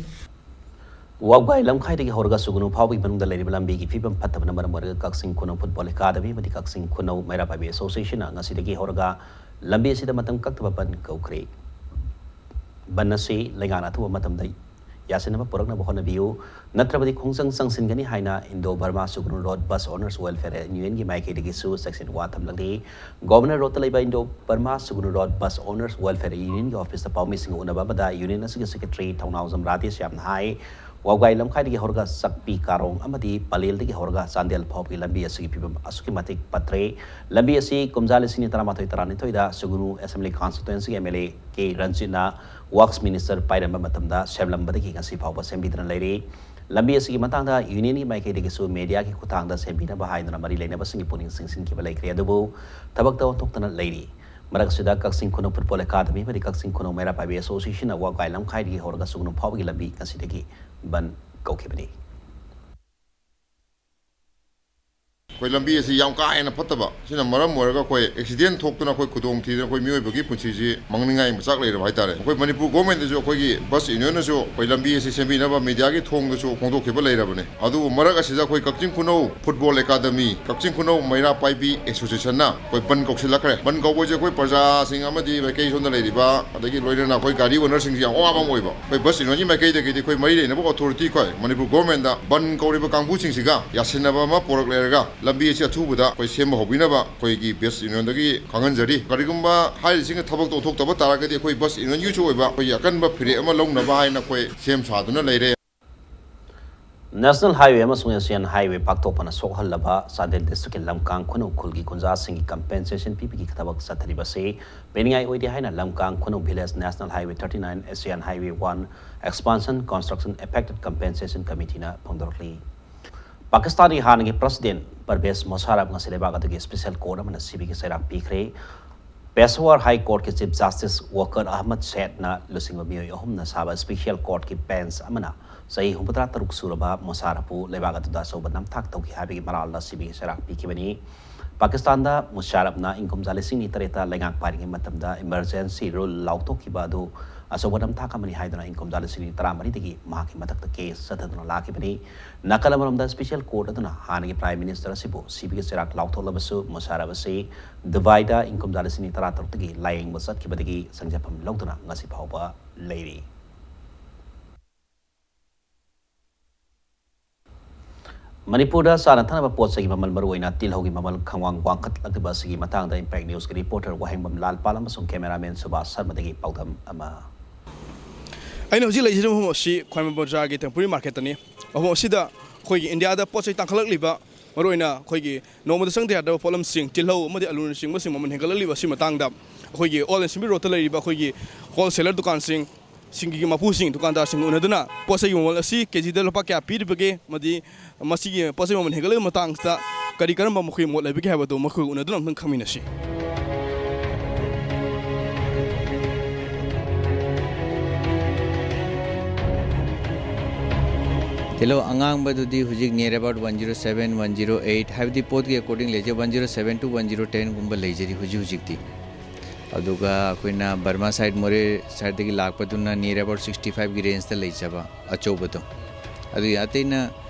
ꯋꯥꯕꯒꯥꯏ ꯂꯝꯈꯥꯏꯗꯒꯤ ꯍꯧꯔꯒ ꯁꯨꯒꯅꯨ ꯐꯥꯎꯕꯒꯤ ꯃꯅꯨꯡꯗ ꯂꯩꯔꯤꯕ ꯂꯝꯕꯤꯒꯤ ꯐꯤꯕꯝ ꯐꯠꯇꯕꯅ ꯃꯔꯝ ꯑꯣꯏꯔꯒ ꯀꯛꯆꯤꯡ ꯈꯨꯅꯧ Football Academy ꯑꯃꯗꯤ ꯀꯛꯆꯤꯡ ꯈꯨꯅꯧ ꯃꯩꯔꯥ ꯄꯥꯏꯕꯤ Associationꯅ ꯉꯁꯤꯗꯒꯤ ꯍꯧꯔꯒ ꯂꯝꯕꯤ ꯑꯁꯤꯗ ꯃꯇꯝ ꯀꯛꯇꯕ ꯕꯟ ꯀꯧꯈ꯭ꯔꯦ꯫ ꯕꯟ ꯑꯁꯤ ꯂꯩꯉꯥꯛꯅ ꯑꯊꯨꯕ ꯃꯇꯝꯗ ꯌꯥꯁꯤꯟꯅꯕ ꯄꯨꯔꯛꯅꯕ ꯍꯣꯠꯅꯕꯤꯌꯨ, ꯅꯠꯇ꯭ꯔꯕꯗꯤ ꯈꯣꯡꯖꯪ ꯆꯪꯁꯤꯟꯒꯅꯤ ꯍꯥꯏꯅ ꯏꯟꯗꯣ ꯕꯔꯃꯥ ꯁꯨꯒꯅꯨ ꯔꯣꯗ ꯕꯁ ꯑꯣꯅꯔꯁ ꯋꯦꯜꯐꯤꯌꯔ ꯌꯨꯅꯤꯌꯟꯒꯤ ꯃꯥꯏꯀꯩꯗꯒꯤꯁꯨ ꯆꯦꯛꯁꯤꯟ ꯋꯥ ꯊꯝꯂꯛꯂꯤ꯫ ꯒꯣꯕꯔꯅꯔ ꯔꯣꯗꯇ ꯂꯩꯕ ꯏꯟꯗꯣ ꯕꯔꯃꯥ ꯁꯨꯒꯅꯨ ꯔꯣꯗ ꯕꯁ ꯑꯣꯅꯔꯁ ꯋꯦꯜꯐꯤꯌꯔ ꯌꯨꯅꯤꯌꯟꯒꯤ ꯑꯣꯐꯤꯁꯇ ꯄꯥꯎꯃꯤꯁꯤꯡꯒ ꯎꯅꯕ ꯑꯃꯗ ꯌꯨꯅꯤꯌꯟ ꯑꯁꯤꯒꯤ ꯁꯦꯀ꯭ꯔꯦꯇꯔꯤ ꯊꯧꯅꯥꯎꯖꯝ ꯔꯥꯙꯦꯁ꯭ꯌꯥꯝꯅ ꯍꯥꯏ, ꯋꯥꯕꯒꯥꯏ ꯂꯝꯈꯥꯏꯗꯒꯤ ꯍꯧꯔꯒ ꯆꯛꯄꯤ ꯀꯥꯔꯣꯡ ꯑꯃꯗꯤ ꯄꯂꯦꯜꯗꯒꯤ ꯍꯧꯔꯒ ꯆꯥꯟꯗꯦꯜ ꯐꯥꯎꯕꯒꯤ ꯂꯝꯕꯤ ꯑꯁꯤꯒꯤ ꯐꯤꯕꯝ ꯑꯁꯨꯛꯀꯤ ꯃꯇꯤꯛ ꯐꯠꯇ꯭ꯔꯦ꯫ ꯂꯝꯕꯤ ꯑꯁꯤ ꯀꯨꯝꯖꯥ ꯂꯤꯁꯤꯡ ꯑꯅꯤ ꯇꯔꯥꯃꯥꯊꯣꯏ ꯇꯔꯥꯅꯤꯊꯣꯏꯗ ꯁꯨꯒꯅꯨ ꯑꯦꯁꯦꯝꯕ꯭ꯂꯤ ꯀꯟꯁꯇꯤꯇ꯭ꯋꯦꯟꯁꯤꯒꯤ ꯑꯦꯝ ꯑꯦꯜ ꯑꯦ ꯀꯦ ꯔꯟꯖꯤꯠꯅ ꯋꯥꯔꯛꯁ ꯃꯤꯅꯤꯁꯇꯔ ꯄꯥꯏꯔꯝꯕ ꯃꯇꯝꯗ ꯁꯦꯝꯂꯝꯕꯗꯒꯤ ꯉꯁꯤ ꯐꯥꯎꯕ ꯁꯦꯝꯕꯤꯗꯅ ꯂꯩꯔꯤ꯫ ꯂꯝꯕꯤ ꯑꯁꯤꯒꯤ ꯃꯇꯥꯡꯗ ꯌꯨꯅꯤꯌꯟꯒꯤ ꯃꯥꯏꯀꯩꯗꯒꯤꯁꯨ ꯃꯦꯗꯤꯌꯥꯒꯤ ꯈꯨꯠꯊꯥꯡꯗ ꯁꯦꯝꯕꯤꯅꯕ ꯍꯥꯏꯗꯨꯅ ꯃꯔꯤ ꯂꯩꯅꯕꯁꯤꯡꯒꯤ ꯄꯨꯛꯅꯤꯡ ꯆꯤꯡꯁꯤꯟꯈꯤꯕ ꯂꯩꯈ꯭ꯔꯦ꯫ ꯑꯗꯨꯕꯨ ꯊꯕꯛꯇ ꯑꯣꯟꯊꯣꯛꯇꯅ ꯂꯩꯔꯤ꯫ ꯃꯔꯛ ꯑꯁꯤꯗ ꯀꯛꯆꯤꯡ ꯈꯨꯅꯧ ꯐꯨꯠꯕꯣꯜ ꯑꯦꯀꯥꯗꯃꯤ ꯑꯃꯗꯤ ꯀꯛꯆꯤꯡ ꯈꯨꯅꯧ ꯃꯩꯔꯥ ꯄꯥꯏꯕꯤ ꯑꯦꯁꯣꯁꯤꯌꯦꯁꯟꯅ ꯋꯥꯕꯒꯥꯏ ꯂꯝꯈꯥꯏꯗꯒꯤ ꯍꯧꯔꯒ ꯁꯨꯒꯅꯨ ꯐꯥꯎꯕꯒꯤ ꯂꯝꯕꯤ ꯉꯁꯤꯗꯒꯤ ꯕꯟ ꯀꯧꯈꯤꯕꯅꯤ꯫ ꯑꯩꯈꯣꯏ ꯂꯝꯕꯤ ꯑꯁꯤ ꯌꯥꯝ ꯀꯥ ꯍꯦꯟꯅ ꯐꯠꯇꯕ, ꯁꯤꯅ ꯃꯔꯝ ꯑꯣꯏꯔꯒ ꯑꯩꯈꯣꯏ ꯑꯦꯛꯁꯤꯗꯦꯟ ꯊꯣꯛꯇꯨꯅ ꯑꯩꯈꯣꯏ ꯈꯨꯗꯣꯡ ꯊꯤꯗꯅ ꯑꯩꯈꯣꯏ ꯃꯤꯑꯣꯏꯕꯒꯤ ꯄꯨꯟꯁꯤꯁꯤ ꯃꯥꯡꯅꯤꯡꯉꯥꯏ ꯃꯆꯥꯛ ꯂꯩꯔꯕ ꯍꯥꯏꯇꯥꯔꯦ꯫ ꯑꯩꯈꯣꯏ ꯃꯅꯤꯄꯨꯔ ꯒꯣꯔꯃꯦꯟꯗꯁꯨ, ꯑꯩꯈꯣꯏꯒꯤ ꯕꯁ ꯌꯨꯅꯤꯌꯟꯅꯁꯨ ꯑꯩꯈꯣꯏ ꯂꯝꯕꯤ ꯑꯁꯤ ꯁꯦꯝꯕꯤꯅꯕ ꯃꯦꯗꯤꯌꯥꯒꯤ ꯊꯣꯡꯗꯁꯨ ꯐꯣꯡꯗꯣꯛꯈꯤꯕ ꯂꯩꯔꯕꯅꯤ꯫ ꯑꯗꯨꯕꯨ ꯃꯔꯛ ꯑꯁꯤꯗ ꯑꯩꯈꯣꯏ ꯀꯛꯆꯤꯡ ꯈꯨꯅꯧ ꯐꯨꯠꯕꯣꯜ ꯑꯦꯀꯥꯗꯃꯤ, ꯀꯛꯆꯤꯡ ꯈꯨꯅꯧ ꯃꯩꯔꯥ ꯄꯥꯏꯕꯤ ꯑꯦꯁꯣꯁꯤꯌꯦꯁꯟꯅ ꯑꯩꯈꯣꯏ ꯕꯟ ꯀꯧꯁꯤꯜꯂꯛꯈ꯭ꯔꯦ꯫ ꯕꯟ ꯀꯧꯕꯁꯦ ꯑꯩꯈꯣꯏ ꯄ꯭ꯔꯖꯥꯁꯤꯡ ꯑꯃꯗꯤ ꯃꯥꯏꯀꯩ ꯁꯣꯝꯗ ꯂꯩꯔꯤꯕ, ꯑꯗꯒꯤ ꯂꯣꯏꯅꯅ ꯑꯩꯈꯣꯏ ꯒꯥꯔꯤ ꯑꯣꯅꯔꯁꯤꯡꯁꯤ ꯌꯥꯝ ꯑꯋꯥꯕ ꯑꯃ ꯑꯣꯏꯕ꯫ ꯑꯩꯈꯣꯏ ꯕꯁ ꯌꯨꯅꯤꯌꯟꯒꯤ ꯃꯥꯏꯀꯩꯗꯒꯤꯗꯤ ꯑꯩꯈꯣꯏ ꯃꯔꯤ ꯂꯩꯅꯕ ꯑꯣꯊꯣꯔꯤꯇꯤ, ꯑꯩꯈꯣꯏ ꯃꯅꯤꯄꯨꯔ ꯒꯣꯔꯃꯦꯟꯗ ꯕꯟ ꯀꯧꯔꯤꯕ ꯀꯥꯡꯕꯨꯁꯤꯡꯁꯤꯒ ꯌꯥꯁꯤꯟꯅꯕ ꯑꯃ ꯄꯣꯔꯛꯂꯦꯔꯒ ꯂꯝꯕꯤ ꯑꯁꯤ ꯑꯊꯨꯕꯗ ꯑꯩꯈꯣꯏ ꯁꯦꯝꯕ ꯍꯧꯕꯤꯅꯕ ꯑꯩꯈꯣꯏꯒꯤ ꯕꯁ ꯌꯨꯅꯤꯌꯟꯗꯒꯤ ꯈꯪꯍꯟꯖꯔꯤ꯫ ꯀꯔꯤꯒꯨꯝꯕ ꯍꯥꯏꯔꯤꯁꯤꯡꯅ ꯊꯕꯛꯇ ꯑꯣꯟꯊꯣꯛꯇꯕ ꯇꯥꯔꯒꯗꯤ ꯑꯩꯈꯣꯏ ꯕꯁ ꯌꯨꯅꯤꯌꯟꯒꯤꯁꯨ ꯑꯣꯏꯕ ꯑꯩꯈꯣꯏꯒꯤ ꯑꯀꯟꯕ ꯐꯤꯔꯦꯞ ꯑꯃ ꯂꯧꯅꯕ ꯍꯥꯏꯅ ꯑꯩꯈꯣꯏ ꯁꯦꯝ ꯁꯥꯗꯨꯅ ꯂꯩꯔꯦ꯫ ꯅꯦꯁꯅꯦꯜ ꯍꯥꯏꯋꯦ ꯑꯃꯁꯨꯡ ꯑꯦꯁꯤꯌꯥꯟ ꯍꯥꯏꯋꯦ ꯄꯥꯛꯊꯣꯛꯄꯅ ꯁꯣꯛꯍꯜꯂꯕ ꯆꯥꯟꯗꯦꯜ ꯗꯤꯁꯇ꯭ꯔꯤꯛꯀꯤ ꯂꯝꯀꯥꯡ ꯈꯨꯅꯧ ꯈꯨꯜꯒꯤ ꯈꯨꯟꯖꯥꯁꯤꯡꯒꯤ ꯀꯝꯄꯦꯟꯁꯦꯁꯟ ꯄꯤꯕꯒꯤ ꯊꯕꯛ ꯆꯠꯊꯔꯤꯕꯁꯤ ꯄꯤꯅꯤꯡꯉꯥꯏ ꯑꯣꯏꯗꯦ ꯍꯥꯏꯅ Lamkang Khunou village national highway thirty nine Asian highway one expansion construction affected compensation ꯀꯃꯤꯇꯤꯅ ꯐꯣꯡꯗꯣꯔꯛꯂꯤ꯫ ꯄꯥꯀꯤꯁꯇꯥꯟꯒꯤ ꯍꯥꯟꯅꯒꯤ ꯄ꯭ꯔꯁꯤꯗꯦꯟ ꯄꯔꯚꯦꯖ ꯃꯨꯁꯥꯔꯐ ꯉꯁꯤ ꯂꯩꯕꯥꯛ ꯑꯗꯨꯒꯤ ꯁ꯭ꯄꯦꯁꯦꯜ ꯀꯣꯔꯠ ꯑꯃꯅ ꯁꯤꯕꯤꯒꯤ ꯆꯩꯔꯥꯛ ꯄꯤꯈ꯭ꯔꯦ꯫ ꯄꯦꯁꯥꯋꯔ ꯍꯥꯏ ꯀꯣꯔꯠꯀꯤ ꯆꯤꯐ ꯖꯁꯇꯤꯁ ꯋꯥꯀꯔ ꯑꯍꯃꯗ ꯁꯦꯠꯅ ꯂꯨꯆꯤꯡꯕ ꯃꯤꯑꯣꯏ ꯑꯍꯨꯝꯅ ꯁꯥꯕ ꯁ꯭ꯄꯦꯁꯦꯜ ꯀꯣꯔꯠꯀꯤ ꯕꯦꯟꯆ ꯑꯃꯅ ꯆꯍꯤ ꯍꯨꯝꯐꯨꯇꯔꯥ ꯇꯔꯨꯛ ꯁꯨꯔꯕ ꯃꯨꯁꯥꯔꯐꯄꯨ ꯂꯩꯕꯥꯛ ꯑꯗꯨꯗ ꯑꯆꯧꯕ ꯅꯝꯊꯥꯛ ꯇꯧꯈꯤ ꯍꯥꯏꯕꯒꯤ ꯃꯔꯥꯜꯗ ꯁꯤꯕꯤꯒꯤ ꯆꯩꯔꯥꯛ ꯄꯤꯈꯤꯕꯅꯤ꯫ ꯄꯥꯀꯤꯁꯇꯥꯟꯗ ꯃꯨꯁꯥꯔꯐꯅ ꯏꯪ ꯀꯨꯝꯖꯥ ꯂꯤꯁꯤꯡ ꯑꯅꯤ ꯇꯔꯦꯠꯇ ꯂꯩꯉꯥꯛ ꯄꯥꯏꯔꯤꯉꯩ ꯃꯇꯝꯗ ꯏꯃꯔꯖꯦꯟꯁꯤ ꯔꯨꯜ ꯂꯥꯎꯊꯣꯛꯈꯤꯕ ꯑꯗꯨ ꯑꯆꯧꯕ ꯅꯝꯊꯥꯛ ꯑꯃꯅꯤ ꯍꯥꯏꯗꯨꯅ ꯏꯪ ꯀꯨꯝꯖꯥ ꯂꯤꯁꯤꯡ ꯑꯅꯤ ꯇꯔꯥꯃꯔꯤꯗꯒꯤ ꯃꯍꯥꯛꯀꯤ ꯃꯊꯛꯇ ꯀꯦꯁ ꯆꯠꯊꯗꯨꯅ ꯂꯥꯛꯈꯤꯕꯅꯤ꯫ ꯅꯥꯀꯜ ꯑꯃꯔꯣꯝꯗ ꯁ꯭ꯄꯦꯁꯦꯜ ꯀꯣꯔꯠ ꯑꯗꯨꯅ ꯍꯥꯟꯅꯒꯤ ꯄ꯭ꯔꯥꯏꯝ ꯃꯤꯅꯤꯁꯇꯔ ꯑꯁꯤꯕꯨ ꯁꯤꯕꯤꯒꯤ ꯆꯩꯔꯥꯛ ꯂꯥꯎꯊꯣꯛꯂꯕꯁꯨ ꯃꯨꯁꯥꯔꯐ ꯑꯁꯤ ꯗꯨꯕꯥꯏꯗ ꯏꯪ ꯀꯨꯝꯖꯥ ꯂꯤꯁꯤꯡ ꯑꯅꯤ ꯇꯔꯥꯇꯔꯨꯛꯇꯒꯤ ꯂꯥꯌꯦꯡꯕ ꯆꯠꯈꯤꯕꯗꯒꯤ ꯁꯪꯖꯐꯝ ꯂꯧꯗꯨꯅ ꯉꯁꯤ ꯐꯥꯎꯕ ꯂꯩꯔꯤ꯫ ꯃꯅꯤꯄꯨꯔꯗ ꯆꯥꯅ ꯊꯛꯅꯕ ꯄꯣꯠ ꯆꯩꯒꯤ ꯃꯃꯜ, ꯃꯔꯨꯑꯣꯏꯅ ꯇꯤꯜꯍꯧꯒꯤ ꯃꯃꯜ ꯈꯪꯋꯥꯡ ꯋꯥꯡꯈꯠꯂꯛꯂꯤꯕ ꯑꯁꯤꯒꯤ ꯃꯇꯥꯡꯗ Impact News ꯀꯤ reporter ꯋꯥꯍꯦꯡꯕꯝ ꯂꯥꯜꯄꯥꯜ ꯑꯃꯁꯨꯡ cameraman ꯁꯨꯕꯥꯁ ꯁꯔꯃꯗꯒꯤ ꯄꯥꯎꯗꯝ ꯑꯃ꯫ ꯑꯩꯅ ꯍꯧꯖꯤꯛ ꯂꯩꯖꯔꯤꯕ ꯃꯐꯝ ꯑꯁꯤ ꯈ꯭ꯋꯥꯏꯔꯝꯕꯟ ꯕꯖꯥꯔꯒꯤ ꯇꯦꯝꯄꯣꯔꯤ market ꯇꯅꯤ꯫ ꯃꯐꯝ ꯑꯁꯤꯗ ꯑꯩꯈꯣꯏꯒꯤ ꯏꯟꯗꯤꯌꯥꯗ ꯄꯣꯠ ꯆꯩ ꯇꯥꯡꯈꯠꯂꯛꯂꯤꯕ, ꯃꯔꯨꯑꯣꯏꯅ ꯑꯩꯈꯣꯏꯒꯤ ꯅꯣꯡꯃꯗ ꯆꯪꯗ ꯌꯥꯗ꯭ꯔꯕ ꯄꯣꯠꯂꯝꯁꯤꯡ, ꯇꯤꯜꯍꯧ ꯑꯃꯗꯤ ꯑꯂꯨꯅꯆꯤꯡꯕꯁꯤꯡ ꯃꯃꯜ ꯍꯦꯟꯒꯠꯂꯛꯂꯤꯕ ꯑꯁꯤ ꯃꯇꯥꯡꯗ ꯑꯩꯈꯣꯏꯒꯤ Old N C B road ꯇ ꯂꯩꯔꯤꯕ ꯑꯩꯈꯣꯏꯒꯤ wholesaler ꯗꯨꯀꯥꯟꯁꯤꯡ, ꯁꯤꯡꯒꯤ ꯃꯄꯨꯁꯤꯡ, ꯗꯨꯀꯥꯟꯗꯥꯔꯁꯤꯡꯒ ꯎꯅꯗꯨꯅ ꯄꯣꯠ ꯆꯩꯒꯤ ꯃꯃꯜ ꯑꯁꯤ ꯀꯦꯖꯤꯗ ꯂꯨꯄꯥ ꯀꯌꯥ ꯄꯤꯔꯤꯕꯒꯦ ꯑꯃꯗꯤ ꯃꯁꯤꯒꯤ ꯄꯣꯠ ꯆꯩ ꯃꯃꯜ ꯍꯦꯟꯒꯠꯂꯛꯂꯤꯕ ꯃꯇꯥꯡꯁꯤꯗ ꯀꯔꯤ ꯀꯔꯝꯕ ꯃꯈꯣꯏꯒꯤ ꯃꯣꯠ ꯂꯩꯕꯒꯦ ꯍꯥꯏꯕꯗꯨ ꯃꯈꯣꯏꯒ ꯎꯅꯗꯨꯅ ꯑꯃꯨꯛꯇꯪ ꯈꯪꯃꯤꯟꯅꯁꯤ꯫ ꯇꯤꯜꯍꯧ ꯑꯉꯥꯡꯕꯗꯨꯗꯤ ꯍꯧꯖꯤꯛ near about one zero seven, one zero eight, ꯍꯥꯏꯕꯗꯤ ꯄꯣꯠꯀꯤ according ꯂꯩꯖꯩ, one zero seven to one zero ten ꯒꯨꯝꯕ ꯂꯩꯖꯔꯤ ꯍꯧꯖꯤꯛ ꯍꯧꯖꯤꯛꯇꯤ꯫ ꯑꯗꯨꯒ ꯑꯩꯈꯣꯏꯅ ꯕꯔꯃꯥ side, ꯃꯣꯔꯦ side ꯗꯒꯤ ꯂꯥꯛꯄꯗꯨꯅ near about sixty five ꯒꯤ range ꯇ ꯂꯩꯖꯕ ꯑꯆꯧꯕꯗꯣ꯫ ꯑꯗꯨꯒꯤ ꯑꯇꯩꯅ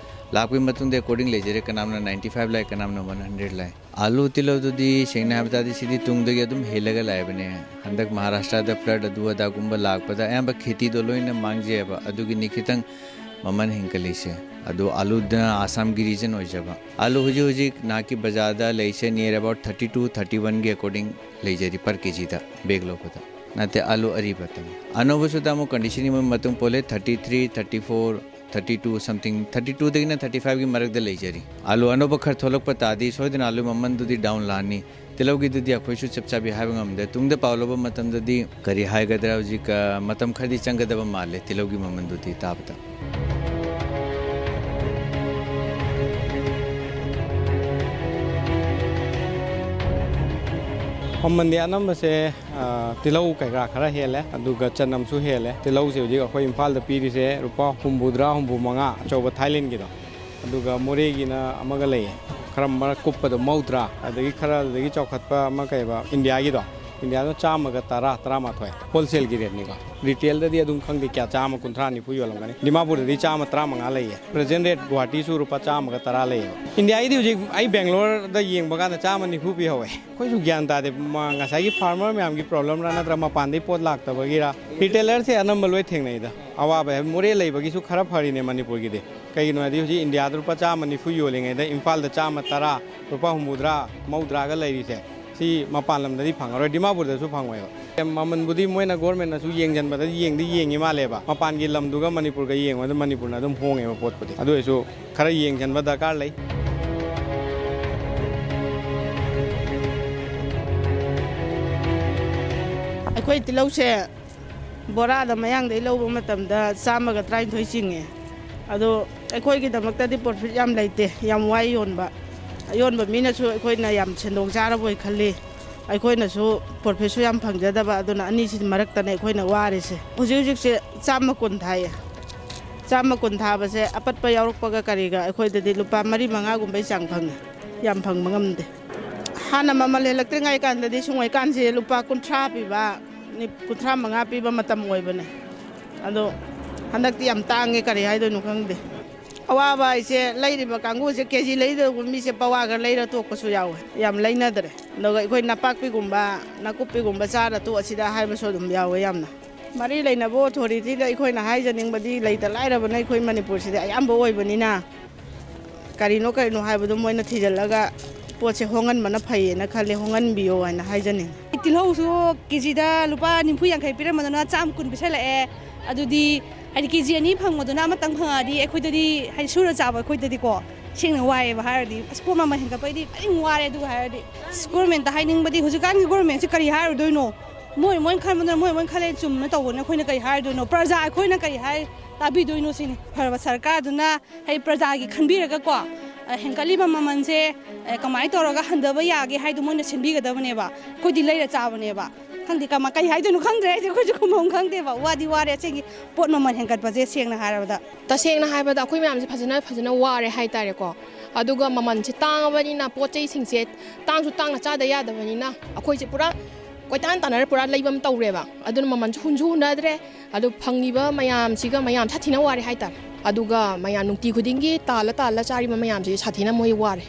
ꯂꯥꯛꯄꯒꯤ ꯃꯇꯨꯡꯗ according ꯂꯩꯖꯔꯦ, ꯀꯅꯥꯝꯅ ninety five ꯂꯥꯛꯑꯦ, ꯀꯅꯥꯝꯅ one hundred ꯂꯥꯛꯑꯦ꯫ ꯑꯥꯂꯨ ꯇꯤꯜꯍꯧꯗꯨꯗꯤ ꯁꯦꯡꯅ ꯍꯥꯏꯕ ꯇꯥꯔꯗꯤ ꯁꯤꯗꯤ ꯇꯨꯡꯗꯒꯤ ꯑꯗꯨꯝ ꯍꯦꯜꯂꯒ ꯂꯥꯛꯑꯦꯕꯅꯦ꯫ ꯍꯟꯗꯛ ꯃꯍꯥꯔꯥꯁꯇ꯭ꯔꯗ flood ꯑꯗꯨ ꯑꯗꯥꯒꯨꯝꯕ ꯂꯥꯛꯄꯗ ꯑꯌꯥꯝꯕ ꯈꯦꯇꯤꯗꯣ ꯂꯣꯏꯅ ꯃꯥꯡꯖꯩꯑꯕ, ꯑꯗꯨꯒꯤꯅꯤ ꯈꯤꯇꯪ ꯃꯃꯜ ꯍꯦꯟꯒꯠꯂꯤꯁꯦ꯫ ꯑꯗꯣ ꯑꯥꯂꯨꯗ ꯑꯁꯥꯝꯒꯤ region ꯑꯣꯏꯖꯕ꯫ ꯑꯥꯂꯨ ꯍꯧꯖꯤꯛ ꯍꯧꯖꯤꯛ ꯅꯍꯥꯛꯀꯤ ꯕꯖꯥꯔꯗ ꯂꯩꯁꯦ near about thirty to thirty one ꯒꯤ according ꯂꯩꯖꯔꯤ per ꯀꯦꯖꯤꯗ bag ꯂꯧꯕꯗ꯫ ꯅꯠꯇꯦ, ꯑꯥꯂꯨ ꯑꯔꯤꯕꯇꯅꯤ꯫ ꯑꯅꯧꯕꯁꯨ ꯇꯥꯃꯣ condition ꯒꯤ ꯃꯇꯨꯡ ꯄꯣꯜꯂꯦ, thirty three, thirty four, thirty two something, thirty two ꯗꯒꯤꯅ thirty five ꯒꯤ ꯃꯔꯛꯇ ꯂꯩꯖꯔꯤ꯫ ꯑꯥꯂꯨ ꯑꯅꯧꯕ ꯈꯔ ꯊꯣꯛꯂꯛꯄ ꯇꯥꯔꯗꯤ ꯁꯣꯏꯗꯅ ꯑꯥꯂꯨ ꯃꯃꯜꯗꯨꯗꯤ down ꯂꯥꯛꯑꯅꯤ꯫ ꯇꯤꯜꯍꯧꯒꯤꯗꯨꯗꯤ ꯑꯩꯈꯣꯏꯁꯨ ꯆꯞ ꯆꯥꯕꯤ ꯍꯥꯏꯕ ꯉꯝꯗꯦ꯫ ꯇꯨꯡꯗ ꯄꯥꯎ ꯂꯧꯕ ꯃꯇꯝꯗꯗꯤ ꯀꯔꯤ ꯍꯥꯏꯒꯗ꯭ꯔꯥ, ꯍꯧꯖꯤꯛ, ꯑ, ꯃꯇꯝ ꯈꯔꯗꯤ ꯆꯪꯒꯗꯕ ꯃꯥꯜꯂꯦ ꯇꯤꯜꯍꯧꯒꯤ ꯃꯃꯜꯗꯨꯗꯤ ꯇꯥꯕꯗ꯫ ꯃꯃꯜꯗꯤ ꯑꯅꯝꯕꯁꯦ, ꯑ, ꯇꯤꯜꯍꯧ ꯀꯩꯀꯥ ꯈꯔ ꯍꯦꯜꯂꯦ, ꯑꯗꯨꯒ ꯆꯅꯝꯁꯨ ꯍꯦꯜꯂꯦ꯫ ꯇꯤꯜꯍꯧꯁꯦ ꯍꯧꯖꯤꯛ ꯑꯩꯈꯣꯏ ꯏꯝꯐꯥꯜꯗ ꯄꯤꯔꯤꯁꯦ ꯂꯨꯄꯥ ꯍꯨꯝꯐꯨꯇꯔꯥ, ꯍꯨꯝꯐꯨꯃꯉꯥ, ꯑꯆꯧꯕ ꯊꯥꯏꯂꯦꯟꯒꯤꯗꯣ꯫ ꯑꯗꯨꯒ ꯃꯣꯔꯦꯒꯤꯅ ꯑꯃꯒ ꯂꯩꯌꯦ, ꯈꯔ ꯃꯔꯛ ꯀꯨꯞꯄꯗꯣ, ꯃꯧꯗ꯭ꯔꯥ꯫ ꯑꯗꯒꯤ ꯈꯔ ꯑꯗꯨꯗꯒꯤ ꯆꯥꯎꯈꯠꯄ ꯑꯃ ꯀꯩꯕ, ꯏꯟꯗꯤꯌꯥꯒꯤꯗꯣ, ꯏꯟꯗꯤꯌꯥꯗ ꯆꯥꯝꯃꯒ ꯇꯔꯥ, ꯇꯔꯥꯃꯥꯊꯣꯏ ꯍꯣꯜꯁꯦꯜꯒꯤ ꯔꯦꯠꯅꯤꯀꯣ꯫ ꯔꯤꯇꯦꯜꯗꯗꯤ ꯑꯗꯨꯝ ꯈꯪꯗꯦ ꯀꯌꯥ, ꯆꯥꯝꯃ ꯀꯨꯟꯊ꯭ꯔꯥ ꯅꯤꯐꯨ ꯌꯣꯜꯂꯝꯒꯅꯤ꯫ ꯗꯤꯃꯥꯄꯨꯔꯗꯗꯤ ꯆꯥꯝꯃ ꯇꯔꯥꯃꯉꯥ ꯂꯩꯌꯦ꯫ ꯄ꯭ꯔꯖꯦꯟ ꯔꯦꯠ ꯒꯨꯍꯥꯇꯤꯁꯨ ꯂꯨꯄꯥ ꯆꯥꯝꯃꯒ ꯇꯔꯥ ꯂꯩꯌꯦꯕ꯫ ꯏꯟꯗꯤꯌꯥꯒꯤꯗꯤ ꯍꯧꯖꯤꯛ ꯑꯩ ꯕꯦꯡꯒ꯭ꯂꯣꯔꯗ ꯌꯦꯡꯕ ꯀꯥꯟꯗ ꯆꯥꯝꯃ ꯅꯤꯐꯨ ꯄꯤꯍꯧꯋꯦ꯫ ꯑꯩꯈꯣꯏꯁꯨ ꯒ꯭ꯌꯥꯟ ꯇꯥꯗꯦ, ꯃ-, ꯉꯁꯥꯏꯒꯤ ꯐꯥꯔꯃꯔ ꯃꯌꯥꯝꯒꯤ ꯄ꯭ꯔꯣꯕ꯭ꯂꯦꯝꯔ ꯅꯠꯇ꯭ꯔꯒ ꯃꯄꯥꯟꯗꯩ ꯄꯣꯠ ꯂꯥꯛꯇꯕꯒꯤꯔ? ꯔꯤꯇꯦꯂꯔꯁꯦ ꯑꯅꯝꯕ ꯂꯣꯏ ꯊꯦꯡꯅꯩꯗ꯫ ꯑꯋꯥꯕ ꯍꯥꯏ, ꯃꯣꯔꯦ ꯂꯩꯕꯒꯤꯁꯨ ꯈꯔ ꯐꯔꯤꯅꯦ ꯃꯅꯤꯄꯨꯔꯒꯤꯗꯤ꯫ ꯀꯩꯒꯤꯅꯣ ꯍꯥꯏꯗꯤ ꯍꯧꯖꯤꯛ ꯏꯟꯗꯤꯌꯥꯗ ꯂꯨꯄꯥ ꯆꯥꯝꯃ ꯅꯤꯐꯨ ꯌꯣꯜꯂꯤꯉꯩꯗ ꯏꯝꯐꯥꯜꯗ ꯆꯥꯝꯃ ꯇꯔꯥ, ꯂꯨꯄꯥ ꯍꯨꯝꯐꯨꯇꯔꯥ, ꯃꯧꯗ꯭ꯔꯥꯒ ꯂꯩꯔꯤꯁꯦ, ꯁꯤ ꯃꯄꯥꯟ ꯂꯝꯗꯗꯤ ꯐꯪꯉꯔꯣꯏ, ꯗꯤꯃꯥꯄꯨꯔꯗꯁꯨ ꯐꯪꯉꯣꯏꯕ꯫ ꯃꯃꯜꯕꯨꯗꯤ ꯃꯣꯏꯅ ꯒꯣꯔꯃꯦꯟꯅꯁꯨ ꯌꯦꯡꯁꯤꯟꯕꯗ ꯌꯦꯡꯗꯤ ꯌꯦꯡꯉꯤ ꯃꯥꯜꯂꯦꯕ, ꯃꯄꯥꯟꯒꯤ ꯂꯝꯗꯨꯒ ꯃꯅꯤꯄꯨꯔꯒ ꯌꯦꯡꯕꯗ ꯃꯅꯤꯄꯨꯔꯅ ꯑꯗꯨꯝ ꯍꯣꯡꯉꯦꯕ ꯄꯣꯠꯄꯨꯗꯤ꯫ ꯑꯗꯨ ꯑꯣꯏꯔꯁꯨ ꯈꯔ ꯌꯦꯡꯁꯤꯟꯕ ꯗꯔꯀꯥꯔ ꯂꯩ꯫ ꯑꯩꯈꯣꯏ ꯇꯤꯜꯍꯧꯁꯦ ꯕꯣꯔꯥꯗ ꯃꯌꯥꯡꯗꯩ ꯂꯧꯕ ꯃꯇꯝꯗ ꯆꯥꯝꯃꯒ ꯇꯔꯥꯅꯤꯊꯣꯏ ꯆꯤꯡꯉꯦ꯫ ꯑꯗꯣ ꯑꯩꯈꯣꯏꯒꯤꯗꯃꯛꯇꯗꯤ ꯄ꯭ꯔꯣꯐꯤꯠ ꯌꯥꯝ ꯂꯩꯇꯦ, ꯌꯥꯝ ꯋꯥꯏ ꯌꯣꯟꯕ꯫ ꯑꯌꯣꯟꯕ ꯃꯤꯅꯁꯨ ꯑꯩꯈꯣꯏꯅ ꯌꯥꯝ ꯁꯦꯟꯗꯣꯡ ꯆꯥꯔꯕꯣꯏ ꯈꯜꯂꯤ, ꯑꯩꯈꯣꯏꯅꯁꯨ ꯄ꯭ꯔꯣꯐꯤꯠꯁꯨ ꯌꯥꯝ ꯐꯪꯖꯗꯕ꯫ ꯑꯗꯨꯅ ꯑꯅꯤꯁꯤ ꯃꯔꯛꯇꯅꯦ ꯑꯩꯈꯣꯏꯅ ꯋꯥꯔꯤꯁꯦ꯫ ꯍꯧꯖꯤꯛ ꯍꯧꯖꯤꯛꯁꯦ ꯆꯥꯝꯃ ꯀꯨꯟ ꯊꯥꯏꯌꯦ꯫ ꯆꯥꯝꯃ ꯀꯨꯟ ꯊꯥꯕꯁꯦ ꯑꯄꯠꯄ ꯌꯥꯎꯔꯛꯄꯒ ꯀꯔꯤꯒ ꯑꯩꯈꯣꯏꯗꯗꯤ ꯂꯨꯄꯥ ꯃꯔꯤ ꯃꯉꯥꯒꯨꯝꯕꯩ ꯆꯥꯡ ꯐꯪꯉꯦ, ꯌꯥꯝ ꯐꯪꯕ ꯉꯝꯗꯦ꯫ ꯍꯥꯟꯅ ꯃꯃꯜ ꯍꯦꯜꯂꯛꯇ꯭ꯔꯤꯉꯩ ꯀꯥꯟꯗꯗꯤ ꯁꯨꯡꯉꯩꯀꯥꯟꯁꯦ ꯂꯨꯄꯥ ꯀꯨꯟꯊ꯭ꯔꯥ ꯄꯤꯕ, ꯅꯤ-, ꯀꯨꯟꯊ꯭ꯔꯥ ꯃꯉꯥ ꯄꯤꯕ ꯃꯇꯝ ꯑꯣꯏꯕꯅꯦ꯫ ꯑꯗꯣ ꯍꯟꯗꯛꯇꯤ ꯌꯥꯝ ꯇꯥꯡꯉꯦ, ꯀꯔꯤ ꯍꯥꯏꯗꯣꯏꯅꯣ ꯈꯪꯗꯦ꯫ ꯑꯋꯥꯕ ꯍꯥꯏꯁꯦ, ꯂꯩꯔꯤꯕ ꯀꯥꯡꯕꯨꯁꯦ ꯀꯦ ꯖꯤ ꯂꯩꯗꯧꯕ ꯃꯤꯁꯦ ꯄꯋꯥꯒ ꯂꯩꯔ ꯇꯣꯛꯄꯁꯨ ꯌꯥꯎꯋꯦ, ꯌꯥꯝ ꯂꯩꯅꯗ꯭ꯔꯦ꯫ ꯑꯗꯨꯒ ꯑꯩꯈꯣꯏ ꯅꯄꯥꯛꯄꯤꯒꯨꯝꯕ, ꯅꯥꯀꯨꯞꯄꯤꯒꯨꯝꯕ ꯆꯥꯔ ꯇꯣꯛꯑꯁꯤꯗ ꯍꯥꯏꯕꯁꯨ ꯑꯗꯨꯝ ꯌꯥꯎꯋꯦ ꯌꯥꯝꯅ꯫ ꯃꯔꯤ ꯂꯩꯅꯕ ꯑꯣꯊꯣꯔꯤꯇꯤꯗ ꯑꯩꯈꯣꯏꯅ ꯍꯥꯏꯖꯅꯤꯡꯕꯗꯤ, ꯂꯩꯇ ꯂꯥꯏꯔꯕꯅ ꯑꯩꯈꯣꯏ ꯃꯅꯤꯄꯨꯔꯁꯤꯗꯤ ꯑꯌꯥꯝꯕ ꯑꯣꯏꯕꯅꯤꯅ, ꯀꯔꯤꯅꯣ ꯀꯔꯤꯅꯣ ꯍꯥꯏꯕꯗꯣ ꯃꯣꯏꯅ ꯊꯤꯖꯤꯜꯂꯒ ꯄꯣꯠꯁꯦ ꯍꯣꯡꯍꯟꯕꯅ ꯐꯩꯌꯦꯅ ꯈꯜꯂꯦ, ꯍꯣꯡꯍꯟꯕꯤꯌꯣ ꯍꯥꯏꯅ ꯍꯥꯏꯖꯅꯤꯡꯉꯤ꯫ ꯇꯤꯜꯍꯧꯁꯨ ꯀꯦ ꯖꯤꯗ ꯂꯨꯄꯥ ꯅꯤꯐꯨ ꯌꯥꯡꯈꯩ ꯄꯤꯔꯝꯕꯗꯨꯅ ꯆꯥꯝ ꯀꯨꯟ ꯄꯤꯁꯜꯂꯛꯑꯦ꯫ ꯑꯗꯨꯗꯤ ꯍꯥꯏꯗꯤ ꯀꯦ ꯖꯤ ꯑꯅꯤ ꯐꯪꯕꯗꯨꯅ ꯑꯃꯇꯪ ꯐꯪꯉꯛꯑꯗꯤ ꯑꯩꯈꯣꯏꯗꯗꯤ, ꯍꯥꯏꯗꯤ ꯁꯨꯔ ꯆꯥꯕ ꯑꯩꯈꯣꯏꯗꯗꯤ ꯀꯣ, ꯁꯦꯡꯅ ꯋꯥꯏꯑꯦꯕ ꯍꯥꯏꯔꯗꯤ꯫ ꯑꯁ, ꯄꯣꯠ ꯃꯃꯜ ꯍꯦꯟꯒꯠꯄꯩꯗꯤ ꯐꯖꯅ ꯋꯥꯔꯦ꯫ ꯑꯗꯨꯒ ꯍꯥꯏꯔꯗꯤ ꯑꯁ, ꯒꯣꯔꯃꯦꯟꯇ ꯍꯥꯏꯅꯤꯡꯕꯗꯤ, ꯍꯧꯖꯤꯛꯀꯥꯟꯒꯤ ꯒꯣꯔꯃꯦꯟꯁꯦ ꯀꯔꯤ ꯍꯥꯏꯔꯨꯗꯣꯏꯅꯣ? ꯃꯣꯏ ꯃꯣꯏ ꯈꯟꯕꯗꯨꯅ ꯃꯣꯏ ꯃꯣꯏ ꯈꯜꯂꯦ, ꯆꯨꯝꯅ ꯇꯧꯕꯅꯦ꯫ ꯑꯩꯈꯣꯏꯅ ꯀꯔꯤ ꯍꯥꯏꯔꯨꯗꯣꯏꯅꯣ? ꯄ꯭ꯔꯖꯥ ꯑꯩꯈꯣꯏꯅ ꯀꯔꯤ ꯍꯥꯏ ꯇꯥꯕꯤꯗꯣꯏꯅꯣ ꯁꯤꯅꯤ꯫ ꯐꯔꯕ ꯁꯔꯀꯥꯔꯗꯨꯅ ꯍꯥꯏꯗꯤ ꯄ꯭ꯔꯖꯥꯒꯤ ꯈꯟꯕꯤꯔꯒꯀꯣ, ꯑ, ꯍꯦꯟꯀꯠꯂꯤꯕ ꯃꯃꯜꯁꯦ, ꯑ, ꯀꯃꯥꯏꯅ ꯇꯧꯔꯒ ꯍꯟꯊꯕ ꯌꯥꯒꯦ ꯍꯥꯏꯗꯣ ꯃꯣꯏꯅ ꯁꯤꯟꯕꯤꯒꯗꯕꯅꯦꯕ꯫ ꯑꯩꯈꯣꯏꯗꯤ ꯂꯩꯔ ꯆꯥꯕꯅꯦꯕ꯫ ꯈꯪꯗꯦ, ꯀꯃ-, ꯀꯩ ꯍꯥꯏꯗꯣꯏꯅꯣ ꯈꯪꯗ꯭ꯔꯦ꯫ ꯑꯩꯁꯦ, ꯑꯩꯈꯣꯏꯁꯨ ꯈꯨꯝꯕꯝ ꯈꯪꯗꯦꯕ꯫ ꯋꯥꯗꯤ ꯋꯥꯔꯦ ꯑꯁꯦꯡꯒꯤ, ꯄꯣꯠ ꯃꯃꯜ ꯍꯦꯟꯒꯠꯄꯁꯦ ꯁꯦꯡꯅ ꯍꯥꯏꯔꯕꯗ꯫ ꯇꯁꯦꯡꯅ ꯍꯥꯏꯕꯗ ꯑꯩꯈꯣꯏ ꯃꯌꯥꯝꯁꯦ ꯐꯖꯅ, ꯐꯖꯅ ꯋꯥꯔꯦ ꯍꯥꯏꯇꯥꯔꯦꯀꯣ꯫ ꯑꯗꯨꯒ ꯃꯃꯜꯁꯦ ꯇꯥꯡꯉꯕꯅꯤꯅ, ꯄꯣꯠ ꯆꯩꯁꯤꯡꯁꯦ ꯇꯥꯡꯁꯨ ꯇꯥꯡꯅ ꯆꯥꯗ ꯌꯥꯗꯕꯅꯤꯅ, ꯑꯩꯈꯣꯏꯁꯦ ꯄꯨꯔꯥ ꯀꯣꯏꯇꯥꯟ ꯇꯥꯟꯅꯔ ꯄꯨꯔꯥ ꯂꯩꯕ ꯑꯃ ꯇꯧꯔꯦꯕ꯫ ꯑꯗꯨꯅ ꯃꯃꯜꯁꯨ ꯍꯨꯟꯁꯨ ꯍꯨꯟꯅꯗ꯭ꯔꯦ꯫ ꯑꯗꯨ ꯐꯪꯉꯤꯕ ꯃꯌꯥꯝꯁꯤꯒ ꯃꯌꯥꯝ ꯁꯥꯊꯤꯅ ꯋꯥꯔꯦ ꯍꯥꯏꯇꯥꯔꯦ꯫ ꯑꯗꯨꯒ ꯃꯌꯥꯝ ꯅꯨꯡꯇꯤ ꯈꯨꯗꯤꯡꯒꯤ ꯇꯥꯜꯂ ꯇꯥꯜꯂ ꯆꯥꯔꯤꯕ ꯃꯌꯥꯝꯁꯤ ꯁꯥꯊꯤꯅ ꯃꯣꯏ ꯋꯥꯔꯦ꯫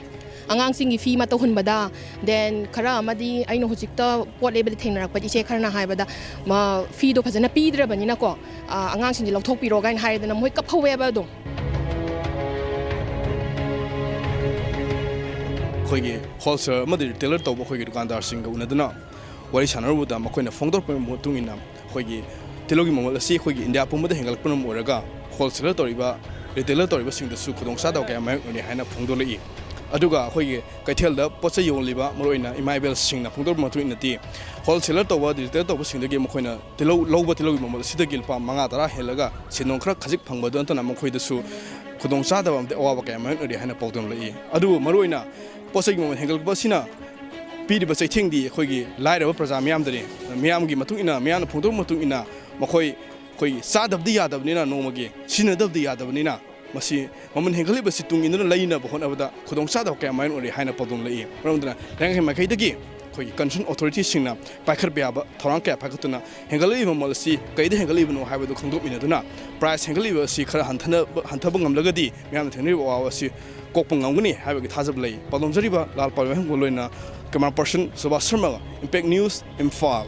ꯑꯉꯥꯡꯁꯤꯡꯒꯤ ꯐꯤ ꯃꯇꯧ ꯍꯨꯟꯕꯗ, then ꯈꯔ ꯑꯃꯗꯤ ꯑꯩꯅ ꯍꯧꯖꯤꯛꯇ ꯄꯣꯠ ꯂꯩꯕꯗ ꯊꯦꯡꯅꯔꯛꯄꯗ, ꯏꯆꯦ ꯈꯔꯅ ꯍꯥꯏꯕꯗ, ꯃ-, ꯐꯤꯗꯣ ꯐꯖꯅ ꯄꯤꯗ꯭ꯔꯕꯅꯤꯅꯀꯣ, ꯑ, "ꯑꯉꯥꯡꯁꯤꯡꯁꯦ ꯂꯧꯊꯣꯛꯄꯤꯔꯣ" ꯀꯥꯏꯅ ꯍꯥꯏꯔꯦꯗꯅ, ꯃꯣꯏ ꯀꯞꯐꯧꯋꯦꯕ ꯑꯗꯨꯝ꯫ ꯑꯩꯈꯣꯏꯒꯤ ꯍꯣꯜꯁꯦꯂꯔ ꯑꯃꯗꯤ ꯔꯤꯇꯦꯂꯔ ꯇꯧꯕ ꯑꯩꯈꯣꯏꯒꯤ ꯗꯨꯀꯥꯟꯗꯥꯔꯁꯤꯡꯒ ꯎꯅꯗꯨꯅ ꯋꯥꯔꯤ ꯁꯥꯟꯅꯔꯨꯕꯗ, ꯃꯈꯣꯏꯅ ꯐꯣꯡꯗꯣꯔꯛꯄꯒꯤ ꯃꯇꯨꯡ ꯏꯟꯅ, ꯑꯩꯈꯣꯏꯒꯤ ꯇꯤꯜꯍꯧꯒꯤ ꯃꯃꯜ ꯑꯁꯤ ꯑꯩꯈꯣꯏꯒꯤ ꯏꯟꯗꯤꯌꯥ ꯄꯨꯝꯕꯗ ꯍꯦꯟꯒꯠꯂꯛꯄꯅ ꯃꯔꯝ ꯑꯣꯏꯔꯒ ꯍꯣꯜꯁꯦꯂꯔ ꯇꯧꯔꯤꯕ, ꯔꯤꯇꯦꯂꯔ ꯇꯧꯔꯤꯕꯁꯤꯡꯗꯁꯨ ꯈꯨꯗꯣꯡꯆꯥꯗꯕ ꯀꯌꯥ ꯃꯥꯌꯣꯛꯅꯔꯤ ꯍꯥꯏꯅ ꯐꯣꯡꯗꯣꯛꯂꯛꯏ꯫ ꯑꯗꯨꯒ ꯑꯩꯈꯣꯏꯒꯤ ꯀꯩꯊꯦꯜꯗ ꯄꯣꯠ ꯆꯩ ꯌꯣꯜꯂꯤꯕ, ꯃꯔꯨꯑꯣꯏꯅ ꯏꯃꯥ ꯏꯕꯦꯜꯁꯤꯡꯅ ꯐꯣꯡꯗꯣꯔꯛꯄ ꯃꯇꯨꯡ ꯏꯟꯅꯗꯤ, ꯍꯣꯜꯁꯦꯂꯔ ꯇꯧꯕ, ꯔꯤꯇꯦꯂꯔ ꯇꯧꯕꯁꯤꯡꯗꯒꯤ ꯃꯈꯣꯏꯅ ꯇꯤꯜꯍꯧ ꯂꯧꯕ, ꯇꯤꯜꯍꯧꯒꯤ ꯃꯃꯜ ꯑꯁꯤꯗꯒꯤ ꯂꯨꯄꯥ ꯃꯉꯥ ꯇꯔꯥ ꯍꯦꯜꯂꯒ ꯁꯦꯟꯗꯣꯡ ꯈꯔ ꯈꯖꯤꯛ ꯐꯪꯕꯗ ꯅꯠꯇꯅ ꯃꯈꯣꯏꯗꯁꯨ ꯈꯨꯗꯣꯡꯆꯥꯗꯕ ꯑꯃꯗꯤ ꯑꯋꯥꯕ ꯀꯌꯥ ꯃꯥꯌꯣꯛꯅꯔꯤ ꯍꯥꯏꯅ ꯄꯥꯎꯗꯝꯂꯛꯏ꯫ ꯑꯗꯨꯕꯨ ꯃꯔꯨꯑꯣꯏꯅ ꯄꯣꯠ ꯆꯩꯒꯤ ꯃꯃꯜ ꯍꯦꯟꯒꯠꯂꯛꯄ ꯑꯁꯤꯅ ꯄꯤꯔꯤꯕ ꯆꯩꯊꯦꯡꯗꯤ ꯑꯩꯈꯣꯏꯒꯤ ꯂꯥꯏꯔꯕ ꯄ꯭ꯔꯖꯥ ꯃꯤꯌꯥꯝꯗꯅꯤ꯫ ꯃꯤꯌꯥꯝꯒꯤ ꯃꯇꯨꯡ ꯏꯟꯅ, ꯃꯤꯌꯥꯝꯅ ꯐꯣꯡꯗꯣꯔꯛꯄ ꯃꯇꯨꯡ ꯏꯟꯅ, ꯃꯈꯣꯏ ꯑꯩꯈꯣꯏꯒꯤ ꯆꯥꯗꯕꯗꯤ ꯌꯥꯗꯕꯅꯤꯅ, ꯅꯣꯡꯃꯒꯤ ꯁꯤꯖꯤꯟꯅꯗꯕꯗꯤ ꯌꯥꯗꯕꯅꯤꯅ, ꯃꯁꯤ ꯃꯃꯜ ꯍꯦꯟꯒꯠꯂꯤꯕꯁꯤ ꯇꯨꯡ ꯏꯟꯗꯨꯅ ꯂꯩꯅꯕ ꯍꯣꯠꯅꯕꯗ ꯈꯨꯗꯣꯡꯆꯥꯗꯕ ꯀꯌꯥ ꯃꯥꯌꯣꯛꯅꯔꯤ ꯍꯥꯏꯅ ꯄꯥꯎꯗꯝꯂꯛꯏ꯫ ꯃꯔꯝ ꯑꯗꯨꯅ ꯂꯩꯉꯥꯛꯀꯤ ꯃꯥꯏꯀꯩꯗꯒꯤ ꯑꯩꯈꯣꯏꯒꯤ concern authority ꯁꯤꯡꯅ ꯄꯥꯏꯈꯠꯄ ꯌꯥꯕ ꯊꯧꯔꯥꯡ ꯀꯌꯥ ꯄꯥꯏꯈꯠꯇꯨꯅ ꯍꯦꯟꯒꯠꯂꯛꯂꯤꯕ ꯃꯃꯜ ꯑꯁꯤ ꯀꯩꯗ ꯍꯦꯟꯒꯠꯂꯛꯂꯤꯕꯅꯣ ꯍꯥꯏꯕꯗꯨ ꯈꯪꯗꯣꯛꯃꯤꯟꯅꯗꯨꯅ, price ꯍꯦꯟꯒꯠꯂꯛꯂꯤꯕ ꯑꯁꯤ ꯈꯔ ꯍꯟꯊꯅꯕ, ꯍꯟꯊꯕ ꯉꯝꯂꯒꯗꯤ ꯃꯤꯌꯥꯝꯅ ꯊꯦꯡꯅꯔꯤꯕ ꯑꯋꯥꯕ ꯑꯁꯤ ꯀꯣꯛꯄ ꯉꯝꯒꯅꯤ ꯍꯥꯏꯕꯒꯤ ꯊꯥꯖꯕ ꯂꯩ꯫ ꯄꯥꯎꯗꯝꯖꯔꯤꯕ ꯂꯥꯜ ꯄꯥꯎꯃꯩꯍꯟꯕ ꯂꯣꯏꯅ camera person ꯁꯨꯕꯥꯁ ꯁꯔꯃꯒ, Impact News, ꯏꯝꯐꯥꯜ꯫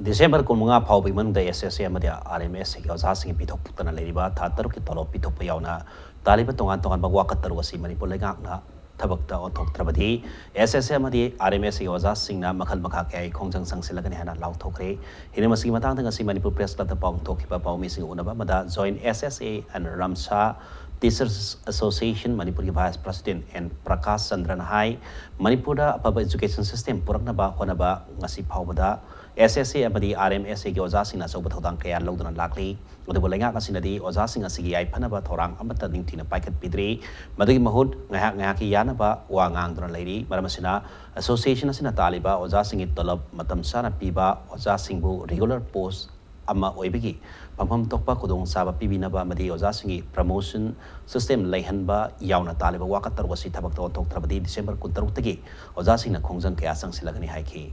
ꯗꯤꯁꯦꯝꯕꯔ ꯀꯨꯟꯃꯉꯥ ꯐꯥꯎꯕꯒꯤ ꯃꯅꯨꯡꯗ ꯑꯦꯁ ꯑꯦꯁ ꯑꯦ ꯑꯃꯗꯤ ꯑꯥꯔ ꯑꯦꯝ ꯑꯦꯁ ꯑꯦꯒꯤ ꯑꯣꯖꯥꯁꯤꯡꯒꯤ ꯄꯤꯊꯣꯛꯇꯅ ꯂꯩꯔꯤꯕ ꯊꯥ ꯇꯔꯨꯛꯀꯤ ꯇꯣꯂꯣꯞ ꯄꯤꯊꯣꯛꯄ ꯌꯥꯎꯅ ꯇꯥꯜꯂꯤꯕ ꯇꯣꯉꯥꯟ ꯇꯣꯉꯥꯟꯕ ꯋꯥꯀꯠ ꯇꯔꯨꯛ ꯑꯁꯤ ꯃꯅꯤꯄꯨꯔ ꯂꯩꯉꯥꯛꯅ ꯊꯕꯛꯇ ꯑꯣꯟꯊꯣꯛꯇ꯭ꯔꯕꯗꯤ ꯑꯦꯁ ꯑꯦꯁ ꯑꯦ ꯑꯃꯗꯤ ꯑꯥꯔ ꯑꯦꯝ ꯑꯦꯁ ꯑꯦꯒꯤ ꯑꯣꯖꯥꯁꯤꯡꯅ ꯃꯈꯜ ꯃꯈꯥ ꯀꯌꯥꯒꯤ ꯈꯣꯡꯖꯪ ꯆꯪꯁꯤꯜꯂꯒꯅꯤ ꯍꯥꯏꯅ ꯂꯥꯎꯊꯣꯛꯈ꯭ꯔꯦ꯫ ꯍꯤꯔꯝ ꯑꯁꯤꯒꯤ ꯃꯇꯥꯡꯗ ꯉꯁꯤ ꯃꯅꯤꯄꯨꯔ ꯄ꯭ꯔꯦꯁ ꯀ꯭ꯂꯕꯇ ꯄꯥꯎꯊꯣꯛꯈꯤꯕ ꯄꯥꯎꯃꯤꯁꯤꯡꯒ ꯎꯅꯕ ꯑꯃꯗ Joint S S A and Ramsa Teachers Association ꯃꯅꯤꯄꯨꯔꯒꯤ vice president N ꯄ꯭ꯔꯀꯥꯁ ꯆꯟꯗ꯭ꯔꯅ ꯍꯥꯏ, ꯃꯅꯤꯄꯨꯔꯗ ꯑꯐꯕ education system ꯄꯨꯔꯛꯅꯕ ꯍꯣꯠꯅꯕ ꯉꯁꯤ ꯐꯥꯎꯕꯗ ꯑꯦꯁ ꯑꯦꯁ ꯑꯦ ꯑꯃꯗꯤ ꯑꯥꯔ ꯑꯦꯝ ꯑꯦꯁ ꯑꯦꯒꯤ ꯑꯣꯖꯥꯁꯤꯡꯅ ꯑꯆꯧꯕ ꯊꯧꯗꯥꯡ ꯀꯌꯥ ꯂꯧꯗꯨꯅ ꯂꯥꯛꯂꯤ꯫ ꯑꯗꯨꯕꯨ ꯂꯩꯉꯥꯛ ꯑꯁꯤꯅꯗꯤ ꯑꯣꯖꯥꯁꯤꯡ ꯑꯁꯤꯒꯤ ꯌꯥꯏꯐꯅꯕ ꯊꯧꯔꯥꯡ ꯑꯃꯠꯇ ꯅꯤꯡꯊꯤꯅ ꯄꯥꯏꯈꯠꯄꯤꯗ꯭ꯔꯤ꯫ ꯃꯗꯨꯒꯤ ꯃꯍꯨꯠ ꯉꯥꯏꯍꯥꯛ ꯉꯥꯏꯍꯥꯛꯀꯤ ꯌꯥꯅꯕ ꯋꯥ ꯉꯥꯡꯗꯨꯅ ꯂꯩꯔꯤ꯫ ꯃꯔꯝ ꯑꯁꯤꯅ association ꯑꯁꯤꯅ ꯇꯥꯜꯂꯤꯕ ꯑꯣꯖꯥꯁꯤꯡꯒꯤ ꯇꯣꯂꯣꯞ ꯃꯇꯝ ꯆꯥꯅ ꯄꯤꯕ, ꯑꯣꯖꯥꯁꯤꯡꯕꯨ regular post ꯑꯃ ꯑꯣꯏꯕꯒꯤ ꯐꯪꯐꯝ ꯊꯣꯛꯄ ꯈꯨꯗꯣꯡꯆꯥꯕ ꯄꯤꯕꯤꯅꯕ ꯑꯃꯗꯤ ꯑꯣꯖꯥꯁꯤꯡꯒꯤ promotion system ꯂꯩꯍꯟꯕ ꯌꯥꯎꯅ ꯇꯥꯜꯂꯤꯕ ꯋꯥꯀꯠ ꯇꯔꯨꯛ ꯑꯁꯤ ꯊꯕꯛꯇ ꯑꯣꯟꯊꯣꯛꯇ꯭ꯔꯕꯗꯤ ꯗꯤꯁꯦꯝꯕꯔ ꯀꯨꯟꯇꯔꯨꯛꯇꯒꯤ ꯑꯣꯖꯥꯁꯤꯡꯅ ꯈꯣꯡꯖꯪ ꯀꯌꯥ ꯆꯪꯁꯤꯜꯂꯒꯅꯤ ꯍꯥꯏꯈꯤ꯫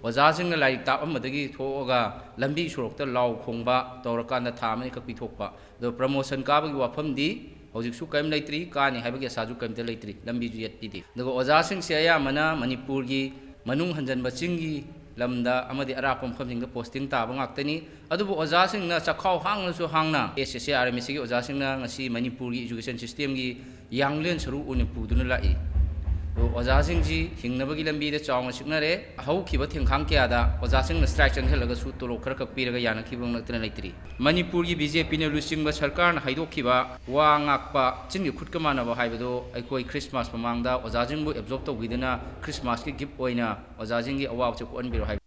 ꯑꯣꯖꯥꯁꯤꯡꯅ ꯂꯥꯏꯔꯤꯛ ꯇꯥꯛꯑꯝꯕꯗꯒꯤ ꯊꯣꯛꯑꯒ ꯂꯝꯕꯤ ꯁꯣꯔꯣꯛꯇ ꯂꯥꯎ ꯈꯣꯡꯕ ꯇꯧꯔꯀꯥꯟꯗ ꯊꯥ ꯑꯃꯅꯤ ꯈꯛ ꯄꯤꯊꯣꯛꯄ꯫ ꯑꯗꯣ promotion ꯀꯥꯕꯒꯤ ꯋꯥꯐꯝꯗꯤ ꯍꯧꯖꯤꯛꯁꯨ ꯀꯔꯤꯝ ꯂꯩꯇ꯭ꯔꯤ, ꯀꯥꯅꯤ ꯍꯥꯏꯕꯒꯤ ꯑꯁꯥꯁꯨ ꯀꯔꯤꯝꯇ ꯂꯩꯇ꯭ꯔꯤ, ꯂꯝꯕꯤꯁꯨ ꯌꯦꯠꯄꯤꯗꯦ꯫ ꯑꯗꯨꯒ ꯑꯣꯖꯥꯁꯤꯡꯁꯦ ꯑꯌꯥꯝꯕꯅ ꯃꯅꯤꯄꯨꯔꯒꯤ ꯃꯅꯨꯡ ꯍꯟꯖꯟꯕ ꯆꯤꯡꯒꯤ ꯂꯝꯗ ꯑꯃꯗꯤ ꯑꯔꯥꯞꯄ ꯃꯐꯝꯁꯤꯡꯗ posting ꯇꯥꯕ ꯉꯥꯛꯇꯅꯤ꯫ ꯑꯗꯨꯕꯨ ꯑꯣꯖꯥꯁꯤꯡꯅ ꯆꯥꯛꯈꯥꯎ ꯍꯥꯡꯂꯁꯨ ꯍꯥꯡꯅ S S A R M S ꯒꯤ ꯑꯣꯖꯥꯁꯤꯡꯅ ꯉꯁꯤ ꯃꯅꯤꯄꯨꯔꯒꯤ education system ꯒꯤ ꯌꯥꯡꯂꯦꯟ ꯁꯔꯨ ꯑꯣꯏꯅ ꯄꯨꯗꯨꯅ ꯂꯥꯛꯏ꯫ ꯑꯗꯣ ꯑꯣꯖꯥꯁꯤꯡꯁꯤ ꯍꯤꯡꯅꯕꯒꯤ ꯂꯝꯕꯤꯗ ꯆꯥꯎꯅ ꯁꯤꯡꯅꯔꯦ꯫ ꯍꯧꯈꯤꯕ ꯊꯦꯡꯈꯥꯡ ꯀꯌꯥꯗ ꯑꯣꯖꯥꯁꯤꯡꯅ strike ꯆꯪꯁꯤꯜꯂꯒꯁꯨ ꯇꯣꯂꯣꯞ ꯈꯔ ꯈꯛ ꯄꯤꯔꯒ ꯌꯥꯅꯈꯤꯕ ꯅꯠꯇꯅ ꯂꯩꯇ꯭ꯔꯤ꯫ ꯃꯅꯤꯄꯨꯔꯒꯤ B J P ꯅ ꯂꯨꯆꯤꯡꯕ ꯁꯔꯀꯥꯔꯅ ꯍꯥꯏꯗꯣꯛꯈꯤꯕ ꯋꯥ ꯉꯥꯛꯄ ꯆꯤꯟꯒꯤ ꯈꯨꯠꯀ ꯃꯥꯟꯅꯕ ꯍꯥꯏꯕꯗꯨ ꯑꯩꯈꯣꯏ Christmas ꯃꯃꯥꯡꯗ ꯑꯣꯖꯥꯁꯤꯡꯕꯨ absorb ꯇꯧꯕꯤꯗꯨꯅ Christmas ꯀꯤ gift ꯑꯣꯏꯅ ꯑꯣꯖꯥꯁꯤꯡꯒꯤ ꯑꯋꯥꯕꯁꯦ ꯀꯣꯛꯍꯟꯕꯤꯔꯣ ꯍꯥꯏꯕ꯫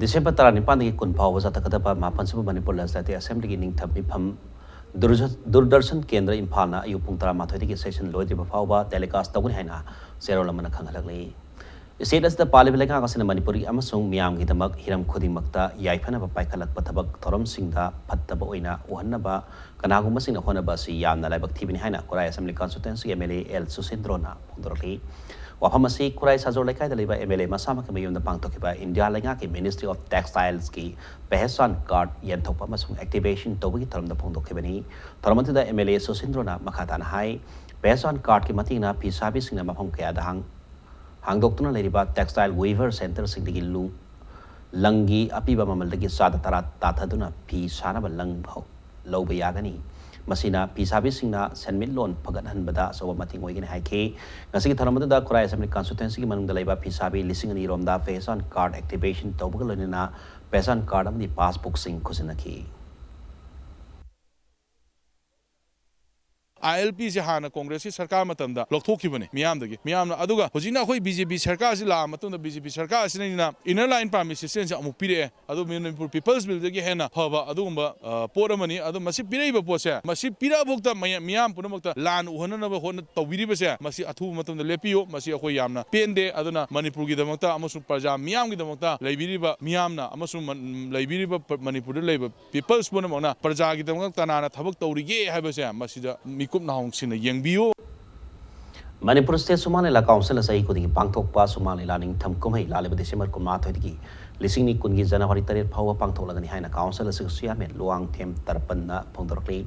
ꯗꯤꯁꯦꯝꯕꯔ ꯇꯔꯥꯅꯤꯄꯥꯟꯗꯒꯤ ꯀꯨꯟ ꯐꯥꯎꯕ ꯆꯠꯊꯒꯗꯕ ꯃꯥꯄꯟꯁꯨꯕ ꯃꯅꯤꯄꯨꯔ Legislative Assembly ꯒꯤ ꯅꯤꯡꯊꯝ ꯃꯤꯐꯝ ꯗꯨꯔꯖ-, ꯗꯨꯔꯗꯔꯁꯟ ꯀꯦꯟꯗ꯭ꯔ ꯏꯝꯐꯥꯜꯅ ꯑꯌꯨꯛ ꯄꯨꯡ ꯇꯔꯥꯃꯥꯊꯣꯏꯗꯒꯤ session ꯂꯣꯏꯗ꯭ꯔꯤꯕ ꯐꯥꯎꯕ telecast ꯇꯧꯒꯅꯤ ꯍꯥꯏꯅ ꯆꯦꯔꯣꯜ ꯑꯃꯅ ꯈꯪꯍꯜꯂꯛꯂꯤ꯫ State ꯑꯁꯤꯗ ꯄꯥꯜꯂꯤꯕ ꯂꯩꯉꯥꯛ ꯑꯁꯤꯅ ꯃꯅꯤꯄꯨꯔꯒꯤ ꯑꯃꯁꯨꯡ ꯃꯤꯌꯥꯝꯒꯤꯗꯃꯛ ꯍꯤꯔꯝ ꯈꯨꯗꯤꯡꯃꯛꯇ ꯌꯥꯏꯐꯅꯕ ꯄꯥꯏꯈꯠꯂꯛꯄ ꯊꯕꯛ ꯊꯧꯔꯝꯁꯤꯡꯗ ꯐꯠꯇꯕ ꯑꯣꯏꯅ ꯎꯍꯟꯅꯕ ꯀꯅꯥꯒꯨꯝꯕꯁꯤꯡꯅ ꯍꯣꯠꯅꯕ ꯑꯁꯤ ꯌꯥꯝꯅ ꯂꯥꯏꯕꯛ ꯊꯤꯕꯅꯤ ꯍꯥꯏꯅ ꯈꯨꯔꯥꯏ Assembly Constituency ꯒꯤ M L A L ꯁꯨꯁꯤꯟꯗ꯭ꯔꯣꯅ ꯐꯣꯡꯗꯣꯔꯛꯂꯤ꯫ ꯋꯥꯐꯝ ꯑꯁꯤ ꯈꯨꯔꯥꯏ ꯁꯥꯖꯣꯔ ꯂꯩꯀꯥꯏꯗ ꯂꯩꯕ M L A ꯃꯁꯥꯃꯛꯀꯤ ꯃꯌꯨꯝꯗ ꯄꯥꯡꯊꯣꯛꯈꯤꯕ ꯏꯟꯗꯤꯌꯥ ꯂꯩꯉꯥꯛꯀꯤ Ministry of Textiles ꯀꯤ Pehchan Card ꯌꯦꯟꯊꯣꯛꯄ ꯑꯃꯁꯨꯡ activation ꯇꯧꯕꯒꯤ ꯊꯧꯔꯝꯗ ꯐꯣꯡꯗꯣꯛꯈꯤꯕꯅꯤ꯫ ꯊꯧꯔꯝ ꯑꯗꯨꯗ M L A ꯁꯨꯁꯤꯟꯗ꯭ꯔꯣꯅ ꯃꯈꯥ ꯇꯥꯅ ꯍꯥꯏ, Pehchan Card ꯀꯤ ꯃꯇꯦꯡꯅ ꯐꯤꯁꯥꯕꯤꯁꯤꯡꯅ ꯃꯐꯝ ꯀꯌꯥꯗ ꯍꯥꯡ-, ꯍꯥꯡꯗꯣꯛꯇꯨꯅ ꯂꯩꯔꯤꯕ textile weaver centre ꯁꯤꯡꯗꯒꯤ ꯂꯨ ꯂꯪꯒꯤ ꯑꯄꯤꯕ ꯃꯃꯜꯗꯒꯤ ꯆꯥꯗ ꯇꯔꯥ ꯇꯥꯊꯗꯨꯅ ꯐꯤ ꯁꯥꯅꯕ ꯂꯪ ꯐꯥꯎ ꯂꯧꯕ ꯌꯥꯒꯅꯤ꯫ ꯃꯁꯤꯅ ꯐꯤꯁꯥꯕꯤꯁꯤꯡꯅ ꯁꯦꯟꯃꯤꯠꯂꯣꯟ ꯐꯒꯠꯍꯟꯕꯗ ꯑꯆꯧꯕ ꯃꯇꯦꯡ ꯑꯣꯏꯒꯅꯤ ꯍꯥꯏꯈꯤ꯫ ꯉꯁꯤꯒꯤ ꯊꯧꯔꯝ ꯑꯗꯨꯗ ꯈꯨꯔꯥꯏ Assembly Constituency ꯒꯤ ꯃꯅꯨꯡꯗ ꯂꯩꯕ ꯐꯤꯁꯥꯕꯤ ꯂꯤꯁꯤꯡ ꯑꯅꯤ ꯔꯣꯝꯗ Pehchan Card activation ꯇꯧꯕꯒ ꯂꯣꯏꯅꯅ Pehchan Card ꯑꯃꯗꯤ passbook ꯁꯤꯡ ꯈꯨꯠꯁꯤꯟꯅꯈꯤ꯫ I L P ꯁꯦ ꯍꯥꯟꯅ ꯀꯣꯡꯒ꯭ꯔꯦꯁꯀꯤ ꯁꯔꯀꯥꯔ ꯃꯇꯝꯗ ꯂꯧꯊꯣꯛꯈꯤꯕꯅꯤ ꯃꯤꯌꯥꯝꯗꯒꯤ꯫ ꯃꯤꯌꯥꯝꯅ, ꯑꯗꯨꯒ ꯍꯧꯖꯤꯛꯅ ꯑꯩꯈꯣꯏ B J P ꯁꯔꯀꯥꯔꯁꯤ ꯂꯥꯛꯑ ꯃꯇꯨꯡꯗ B J P ꯁꯔꯀꯥꯔ ꯑꯁꯤꯅ inner line permit system ꯁꯦ ꯑꯃꯨꯛ ꯄꯤꯔꯛꯑꯦ꯫ ꯑꯗꯨ ꯃꯅꯤꯄꯨꯔ People's Bill ꯗꯒꯤ ꯍꯦꯟꯅ ꯐꯕ ꯑꯗꯨꯒꯨꯝꯕ, ꯑ, ꯄꯣꯠ ꯑꯃꯅꯤ꯫ ꯑꯗꯣ ꯃꯁꯤ ꯄꯤꯔꯛꯏꯕ ꯄꯣꯠꯁꯦ, ꯃꯁꯤ ꯄꯤꯔꯛꯑꯐꯥꯎꯗ ꯃꯌꯥ-, ꯃꯤꯌꯥꯝ ꯄꯨꯝꯅꯃꯛꯇ ꯂꯥꯟ ꯎꯍꯟꯅꯅꯕ ꯍꯣꯠꯅ-, ꯇꯧꯕꯤꯔꯤꯕꯁꯦ, ꯃꯁꯤ ꯑꯊꯨꯕ ꯃꯇꯝꯗ ꯂꯦꯞꯄꯤꯌꯨ꯫ ꯃꯁꯤ ꯑꯩꯈꯣꯏ ꯌꯥꯝꯅ ꯄꯦꯟꯗꯦ꯫ ꯑꯗꯨꯅ ꯃꯅꯤꯄꯨꯔꯒꯤꯗꯃꯛꯇ ꯑꯃꯁꯨꯡ ꯄ꯭ꯔꯖꯥ ꯃꯤꯌꯥꯝꯒꯤꯗꯃꯛꯇ ꯂꯩꯕꯤꯔꯤꯕ ꯃꯤꯌꯥꯝꯅ ꯑꯃꯁꯨꯡ ꯃꯟ-, ꯂꯩꯕꯤꯔꯤꯕ ꯄ-, ꯃꯅꯤꯄꯨꯔꯗ ꯂꯩꯕ People's ꯄꯨꯝꯅꯃꯛꯅ ꯄ꯭ꯔꯖꯥꯒꯤꯗꯃꯛ ꯀꯅꯥꯅ ꯊꯕꯛ ꯇꯧꯔꯤꯒꯦ ꯍꯥꯏꯕꯁꯦ ꯃꯁꯤꯗ ꯃꯤꯀꯨꯞ ꯅꯥꯍꯣꯡꯁꯤꯡꯅ ꯌꯦꯡꯕꯤꯌꯨ꯫ ꯃꯅꯤꯄꯨꯔ ꯁ꯭ꯇꯦꯠ ꯁꯨꯃꯥꯡ ꯂꯤꯂꯥ ꯀꯥꯎꯟꯁꯤꯜꯅ ꯆꯍꯤ ꯈꯨꯗꯤꯡꯒꯤ ꯄꯥꯡꯊꯣꯛꯄ ꯁꯨꯃꯥꯡ ꯂꯤꯂꯥ ꯅꯤꯡꯊꯝ ꯀꯨꯝꯍꯩ ꯂꯥꯛꯂꯤꯕ ꯗꯤꯁꯦꯝꯕꯔ ꯀꯨꯟꯃꯥꯊꯣꯏꯗꯒꯤ ꯂꯤꯁꯤꯡ ꯑꯅꯤ ꯀꯨꯟꯒꯤ ꯖꯅꯋꯥꯔꯤ ꯇꯔꯦꯠ ꯐꯥꯎꯕ ꯄꯥꯡꯊꯣꯛꯂꯒꯅꯤ ꯍꯥꯏꯅ ꯀꯥꯎꯟꯁꯤꯜ ꯑꯁꯤꯒꯤ ꯆꯤꯌꯥꯔꯃꯦꯟ ꯂꯨꯋꯥꯡꯊꯦꯝ ꯇꯔꯄꯟꯅ ꯐꯣꯡꯗꯣꯔꯛꯂꯤ꯫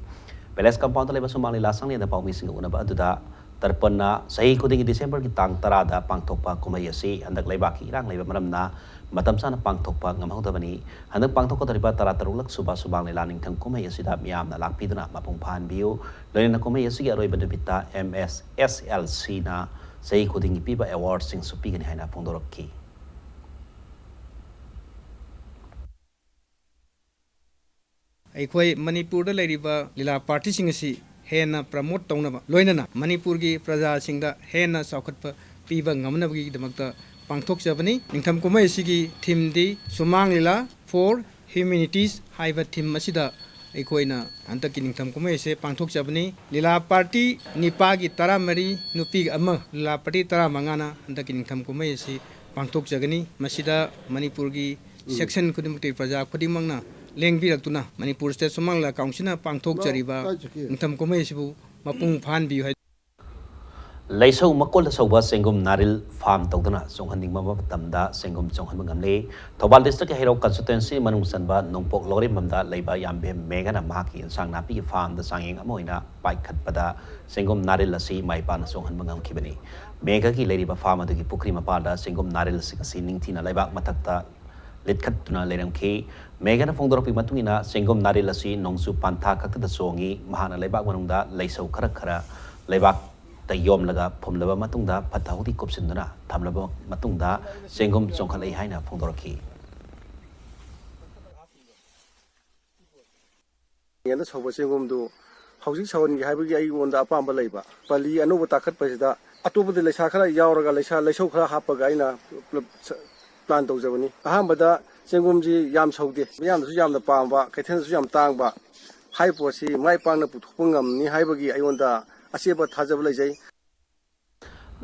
ꯄꯦꯂꯦꯁ ꯀꯝꯄꯥꯎꯟꯗ ꯂꯩꯕ ꯁꯨꯃꯥꯡ ꯂꯤꯂꯥ ꯁꯪꯂꯦꯟꯗ ꯄꯥꯎꯃꯤꯁꯤꯡꯒ ꯎꯅꯕ ꯑꯗꯨꯗ ꯇꯔꯄꯟꯅ ꯆꯍꯤ ꯈꯨꯗꯤꯡꯒꯤ ꯗꯤꯁꯦꯝꯕꯔꯒꯤ ꯇꯥꯡ ꯇꯔꯥꯗ ꯄꯥꯡꯊꯣꯛꯄ ꯀꯨꯝꯍꯩ ꯑꯁꯤ ꯍꯟꯗꯛ ꯂꯩꯕꯥꯛꯀꯤ ꯏꯔꯥꯡ ꯂꯩꯕ ꯃꯔꯝꯅ ꯃꯇꯝ ꯆꯥꯅ ꯄꯥꯡꯊꯣꯛꯄ ꯉꯝꯍꯧꯗꯕꯅꯤ꯫ ꯍꯟꯗꯛ ꯄꯥꯡꯊꯣꯛꯀꯗꯧꯔꯤꯕ ꯇꯔꯥꯇꯔꯨꯛꯂꯛ ꯁꯨꯕ ꯁꯨꯃꯥꯡ ꯂꯤꯂꯥ ꯅꯤꯡꯊꯝ ꯀꯨꯝꯍꯩ ꯑꯁꯤꯗ ꯃꯤꯌꯥꯝꯅ ꯂꯥꯛꯄꯤꯗꯨꯅ ꯃꯄꯨꯡ ꯐꯥꯍꯟꯕꯤꯌꯨ꯫ ꯂꯣꯏꯅꯅ ꯀꯨꯝꯍꯩ ꯑꯁꯤꯒꯤ ꯑꯔꯣꯏꯕ ꯅꯨꯃꯤꯠꯇ ꯑꯦꯝ ꯑꯦꯁ ꯑꯦꯁ ꯑꯦꯜ ꯁꯤꯅ ꯆꯍꯤ ꯈꯨꯗꯤꯡꯒꯤ ꯄꯤꯕ ꯑꯦꯋꯥꯔꯗꯁꯤꯡꯁꯨ ꯄꯤꯒꯅꯤ ꯍꯥꯏꯅ ꯐꯣꯡꯗꯣꯔꯛꯈꯤ꯫ ꯑꯩꯈꯣꯏ ꯃꯅꯤꯄꯨꯔꯗ ꯂꯩꯔꯤꯕ ꯂꯤꯂꯥ ꯄꯥꯔꯇꯤꯁꯤꯡ ꯑꯁꯤ ꯍꯦꯟꯅ ꯄ꯭ꯔꯃꯣꯠ ꯇꯧꯅꯕ, ꯂꯣꯏꯅꯅ ꯃꯅꯤꯄꯨꯔꯒꯤ ꯄ꯭ꯔꯖꯥꯁꯤꯡꯗ ꯍꯦꯟꯅ ꯆꯥꯎꯈꯠꯄ ꯄꯤꯕ ꯉꯝꯅꯕꯒꯤꯗꯃꯛꯇ ꯄꯥꯡꯊꯣꯛꯆꯕꯅꯤ꯫ ꯅꯤꯡꯊꯝ ꯀꯨꯝꯍꯩ ꯑꯁꯤꯒꯤ ꯊꯤꯝꯗꯤ ꯁꯨꯃꯥꯡ ꯂꯤꯂꯥ for Humanities ꯍꯥꯏꯕ ꯊꯤꯝ ꯑꯁꯤꯗ ꯑꯩꯈꯣꯏꯅ ꯍꯟꯗꯛꯀꯤ ꯅꯤꯡꯊꯝ ꯀꯨꯝꯍꯩ ꯑꯁꯤ ꯄꯥꯡꯊꯣꯛꯆꯕꯅꯤ꯫ ꯂꯤꯂꯥ ꯄꯥꯔꯇꯤ ꯅꯤꯄꯥꯒꯤ ꯇꯔꯥꯃꯔꯤ, ꯅꯨꯄꯤꯒꯤ ꯑꯃ, ꯂꯤꯂꯥ ꯄꯥꯔꯇꯤ ꯇꯔꯥꯃꯉꯥꯅ ꯍꯟꯗꯛꯀꯤ ꯅꯤꯡꯊꯝ ꯀꯨꯝꯍꯩ ꯑꯁꯤ ꯄꯥꯡꯊꯣꯛꯆꯒꯅꯤ꯫ ꯃꯁꯤꯗ ꯃꯅꯤꯄꯨꯔꯒꯤ ꯎꯝ꯫ ꯁꯦꯛꯁꯟ ꯈꯨꯗꯤꯡꯃꯛꯇꯒꯤ ꯄ꯭ꯔꯖꯥ ꯈꯨꯗꯤꯡꯃꯛꯅ ꯂꯦꯡꯕꯤꯔꯛꯇꯨꯅ ꯃꯅꯤꯄꯨꯔ ꯁ꯭ꯇꯦꯠ ꯁꯨꯃꯥꯡ ꯂꯤꯂꯥ ꯀꯥꯎꯟꯁꯤꯜꯅ ꯄꯥꯡꯊꯣꯛꯆꯔꯤꯕ ꯀꯥꯏ ꯆꯠꯀꯦ? ꯅꯤꯡꯊꯝ ꯀꯨꯝꯍꯩ ꯑꯁꯤꯕꯨ ꯃꯄꯨꯡ ꯐꯥꯍꯟꯕꯤꯌꯨ ꯍꯥꯏ꯫ ꯂꯩꯁꯧ ꯃꯀꯣꯜꯗ ꯁꯧꯕ ꯆꯦꯡꯒꯨꯝ ꯅꯥꯔꯤꯜ ꯐꯥꯔꯝ ꯇꯧꯗꯨꯅ ꯆꯣꯡꯍꯟꯅꯤꯡꯕ ꯃꯇꯝꯗ ꯆꯦꯡꯒꯨꯝ ꯆꯣꯡꯍꯟꯕ ꯉꯝꯂꯦ꯫ ꯊꯧꯕꯥꯜ ꯗꯤꯁꯇ꯭ꯔꯤꯛꯀꯤ ꯍꯩꯔꯧ ꯀꯟꯁꯇꯤꯇ꯭ꯋꯦꯟꯁꯤ ꯃꯅꯨꯡ ꯆꯟꯕ ꯅꯣꯡꯄꯣꯛ ꯂꯧꯔꯦꯝꯕꯝꯗ ꯂꯩꯕ ꯌꯥꯝꯕꯦꯝ ꯃꯦꯘꯅ ꯃꯍꯥꯛꯀꯤ ꯏꯟꯁꯥꯡ ꯅꯥꯄꯤꯒꯤ ꯐꯥꯔꯝꯗ ꯆꯥꯡꯌꯦꯡ ꯑꯃ ꯑꯣꯏꯅ ꯄꯥꯏꯈꯠꯄꯗ ꯆꯦꯡꯒꯨꯝ ꯅꯥꯔꯤꯜ ꯑꯁꯤ ꯃꯥꯏ ꯄꯥꯛꯅ ꯆꯣꯡꯍꯟꯕ ꯉꯝꯈꯤꯕꯅꯤ꯫ ꯃꯦꯘꯒꯤ ꯂꯩꯔꯤꯕ ꯐꯥꯔꯝ ꯑꯗꯨꯒꯤ ꯄꯨꯈ꯭ꯔꯤ ꯃꯄꯥꯜꯗ ꯆꯦꯡꯒꯨꯝ ꯅꯥꯔꯤꯜꯁꯤꯡ ꯑꯁꯤ ꯅꯤꯡꯊꯤꯅ ꯂꯩꯕꯥꯛ ꯃꯊꯛꯇ ꯂꯤꯠꯈꯠꯇꯨꯅ ꯂꯩꯔꯝꯈꯤ꯫ ꯃꯦꯘꯅ ꯐꯣꯡꯗꯣꯔꯛꯄꯒꯤ ꯃꯇꯨꯡ ꯏꯟꯅ, ꯆꯦꯡꯒꯨꯝ ꯅꯥꯔꯤꯜ ꯑꯁꯤ ꯅꯣꯡꯖꯨ ꯄꯟꯊꯥ ꯈꯛꯇꯗ ꯆꯣꯡꯉꯤ꯫ ꯃꯍꯥꯛꯅ ꯂꯩꯕꯥꯛ ꯃꯅꯨꯡꯗ ꯂꯩꯁꯧ ꯈꯔ ꯈꯔ ꯂꯩꯕꯥꯛꯇ ꯌꯣꯝꯂꯒ ꯐꯨꯝꯂꯕ ꯃꯇꯨꯡꯗ ꯐꯠꯇ ꯍꯥꯎꯗꯤ ꯀꯨꯞꯁꯤꯟꯗꯨꯅ ꯊꯝꯂꯕ ꯃꯇꯨꯡꯗ ꯆꯦꯡꯒꯨꯝ ꯆꯣꯡꯈꯠꯂꯛꯏ ꯍꯥꯏꯅ ꯐꯣꯡꯗꯣꯔꯛꯈꯤ꯫ ꯌꯦꯟꯗ ꯁꯧꯕ ꯆꯦꯡꯒꯨꯝꯗꯨ ꯍꯧꯖꯤꯛ ꯁꯧꯍꯟꯒꯦ ꯍꯥꯏꯕꯒꯤ ꯑꯩꯉꯣꯟꯗ ꯑꯄꯥꯝꯕ ꯂꯩꯕ꯫ ꯄꯜꯂꯤ ꯑꯅꯧꯕ ꯇꯥꯈꯠꯄꯁꯤꯗ ꯑꯇꯣꯞꯄꯗ ꯂꯩꯁꯥ ꯈꯔ ꯌꯥꯎꯔꯒ, ꯂꯩꯁꯥ, ꯂꯩꯁꯧ ꯈꯔ ꯍꯥꯞꯄꯒ ꯑꯩꯅ ꯄꯨꯂꯞ ꯁ-, ꯄ꯭ꯂꯥꯟ ꯇꯧꯖꯕꯅꯤ꯫ ꯑꯍꯥꯟꯕꯗ ꯆꯦꯡꯒꯨꯝꯁꯤ ꯌꯥꯝ ꯁꯧꯗꯦ, ꯃꯤꯌꯥꯝꯅꯁꯨ ꯌꯥꯝꯅ ꯄꯥꯝꯕ, ꯀꯩꯊꯦꯜꯗꯁꯨ ꯌꯥꯝ ꯇꯥꯡꯕ꯫ ꯍꯥꯏꯔꯤꯕ ꯄꯣꯠꯁꯤ ꯃꯥꯏ ꯄꯥꯛꯅ ꯄꯨꯊꯣꯛꯄ ꯉꯝꯅꯤ ꯍꯥꯏꯕꯒꯤ ꯑꯩꯉꯣꯟꯗ ꯑꯆꯦꯠꯄ ꯊꯥꯖꯕ ꯂꯩꯖꯩ꯫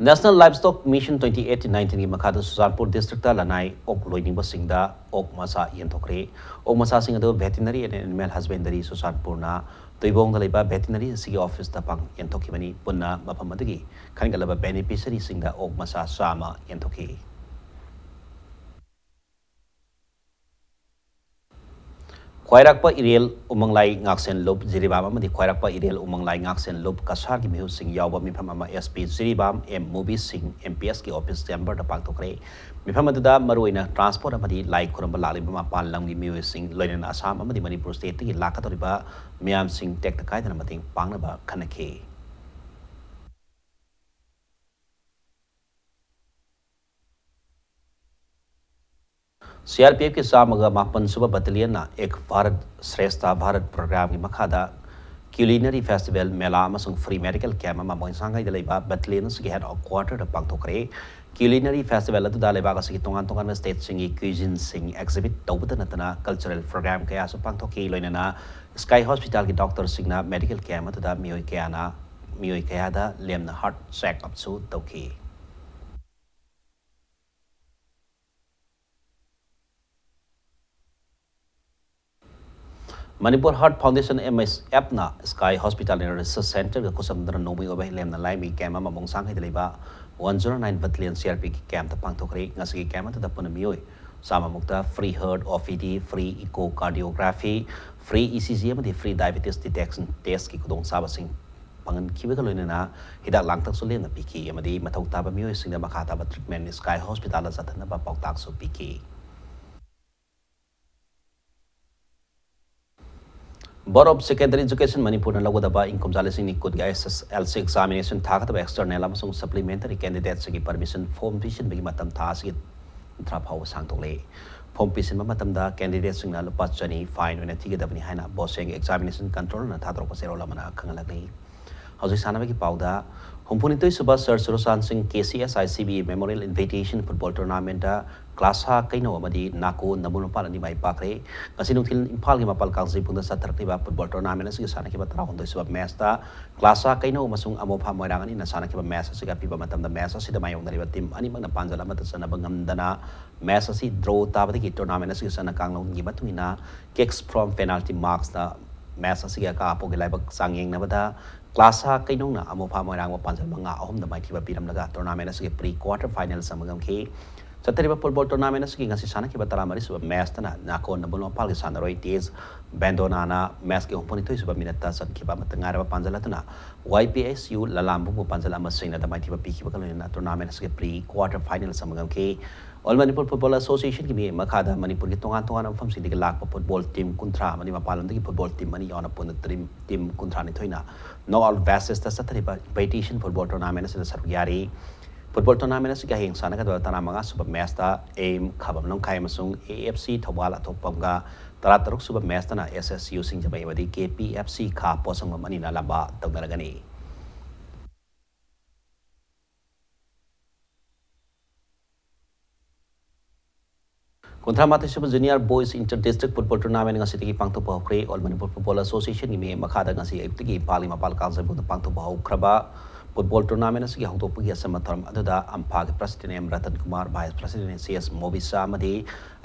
National Livestock Mission twenty eighteen nineteen ꯒꯤ ꯃꯈꯥꯗ ꯆꯨꯔꯆꯥꯟꯄꯨꯔ district ꯇ ꯂꯅꯥꯏ ꯑꯣꯛ ꯂꯣꯏꯅꯤꯡꯕꯁꯤꯡꯗ ꯑꯣꯛ ꯃꯆꯥ ꯌꯦꯟꯊꯣꯛꯈ꯭ꯔꯦ꯫ ꯑꯣꯛ ꯃꯆꯥꯁꯤꯡ ꯑꯗꯨ Veterinary and Animal Husbandry ꯆꯨꯔꯆꯥꯟꯄꯨꯔꯅ ꯇꯨꯏꯕꯣꯡꯗ ꯂꯩꯕ veterinary ꯑꯁꯤꯒꯤ office ꯇ ꯄꯥꯡ ꯌꯦꯟꯊꯣꯛꯈꯤꯕꯅꯤ꯫ ꯄꯨꯟꯅ ꯃꯐꯝ ꯑꯗꯨꯒꯤ ꯈꯟꯒꯠꯂꯕ beneficiary ꯁꯤꯡꯗ ꯑꯣꯛ ꯃꯆꯥ ꯆꯥꯝꯃ ꯌꯦꯟꯊꯣꯛꯈꯤ꯫ ꯈ꯭ꯋꯥꯏꯔꯥꯛꯄ ꯏꯔꯦꯜ ꯎꯃꯪꯂꯥꯏ ꯉꯥꯛꯁꯦꯟ ꯂꯨꯞ ꯖꯤꯔꯤꯕꯥꯝ ꯑꯃꯗꯤ ꯈ꯭ꯋꯥꯏꯔꯥꯛꯄ ꯏꯔꯦꯜ ꯎꯃꯪꯂꯥꯏ ꯉꯥꯛꯁꯦꯟ ꯂꯨꯞ ꯀꯁꯥꯔꯒꯤ ꯃꯤꯍꯨꯠꯁꯤꯡ ꯌꯥꯎꯕ ꯃꯤꯐꯝ ꯑꯃ S P ꯖꯤꯔꯤꯕꯥꯝ M ꯃꯨꯕꯤ ꯁꯤꯡ M P S ꯀꯤ office chamber ꯗ ꯄꯥꯡꯊꯣꯛꯈ꯭ꯔꯦ꯫ ꯃꯤꯐꯝ ꯑꯗꯨꯗ ꯃꯔꯨꯑꯣꯏꯅ transport ꯑꯃꯗꯤ ꯂꯥꯏ ꯈꯨꯔꯨꯝꯕ ꯂꯥꯛꯂꯤꯕ ꯃꯄꯥꯟ ꯂꯝꯒꯤ ꯃꯤꯑꯣꯏꯁꯤꯡ, ꯂꯣꯏꯅꯅ ꯑꯁꯥꯝ ꯑꯃꯗꯤ ꯃꯅꯤꯄꯨꯔ state ꯇꯒꯤ ꯂꯥꯛꯀꯗꯧꯔꯤꯕ ꯃꯤꯌꯥꯝꯁꯤꯡ ꯇꯦꯛꯇ ꯀꯥꯏꯗꯅ ꯃꯇꯦꯡ ꯄꯥꯡꯅꯕ ꯈꯟꯅꯈꯤ꯫ C R P F ꯀꯤ ꯆꯥꯝꯃꯒ ꯃꯥꯄꯟ ꯁꯨꯕ battalion ꯅ ꯑꯦꯛ ꯚꯥꯔꯠ ꯁ꯭ꯔꯦꯁꯊ ꯚꯥꯔꯠ program ꯒꯤ ꯃꯈꯥꯗ culinary festival, ꯃꯦꯂꯥ ꯑꯃꯁꯨꯡ free medical camp ꯑꯃ ꯃꯣꯏꯁꯥꯡꯈꯩꯗ ꯂꯩꯕ battalion ꯑꯁꯤꯒꯤ headquarter ꯗ ꯄꯥꯡꯊꯣꯛꯈ꯭ꯔꯦ꯫ Culinary festival ꯑꯗꯨꯗ ꯂꯩꯕꯥꯛ ꯑꯁꯤꯒꯤ ꯇꯣꯉꯥꯟ ꯇꯣꯉꯥꯟꯕ state ꯁꯤꯡꯒꯤ cuisine ꯁꯤꯡ exhibit ꯇꯧꯕꯇ ꯅꯠꯇꯅ cultural program ꯀꯌꯥꯁꯨ ꯄꯥꯡꯊꯣꯛꯈꯤ꯫ ꯂꯣꯏꯅꯅ Sky Hospital ꯒꯤ doctor ꯁꯤꯡꯅ medical camp ꯑꯗꯨꯗ ꯃꯤꯑꯣꯏ ꯀꯌꯥꯅ, ꯃꯤꯑꯣꯏ ꯀꯌꯥꯗ ꯂꯦꯝꯅ heart check up ꯁꯨ ꯇꯧꯈꯤ꯫ Manipur Heart Foundation, M S F ꯅ Sky Hospital and Research Center ꯒ ꯈꯨꯠꯁꯝꯅꯗꯨꯅ ꯅꯣꯡꯃꯩ ꯑꯣꯏꯕ ꯂꯦꯝꯅ ꯂꯥꯏꯃꯤ camp ꯑꯃ ꯃꯣꯡꯁꯥꯡꯈꯩꯗ ꯂꯩꯕ one zero nine battalion C R P ꯒꯤ camp ꯇ ꯄꯥꯡꯊꯣꯛꯈ꯭ꯔꯦ꯫ ꯉꯁꯤꯒꯤ camp ꯑꯗꯨꯗ ꯄꯨꯟꯅ ꯃꯤꯑꯣꯏ ꯆꯥꯝꯃ ꯃꯨꯛꯇ free heart, O P D, free echocardiography, free E C G ꯑꯃꯗꯤ free diabetes detection test ꯀꯤ ꯈꯨꯗꯣꯡꯆꯥꯕꯁꯤꯡ ꯐꯪꯍꯟꯈꯤꯕꯒ ꯂꯣꯏꯅꯅ ꯍꯤꯗꯥꯛ ꯂꯥꯡꯊꯛꯁꯨ ꯂꯦꯝꯅ ꯄꯤꯈꯤ ꯑꯃꯗꯤ ꯃꯊꯧ ꯇꯥꯕ ꯃꯤꯑꯣꯏꯁꯤꯡꯗ ꯃꯈꯥ ꯇꯥꯕ treatment Sky Hospital ꯗ ꯆꯠꯊꯅꯕ ꯄꯥꯎꯇꯥꯛꯁꯨ ꯄꯤꯈꯤ꯫ Board of Secondary Education ꯃꯅꯤꯄꯨꯔꯅ ꯂꯧꯒꯗꯕ ꯏꯪ ꯀꯨꯝꯖꯥ ꯂꯤꯁꯤꯡ ꯑꯅꯤ ꯀꯨꯟꯒꯤ S S L C examination ꯊꯥꯒꯗꯕ external ꯑꯃꯁꯨꯡ supplementary candidate ꯁꯤꯡꯒꯤ permission form ꯄꯤꯁꯤꯟꯕꯒꯤ ꯃꯇꯝ ꯊꯥ ꯑꯁꯤꯒꯤ ꯊꯥ ꯐꯥꯎꯕ ꯁꯥꯡꯗꯣꯛꯂꯦ꯫ Form ꯄꯤꯁꯤꯟꯕ ꯃꯇꯝꯗ candidate ꯁꯤꯡꯅ ꯂꯨꯄꯥ ꯆꯅꯤ fine ꯑꯣꯏꯅ ꯊꯤꯒꯗꯕꯅꯤ ꯍꯥꯏꯅ ꯕꯣꯁꯦꯡꯒꯤ examination controller ꯅ ꯊꯥꯗꯣꯔꯛꯄ ꯆꯦꯔꯣꯜ ꯑꯃꯅ ꯈꯪꯍꯜꯂꯛꯂꯤ꯫ ꯍꯧꯖꯤꯛ ꯁꯥꯟꯅꯕꯒꯤ ꯄꯥꯎꯗ, ꯍꯨꯝꯐꯨꯅꯤꯊꯣꯏ ꯁꯨꯕ ꯁꯔ ꯁꯨꯔꯆꯥꯟ ꯁꯤꯡ K C S I C B memorial invitation football ꯇꯣꯔꯅꯥꯃꯦꯟꯗ ꯀ꯭ꯂꯥꯁꯥ ꯀꯩꯅꯧ ꯑꯃꯗꯤ ꯅꯥꯀꯣ ꯅꯝꯕꯨꯜ ꯃꯄꯥꯜ ꯑꯅꯤ ꯃꯥꯏ ꯄꯥꯛꯈ꯭ꯔꯦ꯫ ꯉꯁꯤ ꯅꯨꯡꯊꯤꯜ ꯏꯝꯐꯥꯜꯒꯤ ꯃꯄꯥꯜ ꯀꯥꯡꯖꯩꯕꯨꯡꯗ ꯆꯠꯊꯔꯛꯂꯤꯕ ꯐꯨꯠꯕꯣꯜ ꯇꯣꯔꯅꯥꯃꯦꯟ ꯑꯁꯤꯒꯤ ꯁꯥꯟꯅꯈꯤꯕ ꯇꯔꯥꯍꯨꯝꯗꯣꯏ ꯁꯨꯕ ꯃꯦꯆꯇ ꯀ꯭ꯂꯥꯁꯥ ꯀꯩꯅꯧ ꯑꯃꯁꯨꯡ ꯑꯃꯣꯐꯥ ꯃꯣꯏꯔꯥꯡ ꯑꯅꯤꯅ ꯁꯥꯟꯅꯈꯤꯕ ꯃꯦꯆ ꯑꯁꯤꯒ ꯑꯄꯤꯕ ꯃꯇꯝꯗ ꯃꯦꯆ ꯑꯁꯤꯗ ꯃꯥꯌꯣꯛꯅꯔꯤꯕ ꯇꯤꯝ ꯑꯅꯤꯃꯛꯅ ꯄꯥꯟꯖꯜ ꯑꯃꯠꯇ ꯆꯟꯅꯕ ꯉꯝꯗꯅ ꯃꯦꯆ ꯑꯁꯤ ꯗ꯭ꯔꯣ ꯇꯥꯕꯗꯒꯤ ꯇꯣꯔꯅꯥꯃꯦꯟ ꯑꯁꯤꯒꯤ ꯆꯠꯅ ꯀꯥꯡꯂꯣꯟꯒꯤ ꯃꯇꯨꯡ ꯏꯟꯅ ꯀꯤꯛꯁ ꯐ꯭ꯔꯣꯝ ꯄꯦꯅꯥꯜꯇꯤ ꯃꯥꯔꯛꯁꯇ ꯃꯦꯆ ꯑꯁꯤꯒꯤ ꯑꯀꯥ ꯑꯄꯣꯛꯀꯤ ꯂꯥꯏꯕꯛ ꯆꯥꯡ ꯌꯦꯡꯅꯕꯗ ꯀ꯭ꯂꯥꯁꯥ ꯀꯩꯅꯧꯅ ꯑꯃꯣꯐꯥ ꯃꯣꯏꯔꯥꯡꯕꯨ ꯄꯥꯟꯖꯜ ꯃꯉꯥ ꯑꯍꯨꯝꯗ ꯃꯥꯏꯊꯤꯕ ꯄꯤꯔꯝꯂꯒ ꯇꯣꯔꯅꯥꯃꯦꯟ ꯑꯁꯤꯒꯤ ꯄ꯭ꯔꯤ ꯀ꯭ꯋꯥꯔꯇꯔ ꯐꯥꯏꯅꯦꯜ ꯆꯪꯕ ꯉꯝꯈꯤ꯫ ꯆꯠꯊꯔꯤꯕ ꯐꯨꯠꯕꯣꯜ ꯇꯣꯔꯅꯥꯃꯦꯟ ꯑꯁꯤꯒꯤ ꯉꯁꯤ ꯁꯥꯟꯅꯈꯤꯕ ꯇꯔꯥꯃꯔꯤ ꯁꯨꯕ ꯃꯦꯆꯇꯅ ꯅꯥꯀꯣ ꯅꯝꯕꯨꯜ ꯃꯄꯥꯜꯒꯤ ꯁꯥꯟꯅꯔꯣꯏ ꯇꯤ ꯑꯦꯁ ꯕꯦꯟꯗꯣꯅꯥꯅ ꯃꯦꯆꯀꯤ ꯍꯨꯝꯐꯨꯅꯤꯊꯣꯏ ꯁꯨꯕ ꯃꯤꯅꯠꯇ ꯆꯟꯈꯤꯕ ꯑꯃꯠꯇ ꯉꯥꯏꯔꯕ ꯄꯥꯟꯖꯜ ꯑꯗꯨꯅ ꯋꯥꯏ ꯄꯤ ꯑꯦꯁ ꯌꯨ ꯂꯂꯥꯝꯕꯨꯡꯕꯨ ꯄꯥꯟꯖꯜ ꯑꯃ ꯁꯤꯅꯗ ꯃꯥꯏꯊꯤꯕ ꯄꯤꯈꯤꯕꯒ ꯂꯣꯏꯅꯅ ꯇꯣꯔꯅꯥꯃꯦꯟ ꯑꯁꯤꯒꯤ ꯄ꯭ꯔꯤ ꯀ꯭ꯋꯥꯔꯇꯔ ꯐꯥꯏꯅꯦꯜ ꯆꯪꯕ ꯉꯝꯈꯤ꯫ ꯑꯣꯜ ꯃꯅꯤꯄꯨꯔ ꯐꯨꯠꯕꯣꯜ ꯑꯦꯁꯣꯁꯤꯌꯦꯁꯟꯒꯤ ꯃꯤꯠꯌꯦꯡ ꯃꯈꯥꯗ ꯃꯅꯤꯄꯨꯔꯒꯤ ꯇꯣꯉꯥꯟ ꯇꯣꯉꯥꯟꯕ ꯃꯐꯝꯁꯤꯡꯗꯒꯤ ꯂꯥꯛꯄ ꯐꯨꯠꯕꯣꯜ ꯇꯤꯝ ꯀꯨꯟꯊ꯭ꯔꯥ ꯑꯃꯗꯤ ꯃꯄꯥꯟ ꯂꯝꯗꯒꯤ ꯐꯨꯠꯕꯣꯜ ꯇꯤꯝ ꯑꯅꯤ ꯌꯥꯎꯅ ꯄꯨꯟꯅ ꯇꯤꯝ, ꯇꯤꯝ ꯀꯨꯟꯊ꯭ꯔꯥꯅꯤꯊꯣꯏꯅ ꯅꯣꯛ ꯑꯥꯎꯠ ꯕꯦꯁꯤꯁꯇ ꯆꯠꯊꯔꯤꯕ ꯏꯟꯚꯤꯇꯦꯁꯟ ꯐꯨꯠꯕꯣꯜ ꯇꯣꯔꯅꯥꯃꯦꯟ ꯑꯁꯤꯗ ꯁꯔꯨꯛ ꯌꯥꯔꯤ꯫ ꯐꯨꯠꯕꯣꯜ ꯇꯣꯔꯅꯥꯃꯦꯟ ꯑꯁꯤꯒꯤ ꯍꯌꯦꯡ ꯁꯥꯟꯅꯒꯗꯕ ꯇꯔꯥꯃꯉꯥ ꯁꯨꯕ ꯃꯦꯆꯇ ꯑꯦ ꯑꯦꯝ ꯈꯥꯕꯝ ꯂꯝꯈꯥꯏ ꯑꯃꯁꯨꯡ ꯑꯦ ꯑꯦꯐ ꯁꯤ ꯊꯧꯕꯥꯜ ꯑꯊꯣꯛꯄꯝꯒ, ꯇꯔꯥꯇꯔꯨꯛ ꯁꯨꯕ ꯃꯦꯆꯇꯅ ꯑꯦꯁ ꯑꯦꯁ ꯌꯨ ꯁꯤꯡꯖꯃꯩ ꯑꯃꯗꯤ ꯀꯦ ꯄꯤ ꯑꯦꯐ ꯁꯤ ꯈꯥ ꯄꯣꯠꯁꯪꯕꯝ ꯑꯅꯤꯅ ꯂꯝꯕꯥ ꯇꯧꯅꯔꯒꯅꯤ꯫ ꯀꯨꯟꯊ꯭ꯔꯥ ꯃꯥꯊꯣꯏ ꯁꯨꯕ junior boys inter district football tournament ꯉꯁꯤꯗꯒꯤ ꯄꯥꯡꯊꯣꯛꯄ ꯍꯧꯈ꯭ꯔꯦ꯫ ꯑꯣꯜ ꯃꯅꯤꯄꯨꯔ ꯐꯨꯠꯕꯣꯜ ꯑꯦꯁꯣꯁꯤꯌꯦꯁꯟꯒꯤ ꯃꯤꯠꯌꯦꯡ ꯃꯈꯥꯗ ꯉꯁꯤ ꯑꯌꯨꯛꯇꯒꯤ ꯏꯝꯐꯥꯜꯒꯤ ꯃꯄꯥꯜ ꯀꯥꯡꯖꯩꯕꯨꯡꯗ ꯄꯥꯡꯊꯣꯛꯄ ꯍꯧꯈ꯭ꯔꯕ ꯐꯨꯠꯕꯣꯜ ꯇꯣꯔꯅꯥꯃꯦꯟ ꯑꯁꯤꯒꯤ ꯍꯧꯗꯣꯛꯄꯒꯤ ꯑꯆꯝꯕ ꯊꯧꯔꯝ ꯑꯗꯨꯗ ꯑꯝꯐꯥꯒꯤ president M Ratan Kumar, vice president C S ꯃꯣꯕꯤꯁꯥ ꯑꯃꯗꯤ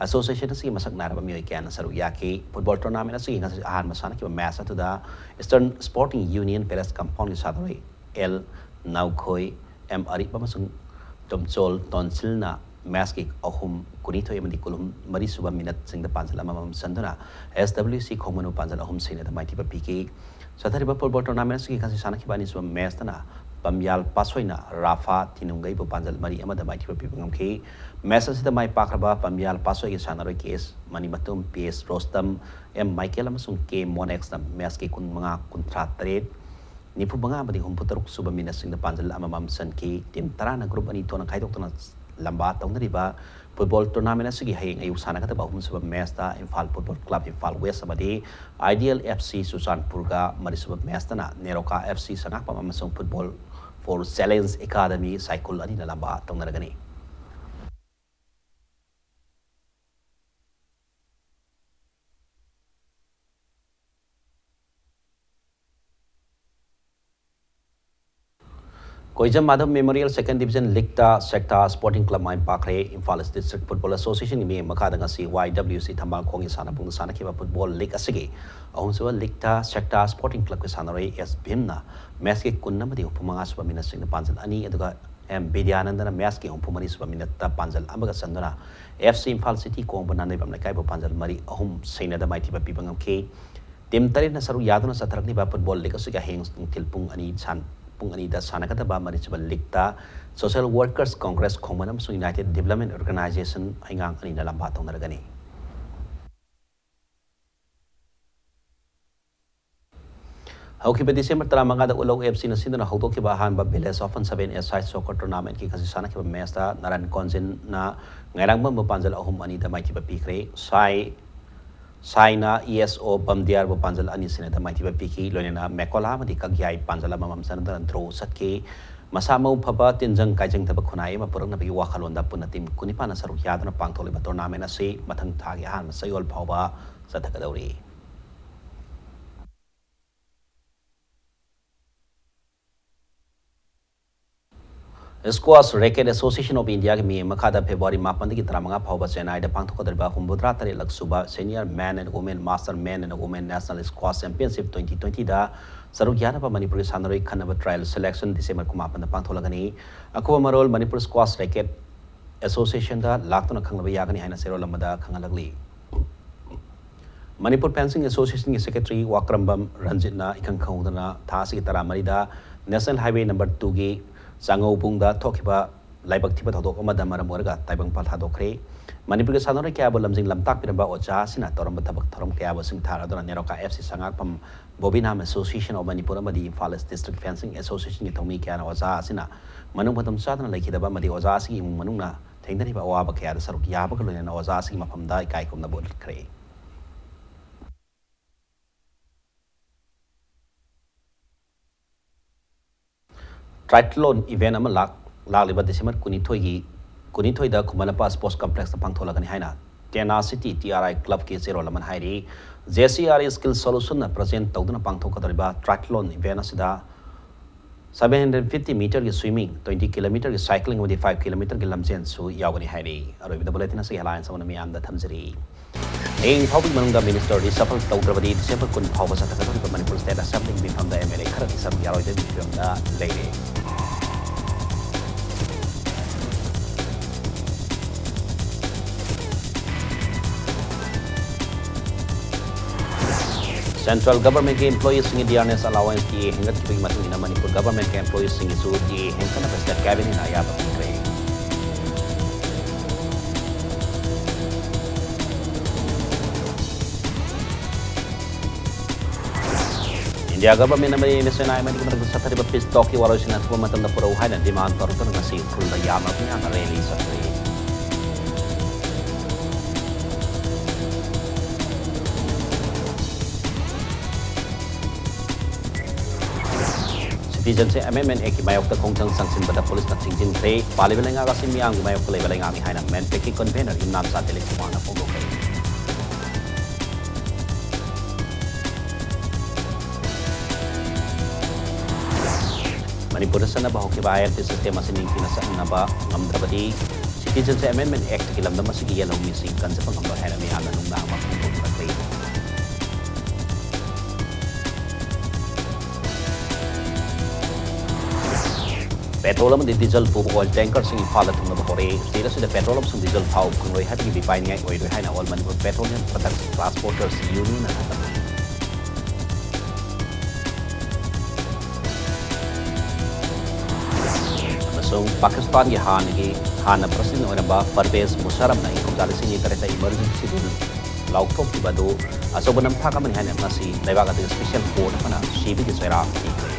ꯑꯦꯁꯣꯁꯤꯌꯦꯁꯟ ꯑꯁꯤꯒꯤ ꯃꯁꯛ ꯅꯥꯏꯔꯕ ꯃꯤꯑꯣꯏ ꯀꯌꯥꯅ ꯁꯔꯨꯛ ꯌꯥꯈꯤ꯫ ꯐꯨꯠꯕꯣꯜ ꯇꯣꯔꯅꯥꯃꯦꯟ ꯑꯁꯤꯒꯤ ꯉꯁꯤ ꯑꯍꯥꯟꯕ ꯁꯥꯟꯅꯈꯤꯕ ꯃꯦꯆ ꯑꯗꯨꯗ ꯏꯁꯇꯔꯟ ꯁ꯭ꯄꯣꯔꯇꯤꯡ ꯌꯨꯅꯤꯌꯟ ꯄꯦꯂꯦꯁ ꯀꯝꯄꯥꯎꯟꯒꯤ ꯁꯥꯟꯅꯔꯣꯏ ꯑꯦꯜ ꯅꯥꯎꯈꯣꯏ, ꯑꯦꯝ ꯑꯔꯤꯞ ꯑꯃꯁꯨꯡ ꯇꯣꯝꯆꯣꯜ ꯇꯣꯟꯁꯤꯜꯅ ꯃꯦꯆ ꯀꯤꯛ ꯑꯍꯨꯝ, ꯀꯨꯟꯅꯤꯊꯣꯏ ꯑꯃꯗꯤ ꯀꯨꯟꯃꯔꯤ ꯁꯨꯕ ꯃꯤꯅꯠꯁꯤꯡꯗ ꯄꯥꯟꯖꯜ ꯑꯃꯃꯝ ꯆꯟꯗꯨꯅ ꯑꯦꯁ ꯗꯕ꯭ꯂꯤꯎ ꯁꯤ ꯈꯣꯡꯃꯅꯨ ꯄꯥꯟꯖꯜ ꯑꯍꯨꯝ ꯁꯤꯅꯗ ꯃꯥꯏꯊꯤꯕ ꯄꯤꯈꯤ꯫ ꯆꯠꯊꯔꯤꯕ ꯐꯨꯠꯕꯣꯜ ꯇꯣꯔꯅꯥꯃꯦꯟ ꯑꯁꯤꯒꯤ ꯉꯁꯤ ꯁꯥꯟꯅꯈꯤꯕ ꯑꯅꯤꯁꯨꯕ ꯃꯦꯆꯇꯅ ꯄꯝꯌꯥꯜ ꯄꯥꯁꯣꯏꯅ ꯔꯥꯐꯥ ꯊꯤꯅꯨꯡꯒꯩꯕꯨ ꯄꯥꯟꯖꯜ ꯃꯔꯤ ꯑꯃꯗ ꯃꯥꯏꯊꯤꯕ ꯄꯤꯕ ꯉꯝꯈꯤ꯫ ꯃꯦꯆ ꯑꯁꯤꯗ ꯃꯥꯏ ꯄꯥꯛꯈ꯭ꯔꯕ ꯄꯝꯌꯥꯜ ꯄꯥꯁꯣꯏꯒꯤ ꯁꯥꯟꯅꯔꯣꯏ ꯀꯦ ꯑꯦꯁ ꯃꯅꯤꯃꯇꯨꯝ, ꯄꯤ ꯑꯦꯁ ꯔꯣꯁꯇꯝ, ꯑꯦꯝ ꯃꯥꯏꯀꯦꯜ ꯑꯃꯁꯨꯡ ꯀꯦ ꯃꯣꯅꯦꯛꯁꯅ ꯃꯦꯆꯀꯤ ꯀꯨꯟꯃꯉꯥ, ꯀꯨꯟꯊ꯭ꯔꯥ ꯇꯔꯦꯠ, ꯅꯤꯐꯨ ꯃꯉꯥ ꯑꯃꯗꯤ ꯍꯨꯝꯐꯨ ꯇꯔꯨꯛ ꯁꯨꯕ ꯃꯤꯅꯠꯁꯤꯡꯗ ꯄꯥꯟꯖꯜ ꯑꯃꯃꯝ ꯆꯟꯈꯤ꯫ ꯇꯤꯝ ꯇꯔꯥꯅ ꯒ꯭ꯔꯨꯞ ꯑꯅꯤ ꯊꯣꯛꯅ ꯈꯥꯏꯗꯣꯛꯇꯨꯅ ꯂꯝꯕꯥ ꯇꯧꯅꯔꯤꯕ ꯐꯨꯠꯕꯣꯜ ꯇꯣꯔꯅꯥꯃꯦꯟ ꯑꯁꯤꯒꯤ ꯍꯌꯦꯡ ꯑꯌꯨꯛ ꯁꯥꯟꯅꯒꯗꯕ ꯑꯍꯨꯝꯁꯨꯕ ꯃꯦꯆꯇ Imphal football club Imphal west ꯑꯃꯗꯤ ꯑꯥꯏꯗꯤꯌꯦꯜ ꯑꯦꯐ ꯁꯤ ꯆꯨꯔꯆꯥꯟꯄꯨꯔꯒ, ꯃꯔꯤꯁꯨꯕ ꯃꯦꯆꯇꯅ ꯅꯦꯔꯣꯀꯥ ꯑꯦꯐ ꯁꯤ ꯁꯉꯥꯛꯄꯝ ꯑꯃꯁꯨꯡ football for Challenge Academy Saikul ꯑꯅꯤꯅ ꯂꯝꯕꯥ ꯇꯧꯅꯔꯒꯅꯤ꯫ Koijam Madhab memorial second division ꯂꯤꯛꯇ ꯁꯦꯛꯇꯥ ꯁ꯭ꯄꯣꯔꯇꯤꯡ ꯀ꯭ꯂꯕ ꯃꯥꯏ ꯄꯥꯛꯈ꯭ꯔꯦ꯫ ꯏꯝꯐꯥꯜ ꯏꯁ ꯗꯤꯁꯇ꯭ꯔꯤꯛ ꯐꯨꯠꯕꯣꯜ ꯑꯦꯁꯣꯁꯤꯌꯦꯁꯟꯒꯤ ꯃꯤꯠꯌꯦꯡ ꯃꯈꯥꯗ ꯉꯁꯤ ꯋꯥꯏ ꯗꯕ꯭ꯂꯤꯌꯨ ꯁꯤ ꯊꯝꯕꯥꯜ ꯈꯣꯡꯒꯤ ꯁꯥꯟꯅꯕꯨꯡꯗ ꯁꯥꯟꯅꯈꯤꯕ ꯐꯨꯠꯕꯣꯜ ꯂꯤꯛ ꯑꯁꯤꯒꯤ ꯑꯍꯨꯝꯁꯨꯕ ꯂꯤꯛꯇ ꯁꯦꯛꯇꯥ ꯁ꯭ꯄꯣꯔꯇꯤꯡ ꯀ꯭ꯂꯕꯀꯤ ꯁꯥꯟꯅꯔꯣꯏ ꯑꯦꯁ ꯚꯤꯝꯅ ꯃꯦꯠꯁꯀꯤ ꯀꯨꯟ ꯑꯃꯗꯤ ꯍꯨꯝꯐꯨ ꯃꯉꯥ ꯁꯨꯕ ꯃꯤꯅꯠꯁꯤꯡꯗ ꯄꯥꯟꯖꯜ ꯑꯅꯤ, ꯑꯗꯨꯒ ꯑꯦꯝ ꯕꯤꯗ꯭ꯌꯥꯅꯟꯗꯅ ꯃꯦꯠꯁꯀꯤ ꯍꯨꯝꯐꯨ ꯃꯔꯤ ꯁꯨꯕ ꯃꯤꯅꯠꯇ ꯄꯥꯟꯖꯜ ꯑꯃꯒ ꯆꯟꯗꯨꯅ ꯑꯦꯐ ꯁꯤ ꯏꯝꯐꯥꯜ ꯁꯤꯇꯤ ꯀꯣꯡꯕ ꯅꯥꯟꯗꯩꯕꯥꯝ ꯂꯩꯀꯥꯏꯕꯨ ꯄꯥꯟꯖꯜ ꯃꯔꯤ ꯑꯍꯨꯝ ꯁꯦꯡꯅꯗ ꯃꯥꯏꯊꯤꯕ ꯄꯤꯕ ꯉꯝꯈꯤ꯫ ꯇꯤꯝ ꯇꯔꯦꯠꯅ ꯁꯔꯨꯛ ꯌꯥꯗꯨꯅ ꯆꯠꯊꯔꯛꯂꯤꯕ ꯐꯨꯠꯕꯣꯜ ꯂꯤꯛ ꯑꯁꯤꯒꯤ ꯍꯌꯦꯡ ꯅꯨꯡꯊꯤꯜ ꯄꯨꯡ ꯑꯅꯤ ꯁꯥꯟ-, ꯄꯨꯡ ꯑꯅꯤꯗ ꯁꯥꯟꯅꯒꯗꯕ ꯃꯔꯤꯁꯨꯕ ꯂꯤꯛꯇ ꯁꯣꯁꯤꯌꯦꯜ ꯋꯥꯔꯀꯔꯁ ꯀꯣꯡꯒ꯭ꯔꯦꯁ ꯈꯣꯡꯃꯟ ꯑꯃꯁꯨꯡ ꯌꯨꯅꯥꯏꯇꯦꯗ ꯗꯤꯕ꯭ꯂꯞꯃꯦꯟ ꯑꯣꯔꯒꯅꯥꯏꯖꯦꯁꯟ ꯍꯩꯉꯥꯡ ꯑꯅꯤꯅ ꯂꯝꯕꯥ ꯇꯧꯅꯔꯒꯅꯤ꯫ ꯍꯧꯈꯤꯕ ꯗꯤꯁꯦꯝꯕꯔ ꯇꯔꯥꯃꯉꯥꯗ ꯎꯂꯧ ꯑꯦꯐ ꯁꯤꯅ ꯁꯤꯟꯗꯨꯅ ꯍꯧꯗꯣꯛꯈꯤꯕ ꯑꯍꯥꯟꯕ ꯚꯤꯂꯦꯖ ꯑꯣꯄꯟ ꯁꯚꯦꯟ ꯑꯦ ꯁꯥꯏꯠ ꯁꯣꯀꯔ ꯇꯣꯔꯅꯥꯃꯦꯟꯠꯀꯤ ꯉꯁꯤ ꯁꯥꯟꯅꯈꯤꯕ ꯃꯦꯠꯁꯇ ꯅꯥꯔꯥꯌꯟ ꯀꯣꯟꯖꯤꯟꯅ ꯉꯥꯏꯔꯥꯡꯕꯝꯕꯨ ꯄꯥꯟꯖꯜ ꯑꯍꯨꯝ ꯑꯅꯤꯗ ꯃꯥꯏꯊꯤꯕ ꯄꯤꯈ꯭ꯔꯦ꯫ ꯁꯥꯏ ꯁꯥꯏꯅ ꯏ ꯑꯦꯁ ꯑꯣ ꯕꯝꯗꯤꯌꯥꯔꯕꯨ ꯄꯥꯟꯖꯜ ꯑꯅꯤ ꯁꯤꯅꯗ ꯃꯥꯏꯊꯤꯕ ꯄꯤꯈꯤ꯫ ꯂꯣꯏꯅꯅ ꯃꯦꯀꯣꯂꯥ ꯑꯃꯗꯤ ꯀꯛꯌꯥꯏ ꯄꯥꯟꯖꯜ ꯑꯃꯃꯝ ꯆꯟꯅꯗꯨꯅ ꯗ꯭ꯔꯣ ꯆꯠꯈꯤ꯫ ꯃꯁꯥ ꯃꯎ ꯐꯕ, ꯇꯤꯟꯖꯪ ꯀꯥꯏꯖꯪꯗꯕ ꯈꯨꯟꯅꯥꯏ ꯑꯃ ꯄꯨꯔꯛꯅꯕꯒꯤ ꯋꯥꯈꯜꯂꯣꯟꯗ ꯄꯨꯟꯅ ꯇꯤꯝ ꯀꯨꯟꯅꯤꯄꯥꯟꯅ ꯁꯔꯨꯛ ꯌꯥꯗꯨꯅ ꯄꯥꯡꯊꯣꯛꯂꯤꯕ ꯇꯣꯔꯅꯥꯃꯦꯟ ꯑꯁꯤ ꯃꯊꯪ ꯊꯥꯒꯤ ꯑꯍꯥꯟꯕ ꯆꯌꯣꯜ ꯐꯥꯎꯕ ꯆꯠꯊꯒꯗꯧꯔꯤ꯫ Squash Racket Association of Indiaꯒꯤ ꯃꯤꯠꯌꯦꯡ ꯃꯈꯥꯗ ꯐꯦꯕ꯭ꯔꯨꯋꯥꯔꯤ ꯃꯥꯄꯟꯗꯒꯤ ꯇꯔꯥꯃꯉꯥ ꯐꯥꯎꯕ ꯆꯦꯟꯅꯥꯏꯗ ꯄꯥꯡꯊꯣꯛꯀꯗꯧꯔꯤꯕ ꯍꯨꯝꯐꯨꯇꯔꯥ ꯇꯔꯦꯠꯂꯛ ꯁꯨꯕ Senior Men and Women, Master Men and Women National Squash Championship twenty twentyꯗ ꯁꯔꯨꯛ ꯌꯥꯅꯕ ꯃꯅꯤꯄꯨꯔꯒꯤ ꯁꯥꯟꯅꯔꯣꯏ ꯈꯟꯅꯕ trial selection ꯗꯤꯁꯦꯝꯕꯔ ꯀꯨꯟꯃꯥꯄꯟꯗ ꯄꯥꯡꯊꯣꯛꯂꯒꯅꯤ꯫ ꯑꯀꯨꯞꯄ ꯃꯔꯣꯜ ꯃꯅꯤꯄꯨꯔ Squash Racket Associationꯗ ꯂꯥꯛꯇꯨꯅ ꯈꯪꯂꯕ ꯌꯥꯒꯅꯤ ꯍꯥꯏꯅ ꯆꯦꯔꯣꯜ ꯑꯃꯗ ꯈꯪꯍꯜꯂꯛꯂꯤ꯫ ꯃꯅꯤꯄꯨꯔ Fencing Associationꯒꯤ secretary ꯋꯥꯀ꯭ꯔꯝꯕꯝ ꯔꯟꯖꯤꯠꯅ ꯏꯈꯪ ꯈꯪꯍꯧꯗꯅ ꯊꯥ ꯑꯁꯤꯒꯤ ꯇꯔꯥꯃꯔꯤꯗ National Highway number twoꯒꯤ ꯆꯥꯉꯧꯕꯨꯡꯗ ꯊꯣꯛꯈꯤꯕ ꯂꯥꯏꯕꯛ ꯊꯤꯕ ꯊꯧꯗꯣꯛ ꯑꯃꯗ ꯃꯔꯝ ꯑꯣꯏꯔꯒ ꯇꯥꯏꯕꯪꯄꯥꯜ ꯊꯥꯗꯣꯛꯈ꯭ꯔꯦ꯫ ꯃꯅꯤꯄꯨꯔꯒꯤ ꯁꯥꯟꯅꯔꯣꯏ ꯀꯌꯥꯕꯨ ꯂꯝꯖꯤꯡ ꯂꯝꯇꯥꯛꯄꯤꯔꯝꯕ ꯑꯣꯖꯥ ꯑꯁꯤꯅ ꯇꯧꯔꯝꯕ ꯊꯕꯛ ꯊꯧꯔꯝ ꯀꯌꯥꯕꯨ ꯁꯤꯡꯊꯥꯔꯗꯨꯅ ꯅꯦꯔꯣꯀꯥ ꯑꯦꯐ ꯁꯤ ꯁꯉꯥꯛꯐꯝ, ꯕꯣꯕꯤꯅꯥꯝ Association of Manipur ꯑꯃꯗꯤ ꯏꯝꯐꯥꯜ East District Fencing Associationꯒꯤ ꯊꯧꯃꯤ ꯀꯌꯥꯅ ꯑꯣꯖꯥ ꯑꯁꯤꯅ ꯃꯅꯨꯡ ꯃꯇꯝ ꯆꯥꯗꯅ ꯂꯩꯈꯤꯗꯕ ꯑꯃꯗꯤ ꯑꯣꯖꯥ ꯑꯁꯤꯒꯤ ꯏꯃꯨꯡ ꯃꯅꯨꯡꯅ ꯊꯦꯡꯅꯔꯤꯕ ꯑꯋꯥꯕ ꯀꯌꯥꯗ ꯁꯔꯨꯛ ꯌꯥꯕꯒ ꯂꯣꯏꯅꯅ ꯑꯣꯖꯥ ꯑꯁꯤꯒꯤ ꯃꯐꯝꯗ ꯏꯀꯥꯏ ꯈꯨꯝꯅꯕ ꯎꯠꯈ꯭ꯔꯦ꯫ triathlon event ꯑꯃ ꯂꯥꯛ-, ꯂꯥꯛꯂꯤꯕ December ꯀꯨꯟꯅꯤꯊꯣꯏꯒꯤ, ꯀꯨꯟꯅꯤꯊꯣꯏꯗ Khuman Lampak Sports Complex ꯇ ꯄꯥꯡꯊꯣꯛꯂꯒꯅꯤ ꯍꯥꯏꯅ Tenacity T R I Club ꯀꯤ ꯆꯦꯔꯣꯜ ꯑꯃꯅ ꯍꯥꯏꯔꯤ꯫ J C R A Skill Solution ꯅ present ꯇꯧꯗꯨꯅ ꯄꯥꯡꯊꯣꯛꯀꯗꯧꯔꯤꯕ triathlon event ꯑꯁꯤꯗ seven hundred fifty meter ꯒꯤ swimming, twenty kilometer ꯒꯤ cycling ꯑꯃꯗꯤ five kilometer ꯒꯤ ꯂꯝꯖꯦꯟꯁꯨ ꯌꯥꯎꯒꯅꯤ ꯍꯥꯏꯔꯤ꯫ ꯑꯔꯣꯏꯕꯗ bulletin ꯑꯁꯤꯒꯤ headlines ꯑꯃꯅ ꯃꯤꯌꯥꯝꯗ ꯊꯝꯖꯔꯤ꯫ ꯍꯌꯦꯡ ꯐꯥꯎꯕꯒꯤ ꯃꯅꯨꯡꯗ minister reshuffle ꯇꯧꯗ꯭ꯔꯕꯗꯤ December ꯀꯨꯟ ꯐꯥꯎꯕ ꯆꯠꯊꯒꯗꯧꯔꯤꯕ ꯃꯅꯤꯄꯨꯔ state assembly ꯒꯤ ꯃꯤꯐꯝꯗ M L A ꯈꯔꯗꯤ ꯁꯔꯨꯛ ꯌꯥꯔꯣꯏꯗꯕꯒꯤ ꯐꯤꯕꯝꯗ ꯂꯩꯔꯦ꯫ Central Government ꯀꯤ employee ꯁꯤꯡꯒꯤ dearness allowance D A ꯍꯦꯟꯒꯠꯈꯤꯕꯒꯤ ꯃꯇꯨꯡ ꯏꯟꯅ ꯃꯅꯤꯄꯨꯔ Government ꯀꯤ employee ꯁꯤꯡꯒꯤꯁꯨ D A ꯍꯦꯟꯒꯠꯅꯕꯁꯤꯗ cabinet ꯅ ꯑꯌꯥꯕ ꯄꯤꯈ꯭ꯔꯦ꯫ India Government ꯑꯃꯗꯤ M S N I M ꯒꯤ ꯃꯔꯛꯇ ꯆꯠꯊꯔꯤꯕ peace talk ꯀꯤ ꯋꯥꯔꯣꯏꯁꯤꯟ ꯑꯊꯨꯕ ꯃꯇꯝꯗ ꯄꯨꯔꯛꯎ ꯍꯥꯏꯅ demand ꯇꯧꯔꯛꯇꯨꯅ ꯉꯁꯤ ꯎꯈ꯭ꯔꯨꯜꯗ ꯌꯥꯝꯂꯕ ꯃꯤꯌꯥꯝꯅ rally ꯆꯠꯊꯔꯤ꯫ Citizenship Amendment Act ꯀꯤ ꯃꯥꯌꯣꯛꯇ ꯈꯣꯡꯖꯪ ꯆꯪꯁꯤꯟꯕꯗ police ꯅ ꯊꯤꯡꯖꯤꯟꯈ꯭ꯔꯦ꯫ ꯄꯥꯜꯂꯤꯕ ꯂꯩꯉꯥꯛ ꯑꯁꯤ ꯃꯤꯌꯥꯝꯒꯤ ꯃꯥꯌꯣꯛꯇ ꯂꯩꯕ ꯂꯩꯉꯥꯛꯅꯤ ꯍꯥꯏꯅ MANPAC ꯀꯤ convener ꯏꯝꯅꯥꯝ ꯁꯥꯍ ꯇꯤꯂꯤꯛ ꯀꯨꯃꯥꯔꯅ ꯐꯣꯡꯗꯣꯛꯈ꯭ꯔꯦ꯫ ꯃꯅꯤꯄꯨꯔꯗ ꯆꯠꯅꯕ ꯍꯧꯈꯤꯕ I L P system ꯑꯁꯤ ꯅꯤꯡꯊꯤꯅ ꯆꯠꯅꯅꯕ ꯉꯝꯗ꯭ꯔꯕꯗꯤ Citizenship Amendment Act ꯀꯤ ꯂꯝꯗꯝ ꯑꯁꯤꯒꯤ ꯌꯦꯜꯍꯧꯃꯤꯁꯤꯡ ꯀꯟꯖꯕ ꯉꯝꯂꯣꯏ ꯍꯥꯏꯅ ꯃꯤꯌꯥꯝꯅ ꯅꯨꯡꯅꯥꯡꯕ ꯐꯣꯡꯗꯣꯛꯂꯛꯂꯤ꯫ Petrol ꯑꯃꯗꯤ diesel ꯄꯨꯕ oil tanker ꯁꯤꯡ ꯏꯝꯐꯥꯜꯗ ꯊꯨꯡꯂꯕ ꯍꯧꯔꯦ꯫ State ꯑꯁꯤꯗ petrol ꯑꯃꯁꯨꯡ diesel ꯊꯥꯎ ꯐꯪꯂꯣꯏ ꯍꯥꯏꯕꯒꯤ ꯃꯤꯄꯥꯏꯅꯤꯡꯉꯥꯏ ꯑꯣꯏꯔꯣꯏ ꯍꯥꯏꯅ All Manipur Petroleum Products Transporters Union ꯅ ꯊꯝꯂꯤ꯫ ꯑꯃꯁꯨꯡ ꯄꯥꯀꯤꯁꯇꯥꯟꯒꯤ ꯍꯥꯟꯅꯒꯤ, ꯍꯥꯟꯅ president ꯑꯣꯏꯔꯝꯕ ꯄꯔꯚꯦꯖ ꯃꯨꯁꯥꯔꯐꯅ ꯏꯪ ꯀꯨꯝꯖꯥ ꯂꯤꯁꯤꯡ ꯑꯅꯤ ꯇꯔꯦꯠꯇ emergency rule ꯂꯥꯎꯊꯣꯛꯈꯤꯕ ꯑꯗꯨ ꯑꯆꯧꯕ ꯅꯝꯊꯥꯛ ꯑꯃꯅꯤ ꯍꯥꯏꯅ ꯉꯁꯤ ꯂꯩꯕꯥꯛ ꯑꯗꯨꯒꯤ special court ꯑꯃꯅ ꯁꯤꯕꯒꯤ ꯆꯩꯔꯥꯛ ꯄꯤꯈ꯭ꯔꯦ꯫